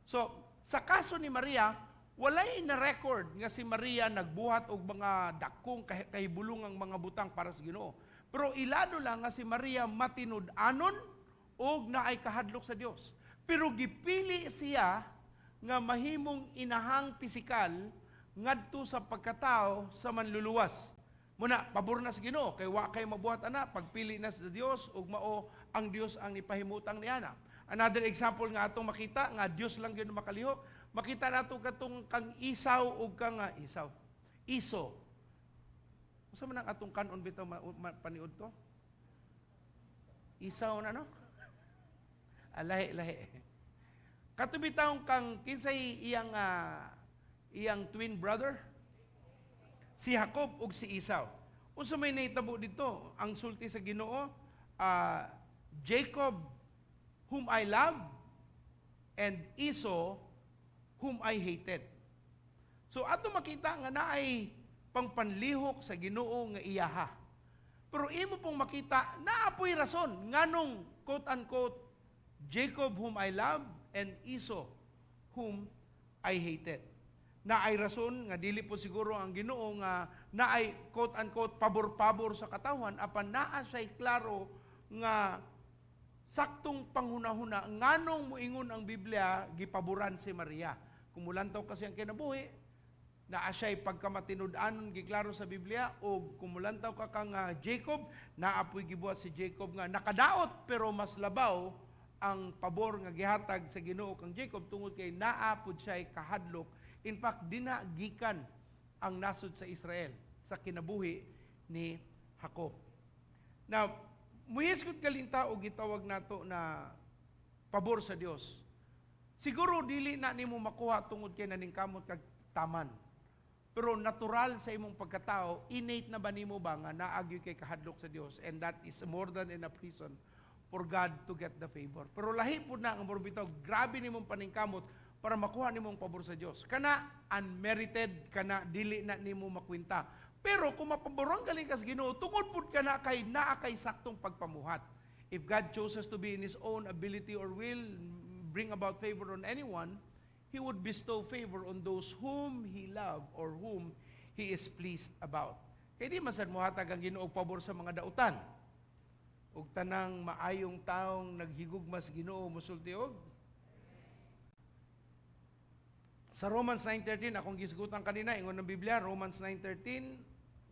So, sa kaso ni Maria, walay na record nga si Maria nagbuhat og mga dakong kahibulungang mga butang para sa Ginoo. Pero ilado lang nga si Maria matinud-anon og naay kahadlok sa Dios. Pero gipili siya nga mahimong inahang pisikal ngadto sa pagkatao sa Manluluwas. Muna, pabor na sa Ginoo kay wa kay mabuhat ana, pagpili na sa Dios ug mao ang Dios ang nipahimutang niana. Another example nga atong makita nga Dios lang gyud makalihok, makita nato katong kang Esau ug kang Esau. Iso. Unsa man ang atong kanon bitaw paniud to? Isaw na, no? Ah, lahi, lahi. Kato bitawng kang kinsay iyang twin brother? Si Jacob ug si Esau. Unsa may nahitabo dito? Ang sulti sa Ginoo, "Jacob whom I love and Esau whom I hated." So ato makita nga naay pangpanlihok sa Ginoo nga iyaha. Pero imo pong makita naa poy rason nganong, quote unquote, "Jacob whom I love and Esau whom I hated." Naay rason nga dili po siguro ang Ginoo nga naay, quote unquote, pabor-pabor sa katawhan, apan naa siya'y klaro nga saktong panghunahuna nganong muingon ang Biblia gipaboran si Maria. Kung mulantaw kasi ang kinabuhi, naa siya'y pagkamatinud-anon giklaro sa Biblia, o kung mulantaw ka kang Jacob, naa poy gibuhat si Jacob nga nakadaot, pero mas labaw ang pabor nga gihatag sa Ginoo kang Jacob tungod kay naa pud siya'y kahadlok. In fact, dina gikan ang nasod sa Israel sa kinabuhi ni Jacob. Now, muhisgot galinta og gitawag nato na pabor sa Dios. Siguro dili na nimo makuha tungod kay naningkamot kag taman. Pero natural sa imong pagkatao, innate na ba nimo ba nga naa gyud kay kahadlok sa Dios, and that is more than enough reason for God to get the favor. Pero lahi pud na ang bitaw grabe nimong paningkamot para makuha nimong pabor sa Dios. Kana unmerited, kana dili na nimo makwenta. Pero kung mapaboran galing kas Ginoo, tungod pud kana kay naa kay saktong pagpamuhat. If God chooses to be in His own ability or will bring about favor on anyone, He would bestow favor on those whom He loved or whom He is pleased about. Kay di man sad mohatag ang Ginoo og pabor sa mga dautan. Ug tanang maayong taong naghigugma sa Ginoo musulti og sa Romans 9:13, akong gisgutan kanina, ingon ng Biblia, Romans 9:13,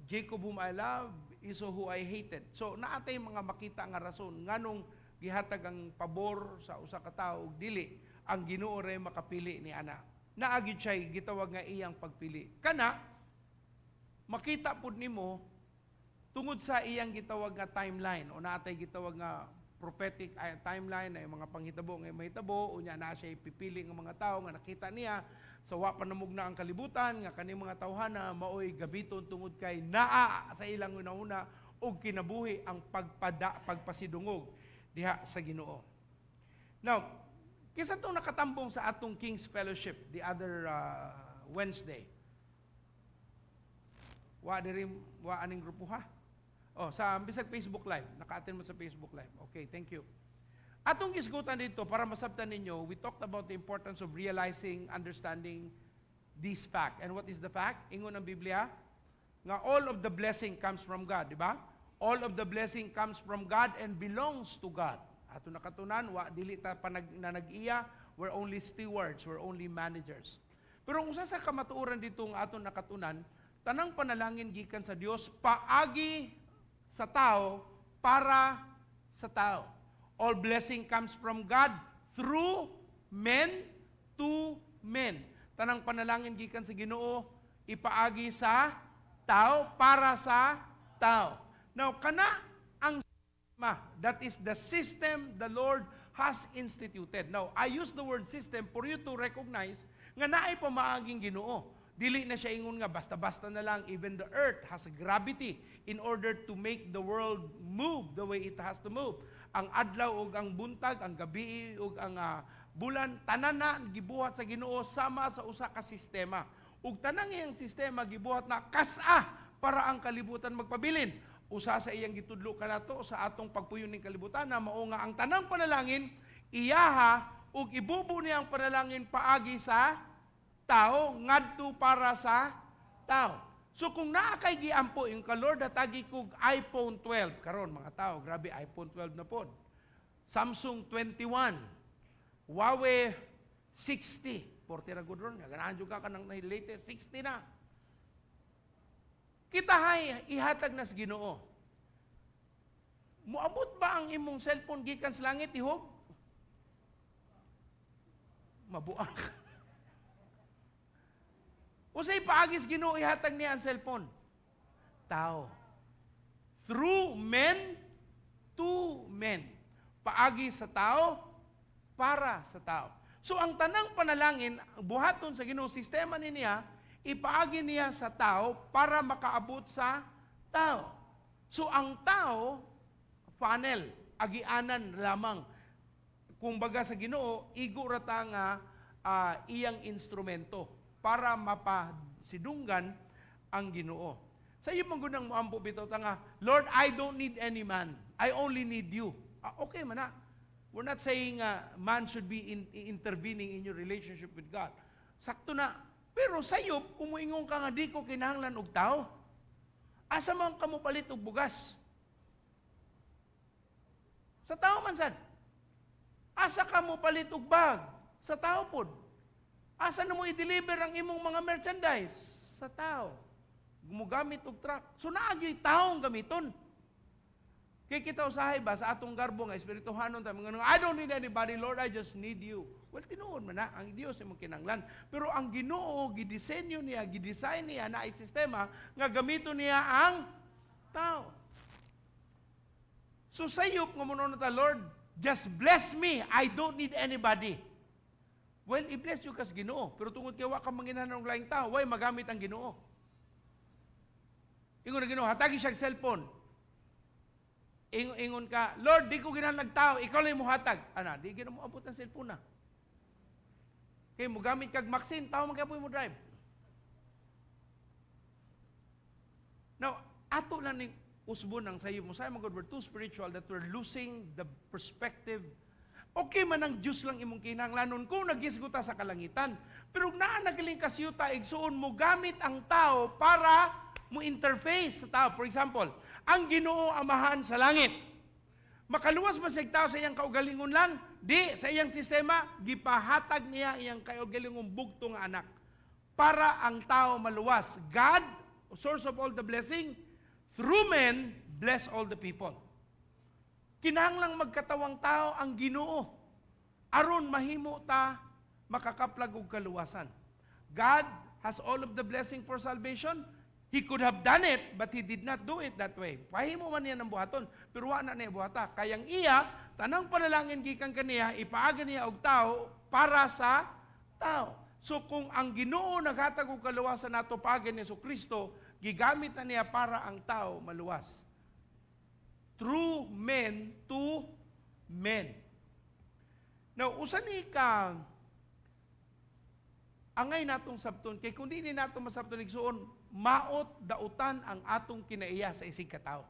"Jacob whom I love, Esau who I hated." So naatay mga makita nga rason nganong gihatag ang pabor sa usa ka tawo ug dili, ang Ginoo ray makapili ni ana. Naa gyud siya gitawag nga iyang pagpili. Kana makita pud nimo tungod sa iyang gitawag nga timeline o naatay gitawag nga prophetic timeline na yung mga panghitabo nga mahitabo, unya na siya ipipili ng mga tao nga nakita niya sa wa pa namugna ang kalibutan nga kani mga tawhana maoy gamiton tungod kay naa sa ilang hunahuna og kinabuhi ang pagpada pagpasidungog diha sa Ginoo. Now, kinsa tong nakatambong sa atong King's Fellowship the other Wednesday? Wa diri, wa aning grupo, ha? Oh, sa bisag Facebook Live, naka-attend mo sa Facebook Live. Okay, thank you. Atong gisgutan dito para masabtan ninyo, we talked about the importance of realizing, understanding this fact. And what is the fact? Ingon ang Biblia, nga all of the blessing comes from God, di ba? All of the blessing comes from God and belongs to God. Ato nakatunan, wa dili ta panag, na nag-iya, we're only stewards, we're only managers. Pero ang usa sa kamatuoran dito nga aton nakatunan, tanang panalangin gikan sa Dios paagi sa tao para sa tao. All blessing comes from God through men to men. Tanang panalangin gikan sa Ginoo ipaagi sa tao para sa tao. Now kana ang sistema. That is the system the Lord has instituted. Now, I use the word "system" for you to recognize nga naay pamaaging Ginoo. Dili na siya ingon nga basta-basta na lang. Even the earth has gravity in order to make the world move the way it has to move. Ang adlaw ug ang buntag, ang gabi ug ang bulan, tanan na gibuhat sa Ginoo sama sa usa ka sistema. Ug tanang iyang sistema gibuhat na kas-a para ang kalibutan magpabilin. Usa sa iyang gitudlo kanato sa atong pagpuyo ning kalibutan na mao nga ang tanang panalangin iyaha ug ibubo niya ang panalangin paagi sa tao ngadto para sa tao. So kung naa kay giampo yung ka, "Lord, hatagi kog iPhone 12." Karon mga tao, grabe, iPhone 12 na pod. Samsung 21, Huawei 60, 40 ra gud ron. Ganahan jud ka kanang latest 60 na. Kita hay ihatag na sa Ginoo. Muabot ba ang imong cellphone gikan sa langit, ihog? Mabuang. Unsay paagis Ginoo ihatag niya ang cellphone? Tao. Through men to men. Paagi sa tao para sa tao. So ang tanang panalangin buhaton sa Ginoo, sistema ni niya, ipaagi niya sa tao para makaabot sa tao. So ang tao, funnel, agianan lamang. Kung baga sa Ginoo, igo ra ta nga iyang instrumento para mapasidunggan ang Ginoo. Sa iyo man gunang moampo bitaw ta nga, "Lord, I don't need any man. I only need you." Ah, okay man na. We're not saying man should be intervening in your relationship with God. Sakto na. Pero sayop, kung moingon ka nga di ko kinahanglan og tao, asa man ka mo palit og bugas? Sa tao man sad. Asa ka mo palit og bag? Sa tao pod. Asa na mo i-deliver ang imong mga merchandise? Sa tao. Mugamit og truck. So naa gyoy taong gamiton. Kay kita usahay ba sa atong garbo nga espirituhanon ta mga, "I don't need anybody, Lord, I just need you." Well, tinuod man na ang Dios imong kinanglan. Pero ang Ginoo, gidisenyo niya, gidesign niya na sistema nga gamiton niya ang tao. So sayop nga mo ta, "Lord, just bless me. I don't need anybody." Well, i-bless you kas Ginoo. Pero tungod kay wa ka manginahanglan og laing tao, way magamit ang Ginoo. Ingon ang Ginoo, hatagi siya cellphone. Ingon ka, "Lord, di ko ginahanglan tao, ikaw lang mo hatag." Ana, di gina mo abot ang cellphone na. Kay mo gamit kag Maxine, tao man mo drive. Now, ato lang ning usbon ang sayo mo. Sayo man God, we're too spiritual that we're losing the perspective. Okay man ang Diyos lang imong kinahanglanon kung nagisguta sa kalangitan. Pero naa nagaling kasiyuta, igsuon mo gamit ang tao para mo interface sa tao. For example, ang Ginoo Amahan sa langit. Makaluwas ba siya tao sa iyang kaugalingon lang? Di, sa iyang sistema, gipahatag niya iyang kaugalingong bugto nga anak para ang tao maluwas. God, source of all the blessing, through men, bless all the people. Kinahanglang magkatawang tao ang Ginoo aron mahimo ta makakaplag og kaluwasan. God has all of the blessing for salvation. He could have done it, but He did not do it that way. Pahimo man niya ng buhaton, pero wa na niya buhata. Kayang iya, tanang panalangin gikan kaniya, ipaaga niya og tao para sa tao. So kung ang Ginoo naghatag og kaluwasan nato paagi ni Kristo, gigamit na niya para ang tao maluwas. Through men to men. Now, usa ni ka angay natong sabton kay kung di ni nato masabton, igsuon, maot dautan ang atong kinaiya sa isig katao.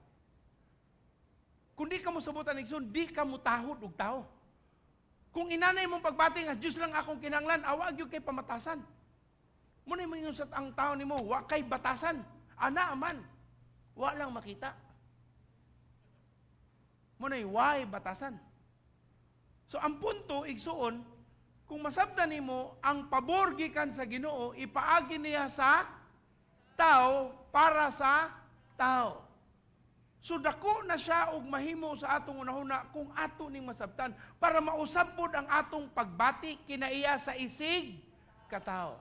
Kung di ka mo sabutan, igsuon, di ka mo tahod og tao. Kung inanay mong pagbati nga Diyos lang akong kinanglan, awa gyud kay pamatasan. Muna mo ingon sa ang tao nimo, wa kay batasan. Ana aman. Wa lang makita. Muna why batasan. So ang punto igsuon, kung masabtan nimo ang pabor gikan sa Ginoo, ipaagi niya sa tao para sa tao. So dako na siya og mahimo sa atong unahuna kung ato ning masabtan para mausab pod ang atong pagbati kinaiya sa isig katao.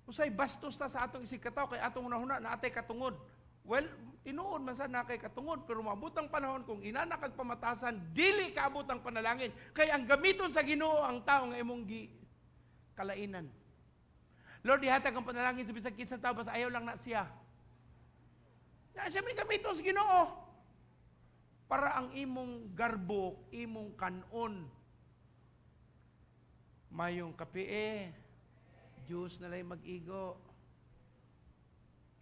Usay bastos ta sa atong isig katao kay atong unahuna na atay katungod. Well, tinuod man sa na kay katungod, pero maabot ang panahon kung inana kag pamatasan, dili kaabot ang panalangin kay ang gamiton sa Ginoo ang tao nga imong gi kalainan. Lord, ihatag ang panalangin sa bisag kinsang tao basta ayaw lang na siya. Na siya may gamiton sa Ginoo para ang imong garbo, imong kanon, mayong kapie, Diyos na lay mag-igo.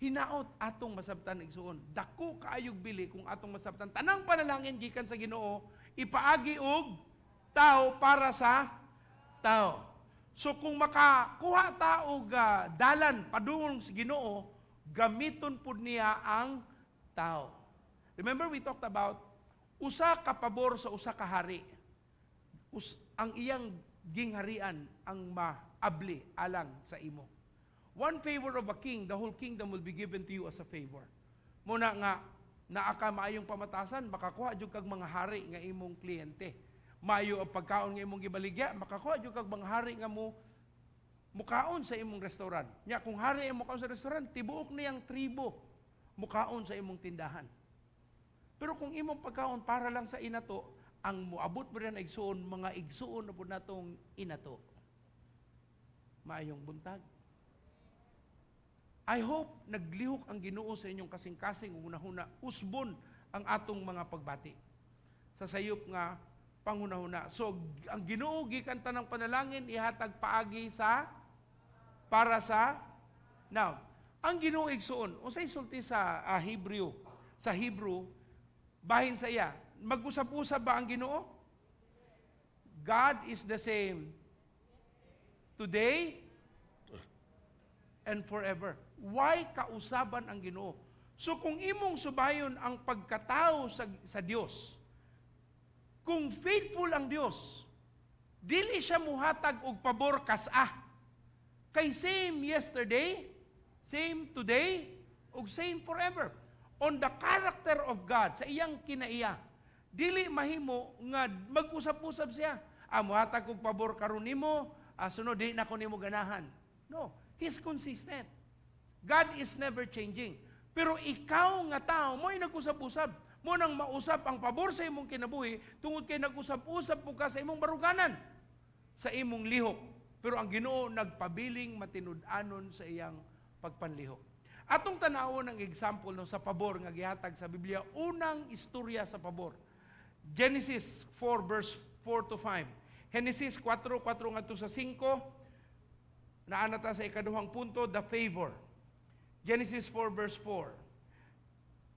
Hinaot atong masabtan, igsuon. Dako kaayog bili kung atong masabtan. Tanang panalangin gikan sa Ginoo, ipaagi og tao para sa tao. So kung makakuha ta og dalan padung sa Ginoo, gamiton pud niya ang tao. Remember we talked about usa ka pabor sa usa ka hari. Ang iyang gingharian ang maabli alang sa imo. One favor of a king, the whole kingdom will be given to you as a favor. Muna nga naa ka maayong pamatasan, makakuha jud kag mga hari nga imong kliyente. Maayo ang pagkaon nga imong gibaligya, makakuha jud kag mga hari nga mo mukaon sa imong restaurant. Nya kung hari ang mukaon sa restaurant, tibuok niyang tribo mukaon sa imong tindahan. Pero kung imong pagkaon para lang sa inato, ang muabot mo rin igsuon, mga igsuon na po natong inato. Maayong buntag. I hope naglihok ang Ginoo sa inyong kasing-kasing ug hunahuna, usbon ang atong mga pagbati sa sayop nga panghunahuna. So ang Ginoo gikan tanang panalangin ihatag paagi sa para sa. Now, ang Ginoo, igsuon, unsay sulti sa Hebreo? Sa Hebrew bahin sa iya, mag-usab-usab ba ang Ginoo? God is the same today and forever. Why kausaban ang Ginoo? So kung imong subayon ang pagkatao sa Dios, kung faithful ang Dios, dili siya muhatag og pabor kas-a. Kay same yesterday, same today, ug same forever. On the character of God, sa iyang kinaiya, dili mahimo nga mag-usab-usab siya. Ah, muhatag og pabor karon nimo, sunod di na ko nimo ganahan. No, He's consistent. God is never changing. Pero ikaw nga tao, mo'y nag-usab-usab. Mo nang mausap ang pabor sa imong kinabuhi tungod kay nag-usab-usab po ka sa imong baruganan, sa imong lihok. Pero ang Ginoo nagpabiling matinud-anon sa iyang pagpanlihok. Atong tanawon ang example, no, sa pabor nga gihatag sa Biblia, unang istorya sa pabor. Genesis 4 verse 4 to 5. Genesis 4, 4 ngadto sa 5. Naa na ta sa ikaduhang punto, the favor. Genesis 4 verse 4.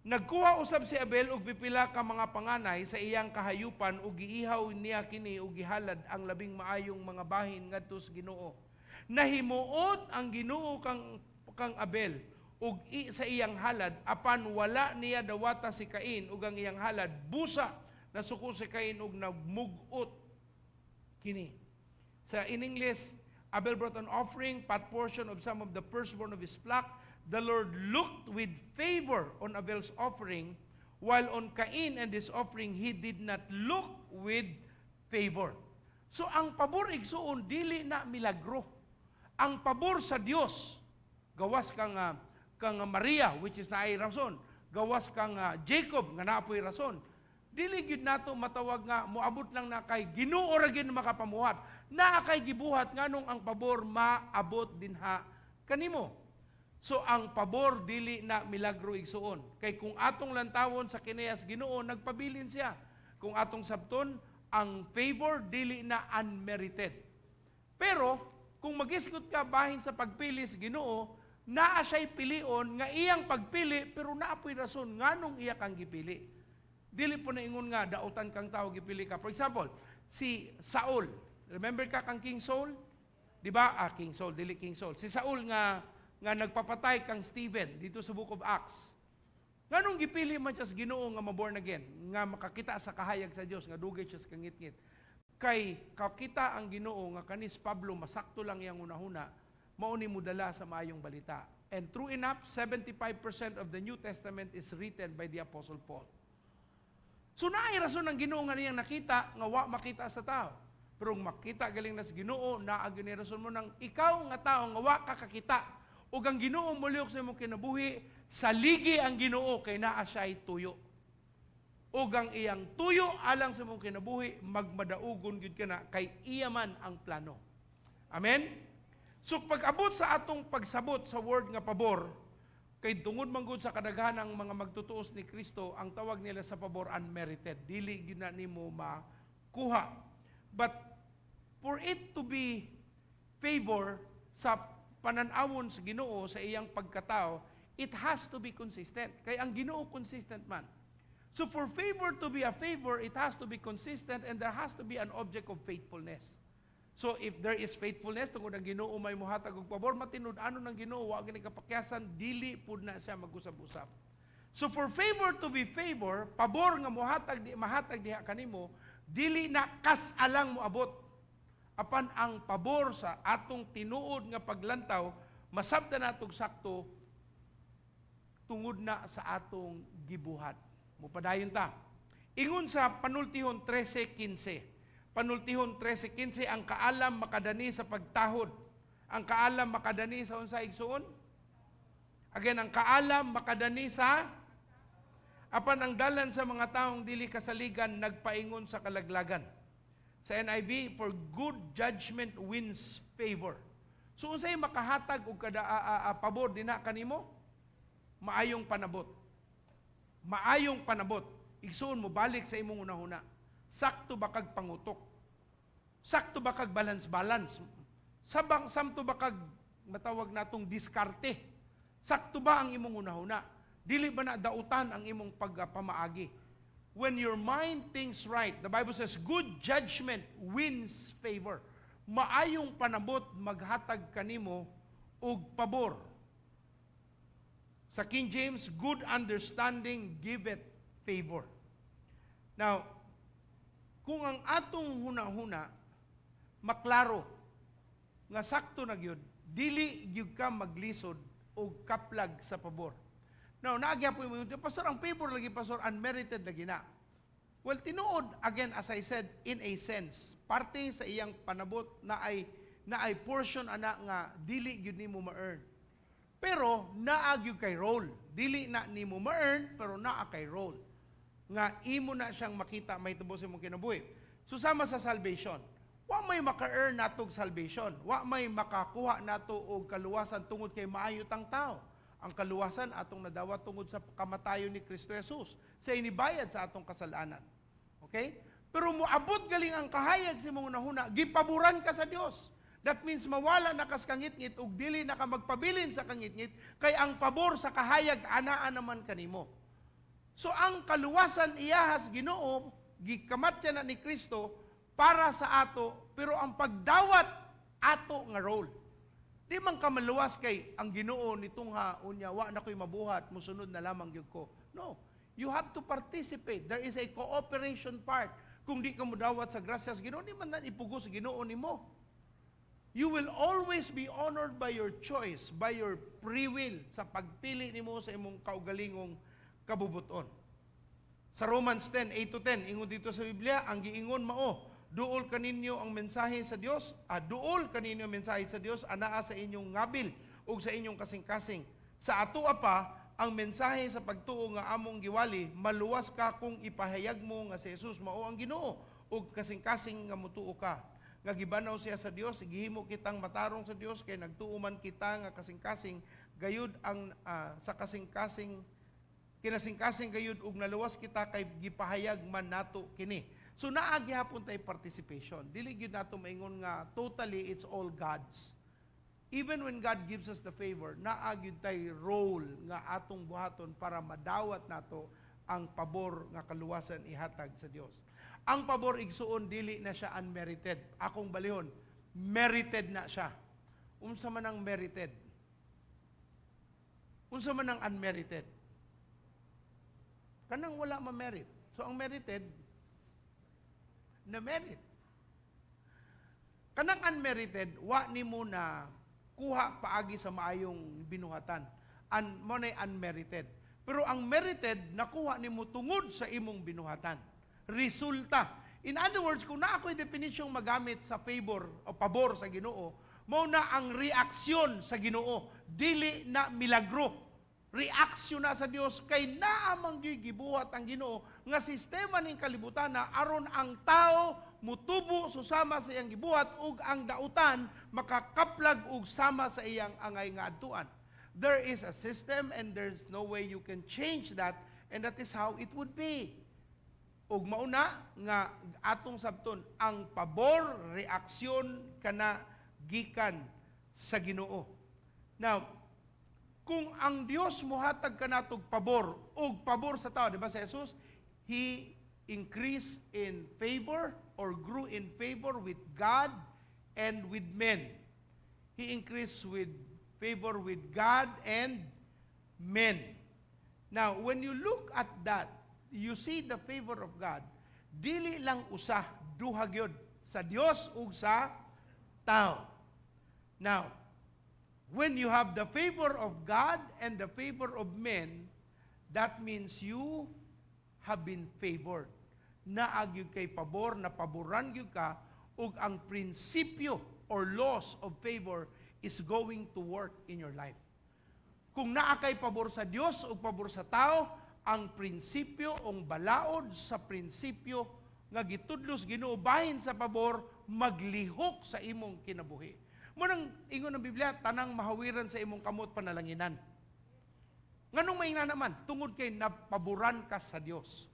Nagkuha usab si Abel og pipila ka mga panganay sa iyang kahayupan ug giihaw niya kini ug gihalad ang labing maayong mga bahin ngadto sa Ginoo. Nahimuot ang Ginoo kang Abel ug sa iyang halad, apan wala niya dawata si Cain ug ang iyang halad. Busa nasuko si Cain ug nagmug-ot kini. Sa in English, Abel brought an offering, fat portion of some of the firstborn of his flock. The Lord looked with favor on Abel's offering, while on Cain and his offering he did not look with favor. So ang pabor, igsuon, dili na milagro. Ang pabor sa Dios gawas kang Maria, which is naay rason, gawas kang Jacob nga naapoy rason. Dili gyud nato matawag nga moabot lang na kay Ginoo ra gyud makapamuhat. Naa kay gibuhat nganong ang pabor maabot dinha kanimo. So ang pabor dili na milagro, igsuon. Kay kung atong lantawon sa kinayas Ginoo, nagpabilin siya. Kung atong sabton, ang favor dili na unmerited. Pero kung magisgot ka bahin sa pagpili sa Ginoo, naa siya'y pilion nga iyang pagpili, pero naa po'y rason nganong iya kang gipili. Dili po na ingon nga dautan kang tao gipili ka. For example, Si Saul. Remember ka kang King Saul? Di ba? Ah, King Saul, dili King Saul. Si Saul nga nagpapatay kang Stephen dito sa Book of Acts. Nganong gipili man siya sa Ginoo nga maborn again, nga makakita sa kahayag sa Dios, nga dugay siya sa kangitngit? Kay kakita ang Ginoo nga kanis Pablo masakto lang iyang hunahuna, mao ni modala sa maayong balita. And true enough, 75% of the New Testament is written by the Apostle Paul. So naay rason ang Ginoo nga niyang nakita nga wa makita sa tao. Pero kung makita galing na sa Ginoo, naa gyud ni rason mo nang ikaw nga tao nga wa ka kakita ug ang Ginoo molihok sa imong kinabuhi, saligi ang Ginoo kay naa siya'y tuyo. Ug ang iyang tuyo alang sa imong kinabuhi, magmadaugon gyud kana kay iya man ang plano. Amen? So pag-abot sa atong pagsabot sa word nga pabor, kay tungod man gud sa kadaghanang mga magtutuos ni Kristo, ang tawag nila sa pabor, unmerited. Dili gyud na nimo makuha. But for it to be favor sa pananawon sa Ginoo sa iyang pagkatao, it has to be consistent. Kay ang Ginoo consistent man. So for favor to be a favor, it has to be consistent and there has to be an object of faithfulness. So if there is faithfulness, tungod ang Ginoo may muhatag og pabor, matinud-anon ng Ginoo, wa gani kapakyasan, dili pud na siya magusab-usab. So for favor to be favor, pabor nga muhatag di mahatag diha kanimo, dili na kas-alang moabot. Apan ang pabor sa atong tinuod nga paglantaw, masabtan natog sakto tungod na sa atong gibuhat. Mupadayon ta. Ingon sa Panultihon 13:15. Panultihon 13:15, ang kaalam makadani sa pagtahod. Ang kaalam makadani sa unsa, igsuon? Again, ang kaalam makadani sa. Apan ang dalan sa mga taong dili kasaligan nagpaingon sa kalaglagan. Sa NIV, "For good judgment wins favor." So unsay makahatag og kada pabor dinha kanimo? Maayong panabot. Maayong panabot. Igsuon mo balik sa imong hunahuna. Sakto ba kag pangutok? Sakto ba kag balance-balance? Sabang samto ba kag matawag natong diskarte? Sakto ba ang imong hunahuna? Dili ba na dautan ang imong pagpamaagi? When your mind thinks right, the Bible says, "Good judgment wins favor." Maayong panabot maghatag kanimo og pabor. Sa King James, "Good understanding giveth favor." Now, kung ang atong huna-huna maklaro nga sakto na gyud, dili gyud ka maglisod og kaplag sa pabor. Now, naa gyapoy mo, "Pastor, ang favor lagi, Pastor, unmerited lagi na." Well, tinuod, again, as I said, in a sense, parte sa iyang panabot na ay portion ana nga dili gyud nimo ma-earn. Pero naa gyud kay role. Dili na nimo ma-earn, pero naa kay role nga imo na siyang makita mahitabo sa imong kinabuhi. So sama sa salvation. Wa may maka-earn natog salvation. Wa may makakuha nato og kaluwasan tungod kay maayo tang tao. Ang kaluwasan atong nadawat tungod sa kamatayon ni Kristo Jesus sa inibayad sa atong kasalanan. Okay? Pero moabot galing ang kahayag sa imong hunahuna, gipaboran ka sa Dios. That means mawala na kas kangitngit ug dili na ka magpabilin sa kangitngit kay ang pabor sa kahayag anaa naman kanimo. So ang kaluwasan iyahas Ginoo, gikamatya na ni Kristo para sa ato, pero ang pagdawat ato nga role. Di man ka maluwas kay ang Ginoo nitungha unya wa na ko'y mabuhat, musunod na lamang gyud ko. No. You have to participate. There is a cooperation part. Kung di ka mudawat sa grasya sa Ginoo, di man na ipugos sa Ginoo nimo. You will always be honored by your choice, by your free will sa pagpili nimo sa imong kaugalingong kabubuton. Sa Romans 10, 8 to 10, ingon dito sa Biblia, ang giingon mao, duol kaninyo ang mensahe sa Dios, duol kaninyo ang mensahe sa Dios anaa sa inyong ngabil ug sa inyong kasing-kasing. Sa atoa pa, ang mensahe sa pagtuo nga among giwali, maluwas ka kung ipahayag mo nga si Jesus mao ang Ginoo ug kasing-kasing nga mutuo ka nga gibanaw siya sa Dios, gihimo kitang matarong sa Dios kay nagtuo man kita nga kasing-kasing gayud ang sa kasing-kasing kinasing-kasing gayud ug naluwas kita kay gipahayag man nato kini. So naa gihapon tay participation. Dili gyud nato maingon nga totally it's all God's. Even when God gives us the favor, naa gyud tay role nga atong buhaton para madawat nato ang pabor nga kaluwasan ihatag sa Dios. Ang pabor, igsuon, dili na siya unmerited. Akong balihon, merited na siya. Unsa man ang merited? Unsa man ang unmerited? Kanang wala ma-merit. So ang merited, na merit. Kanang unmerited, wa nimo na kuha paagi sa maayong binuhatan. Mao na unmerited. Pero ang merited, nakuha nimo tungod sa imong binuhatan. Resulta. In other words, kung naa ko'y definition magamit sa favor o pabor sa Ginoo, mao na ang reaksyon sa Ginoo, dili na milagro. Reaksyon na sa Dios kay naa man gibuhat ang Ginoo nga sistema ning kalibutan na aron ang tao mutubo susama sa iyang gibuhat ug ang dautan makakaplag og sama sa iyang angay nga adtuan. There is a system and there's no way you can change that, and that is how it would be. Ug mauna nga atong sabton, ang pabor, reaksyon kana gikan sa Ginoo. Now, kung ang Dios mohatag kanatog pabor ug pabor sa tao, di ba sa Jesus, he increased in favor or grew in favor with God and with men. He increased with favor with God and men. Now, when you look at that, you see the favor of God. Dili lang usa, duha gyud, sa Dios ug sa tao. Now, when you have the favor of God and the favor of men, that means you have been favored. Naa gyud kay pabor, napaboran gyud ka, ug ang prinsipyo or laws of favor is going to work in your life. Kung naa kay pabor sa Dios ug pabor sa tao, ang prinsipyo o balaod sa prinsipyo nga gitudlos Ginoo bahin sa pabor maglihok sa imong kinabuhi. Mao nang ingon ng Biblia, tanang mahawiran sa imong kamot panalanginan. Nganong maingna naman? Tungod kay napaboran ka sa Dios.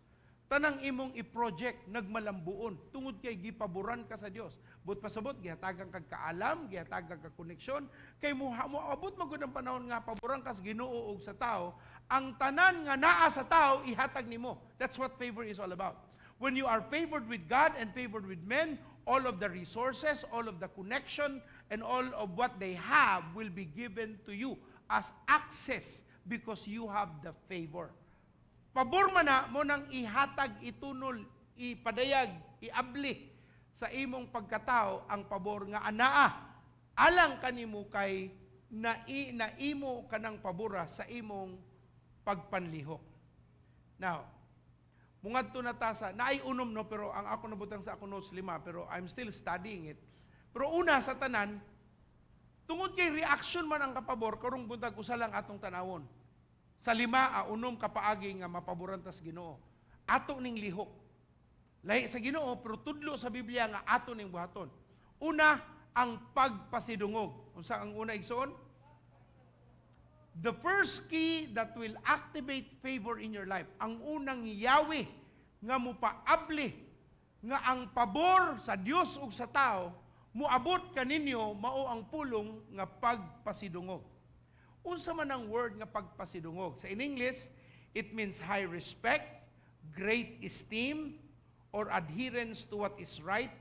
Tanang imong i-project nagmalambuon tungod kay gipaboran ka sa Dios. But pasabot, gihatagan kag kaalam, gihatagan kag koneksyon kay mo moabot man gud ang panahon nga paboran ka sa Ginoo ug sa tao, ang tanan nga naa sa tao ihatag nimo. That's what favor is all about. When you are favored with God and favored with men, all of the resources, all of the connection, and all of what they have will be given to you as access because you have the favor. Pabor man na mao nang ihatag, itunol, ipadayag, iabli sa imong pagkatao ang pabor nga anaa alang kanimo kay nai naimo kanang pabora sa imong pagpanlihok. Now, mungadto na ta sa naay unom, no, pero ang ako nabutang sa ako notes lima, pero I'm still studying it. Pero una sa tanan, tungod kay reaction man ang kapabor, karong buntag usa lang atong tanawon. Sa lima a unom ka paagi nga mapaboran tas Ginoo. Ato ning lihok. Lahi sa Ginoo, pero tudlo sa Biblia nga ato ning buhaton. Una, ang pagpasidungog. Unsa ang una, igsoon? The first key that will activate favor in your life, ang unang yawi nga mupaabli nga ang pabor sa Dios ug sa tao muabot kaninyo, mao ang pulong nga pagpasidungog. Unsa man ang word nga pagpasidungog? Sa in English, it means high respect, great esteem, or adherence to what is right,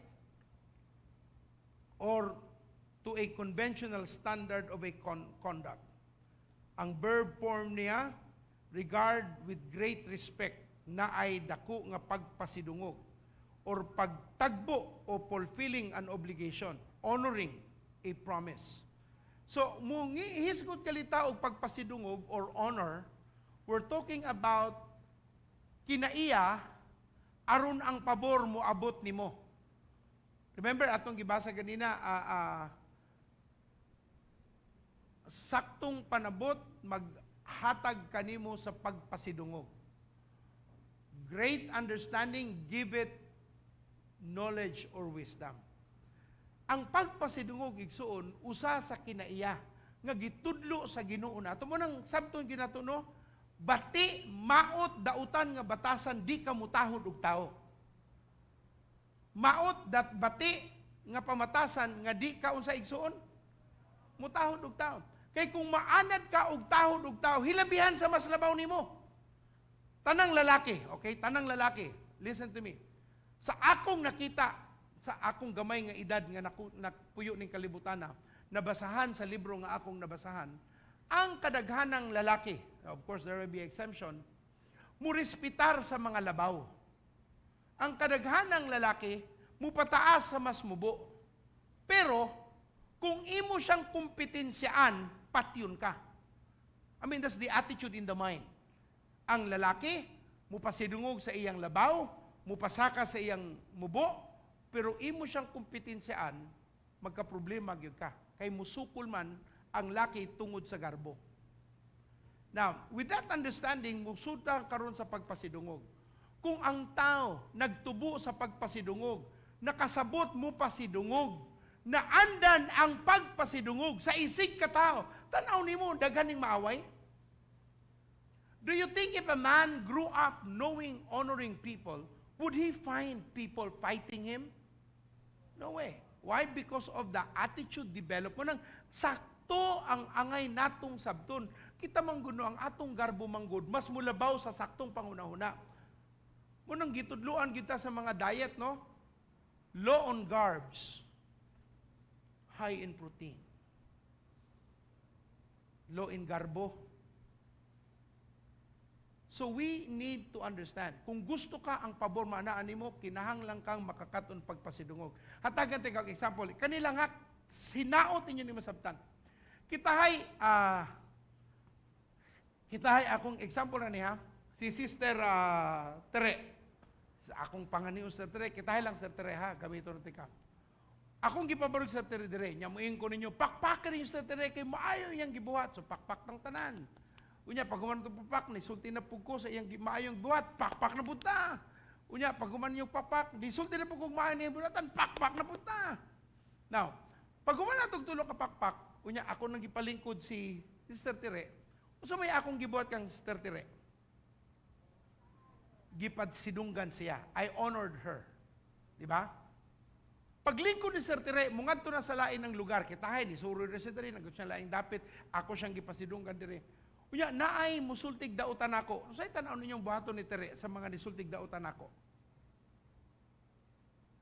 or to a conventional standard of a conduct. Ang verb form niya, regard with great respect, na ay dako nga pagpasidungog or pagtagbo o fulfilling an obligation, honoring a promise. So, munghisgot kalita og pagpasidungog or honor, we're talking about kinaiya aron ang pabor mo abot nimo. Remember atong gibasa ganina, saktong panabot maghatag kanimo sa pagpasidungog. Great understanding give it knowledge or wisdom. Ang pagpasidungog, igsuon, usa sa kinaiya nga gitudlo sa Ginoo nato. Mao nang sabton ginato, no, bati maot dautan nga batasan, di ka mutahod og tao. Maot dat bati nga pamatasan nga di ka, unsa, igsuon? Mutahod og tao. Kay kung maanad ka og tahod og tao, hilabihan sa mas labaw nimo. Tanang lalaki, okay? Tanang lalaki, listen to me. Sa akong nakita, sa akong gamay nga edad nga napuyo ning kalibutan na, nabasahan sa libro nga akong nabasahan, ang kadaghanang lalaki, of course there will be exemption, murespetar sa mga labaw. Ang kadaghanang lalaki, mupataas sa mas mubo. Pero, kung imo siyang kompetensyaan, patyon ka. I mean, that's the attitude in the mind. Ang lalaki, mupasidungog sa iyang labaw, mupasaka sa iyang mubo, pero imo siyang kompetensyaan, magka-problema gyud ka. Kay musukol man ang laki tungod sa garbo. Now, with that understanding, musud ta karon sa pagpasidungog. Kung ang tao nagtubo sa pagpasidungog, nakasabot mo pasidungog, naandan ang pagpasidungog sa isig ka tao, tanaw nimo daghan ning maaway? Do you think if a man grew up knowing, honoring people, would he find people fighting him? No way. Why? Because of the attitude developed mo nang sakto ang angay natong sabton. Kita mangguno ang atong garbo manggod, mas mulabaw sa saktong pangunahuna. Mao nang gitudluan kita sa mga diet, no? Low on carbs, high in protein. Low in garbo. So we need to understand, kung gusto ka ang pabor maanaan nimo, kinahanglan kang makakaton pagpasidungog. Hatagan tayo kag example, kanila nga hinaot ninyo ni masabtan. Kitahay akong example na niya, si Sister Tere. Sa akong panganiyon Sister Tere, kitahay lang Sister Tere ha, gamito rin ka. Akong gipabarog sa Tere dire, nya muingon ko ninyo, pakpakan ninyo Sister Tere kay maayo iyang gibuhat, so pakpak tang tanan. Unya pag human itong pakpak, nisulti na pug ko sa iyang maayong buhat, pakpak na pud ta. Unya pag human yung pakpak, nisulti na pug kong maayo niyang buhatan, pakpak na pud ta. Now, pag human na itong tulo ka pakpak, unya ako nang gipalingkod si Sister Tere, unsa may akong gibuhat kang Sister Tere? Gipadsidunggan siya. I honored her. Di ba? Paglingkod ni Sir Tere, mungadto na sa lain ng lugar, kitahay, ni suroy na siya diri, nagod siya laing dapit, ako siyang gipasidunggan diri. Unya, naay musultig dautan ako. Unsay tan-aw ninyong buhaton ni Tere sa mga nisultig dautan ako?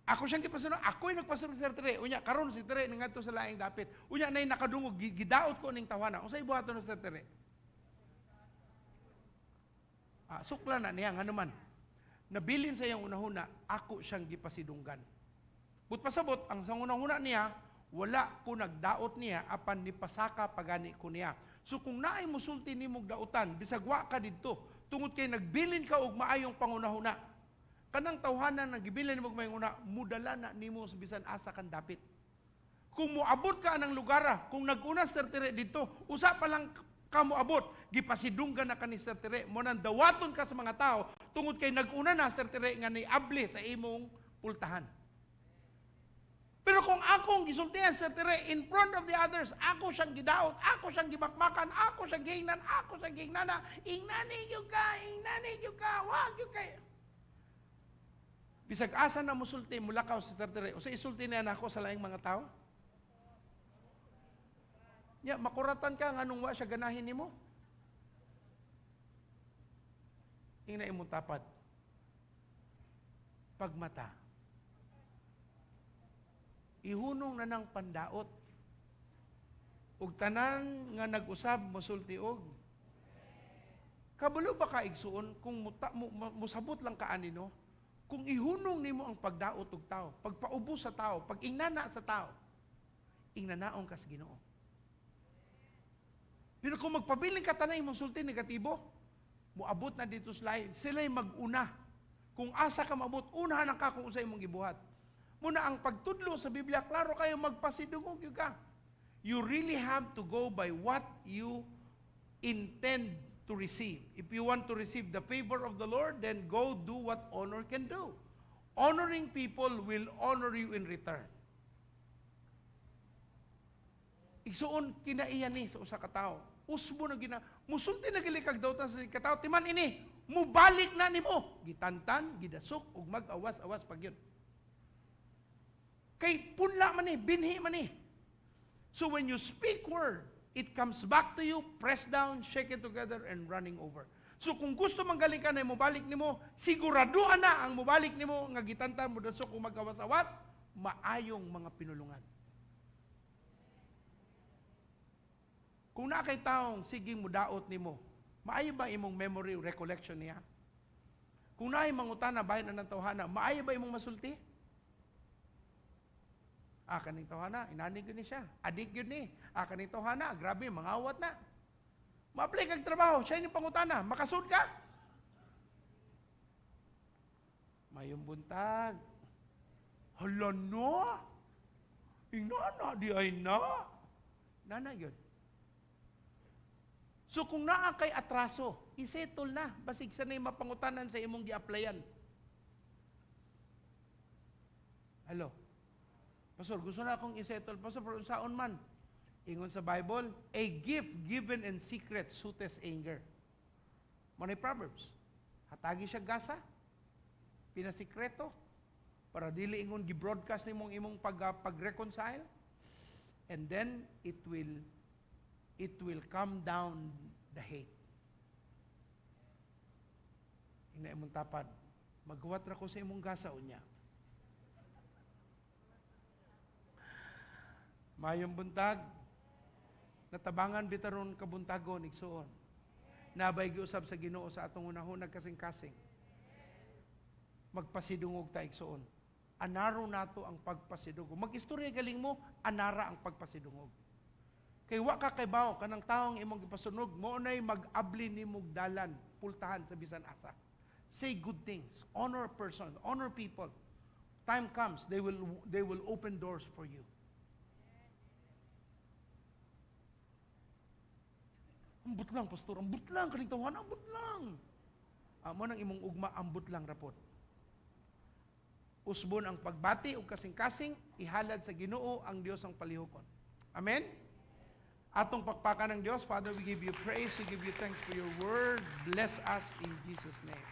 Ako siyang gipasunod, ako'y nagpasunod si Sir Tere. Unya, karon si Tere nangadto sa laing dapit. Unya, nay nakadungog, gidaot ko ning tawana. Unsay buhaton ni Sir Tere? Ah, sukla na niya, ngano man. Nabilin sa iyang unahuna, ako siyang gipasidunggan. But pasabot, ang sa unahuna niya, wala ko nagdaot niya, apan nipasaka pagani ko niya. So kung naay musulti nimog dautan, bisag wa ka didto, tungod kay nagbilin ka og maayong pangunahuna. Kanang tawhanan nga gibilin nimo og maayong una, mudala na nimo sa bisan asa kan dapit. Kung moabot ka anang lugar, kung nag-una Sir Tere didto, usa pa lang ka moabot, gipasidunggan na ka ni Sir Tere, mo nang dawaton ka sa mga tao, tungod kay nag-una na Sir Tere nga niabli sa imong pultahan. Pero kung akong gisultihan Sir Tere in front of the others, ako siyang gidaot, ako siyang gibakbakan, ako siyang giingnan, ako siyang giingnana, ingnani gyud ka, ingnani gyud ka, wag gyud kay. Bisag asa na musulti, mulakaw si Sir Tere. Usa isulti niya nako sa laing mga tao? Ya, makuratan ka nganong wa siya ganahin nimo. Ingna imong tapad. Pagmata. Ihunong na ng pandaot. Ug tanan nga nag-usab mosulti og. Kabalo ba ka, igsuon, kung musabot lang ka ani, no? Kung ihunong nimo ang pagdaot og tao, pagpaubos sa tao, pag-ingnana sa tao, ingnanaon ka sa Ginoo. Pero kung magpabilin ka tanay imong sulti negatibo, moabot na dito sa lain, sila'y mag-una. Kung asa ka maabot, unahan ka kung unsay imong gibuhat. Muna ang pagtudlo sa Biblia, klaro kayo magpasidungog gyud ka. You really have to go by what you intend to receive. If you want to receive the favor of the Lord, then go do what honor can do. Honoring people will honor you in return. Igsuon kinaiyan ni sa usa ka tawo. Usbo na gina, musulti na gali kag dautan sa katao, timan ini, mubalik na nimo. Gitantan, gidasok ug mag-awas-awas pag yun. Kay punla man ni, binhi man ni. So when you speak word, It comes back to you, pressed down, shaken together, and running over. So kung gusto manggaling ka na mobalik nimo, siguraduhan na ang mobalik nimo nga gitantan mo dasok kung magawas-awas, maayong mga pinulungan. Kung naa kay taong siging mudaot nimo, maayo ba imong memory o recollection niya? Kung naay mangutana bahin na ng tawhana, maayo ba imong masulti? Ah, kaning tawhana, inani gyud ni siya. Adik gyud ni. Ah, kaning tawhana, grabe, mangawat na. Ma-apply kag trabaho, siya yung pangutana, makasud ka? Mayong buntag. Hala no? Ingana di ay na. Nana yun. So kung naa kay atraso, isettle na. Basig sa na mapangutanan sa imong gi-applyan. Hello? Pastor, gusto na akong isettle. Pastor, pero unsaon man? Ingon sa Bible, a gift given in secret soothes anger. Mao Proverbs. Hatagi siya gasa, pinasikreto, para dili ingon gi-broadcast nimong imong pag-reconcile, and then it will calm down the hate. Ingna imong tapad, maghuwat ra ko sa imong gasa unya. Mayong buntag, natabangan bitaron kabuntagon igsuon. Nabay giusab sa Ginoo sa atong unahon nagkasing-kasing. Magpasidungog ta, igsuon. Anaro nato ang pagpasidungog. Mag-istorya galing mo, anara ang pagpasidungog. Kay wa ka kaybaw kanang taong imong gipasunog mo nay mag-abli nimog dalan pultahan sa bisan asa. Say good things, honor person, honor people. Time comes, they will open doors for you. Ambot lang, pastor, ambot lang, kaning tawhan, ambot lang. Amo nang imong ugma, ambot lang rapot. Usbon ang pagbati ug kasing-kasing, ihalad sa Ginoo ang Dios ang palihukon. Amen? Atong pakpakan ng Dios. Father, we give you praise, we give you thanks for your word. Bless us in Jesus' name.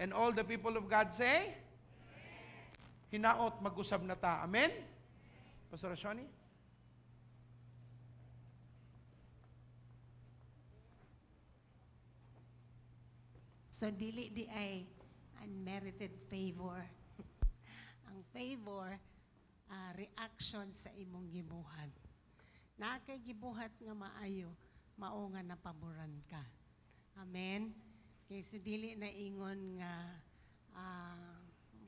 And all the people of God say, hinaot mag-usab na ta. Amen? Pastor Shoni? So dili di ay unmerited favor. Ang favor, reaction sa imong gibuhat. Naa kay gibuhat nga maayo, mao nga napaboran ka. Amen. Kay so dili na ingon nga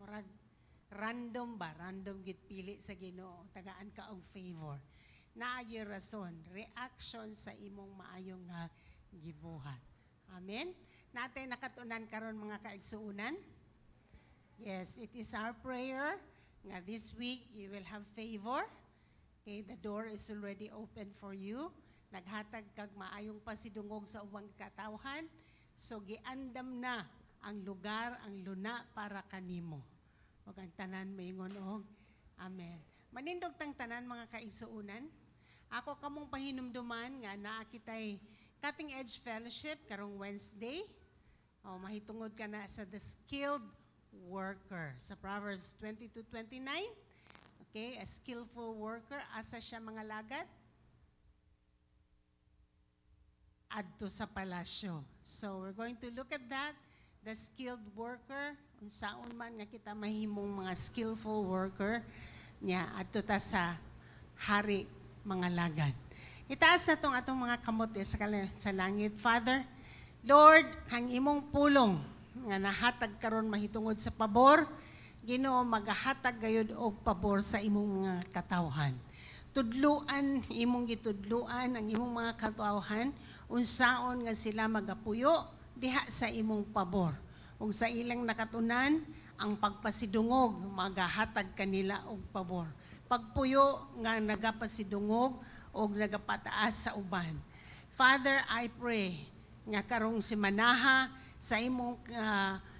murag random ba, random gid pili sa Ginoo, tagaan ka og favor. Naay rason, reaction sa imong maayo nga gibuhat. Amen. Natay nakatunan karon, mga kaigsuunan. Yes, it is our prayer nga this week you will have favor. Okay, the door is already open for you. Naghatag kag maayong pasidungog sa ubang katawhan. So giandam na ang lugar, ang luna para kanimo. Ug ang tanan moingon og amen. Manindog tang tanan, mga kaigsuunan. Ako kamong pahinumduman nga naa kitay Cutting Edge Fellowship karong Wednesday. O, mahitungod ka na sa the skilled worker sa Proverbs 22:29. Okay, a skillful worker, asa siya mga lagad? Adto sa palasyo. So we're going to look at that, the skilled worker, unsaon man nga kita mahimong mga skillful worker niya adto ta sa hari mga lagad. Itaas na tong atong mga kamot sa langit. Father, Lord, ang imong pulong nga nahatag karon mahitungod sa pabor, Ginoo, magahatag gayud og pabor sa imong mga katawhan. Tudluan, imong gitudluan ang imong mga katawhan unsaon nga sila magapuyo diha sa imong pabor. Ug sa ilang nakatunan, ang pagpasidungog magahatag kanila og pabor. Pagpuyo nga nagapasidungog og nagapataas sa uban. Father, I pray nga karong simanaha sa imong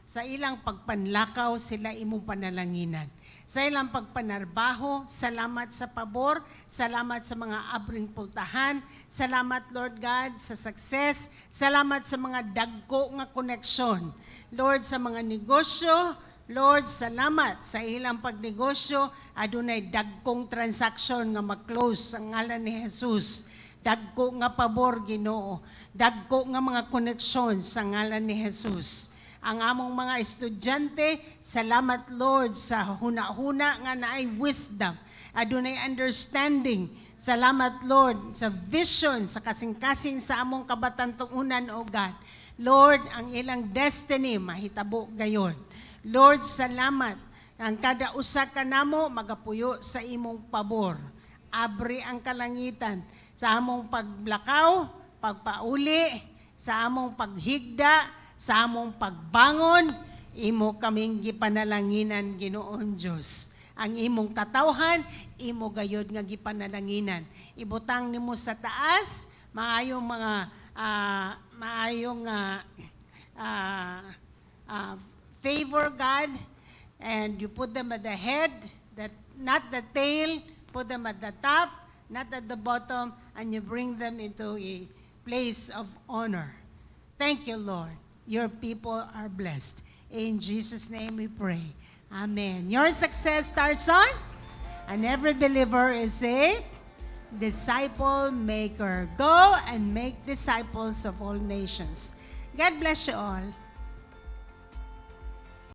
sa ilang pagpanlakaw sila imong panalanginan. Sa ilang pagpanarbaho, salamat sa pabor, salamat sa mga abring pultahan, salamat, Lord God, sa success, salamat sa mga dagko nga koneksyon. Lord, sa mga negosyo, Lord, salamat sa ilang pagnegosyo, adunay dagkong transaction nga ma-close sa ngalan ni Jesus. Dagko nga pabor, Ginoo. Dagko nga mga koneksyon sa ngalan ni Jesus. Ang among mga estudyante, salamat, Lord, sa huna-huna nga naay wisdom, adunay understanding. Salamat, Lord, sa vision, sa kasing-kasing sa among kabatantunan, O God. Lord, ang ilang destiny mahitabo gayon. Lord, salamat. Ang kada usa ka namo magapuyo sa imong pabor. Abri ang kalangitan sa among paglakaw, pagpauli, sa among paghigda, sa among pagbangon, imo kaming gipanalanginan, Ginoon Dios. Ang imong katawhan, imo gayod nga gipanalanginan. Ibutang nimo sa taas, maayong mga maayong favor, God, and you put them at the head, that not the tail, put them at the top, not at the bottom, and you bring them into a place of honor. Thank you, Lord. Your people are blessed. In Jesus' name we pray. Amen. Your success starts on, and every believer is a disciple maker. Go and make disciples of all nations. God bless you all.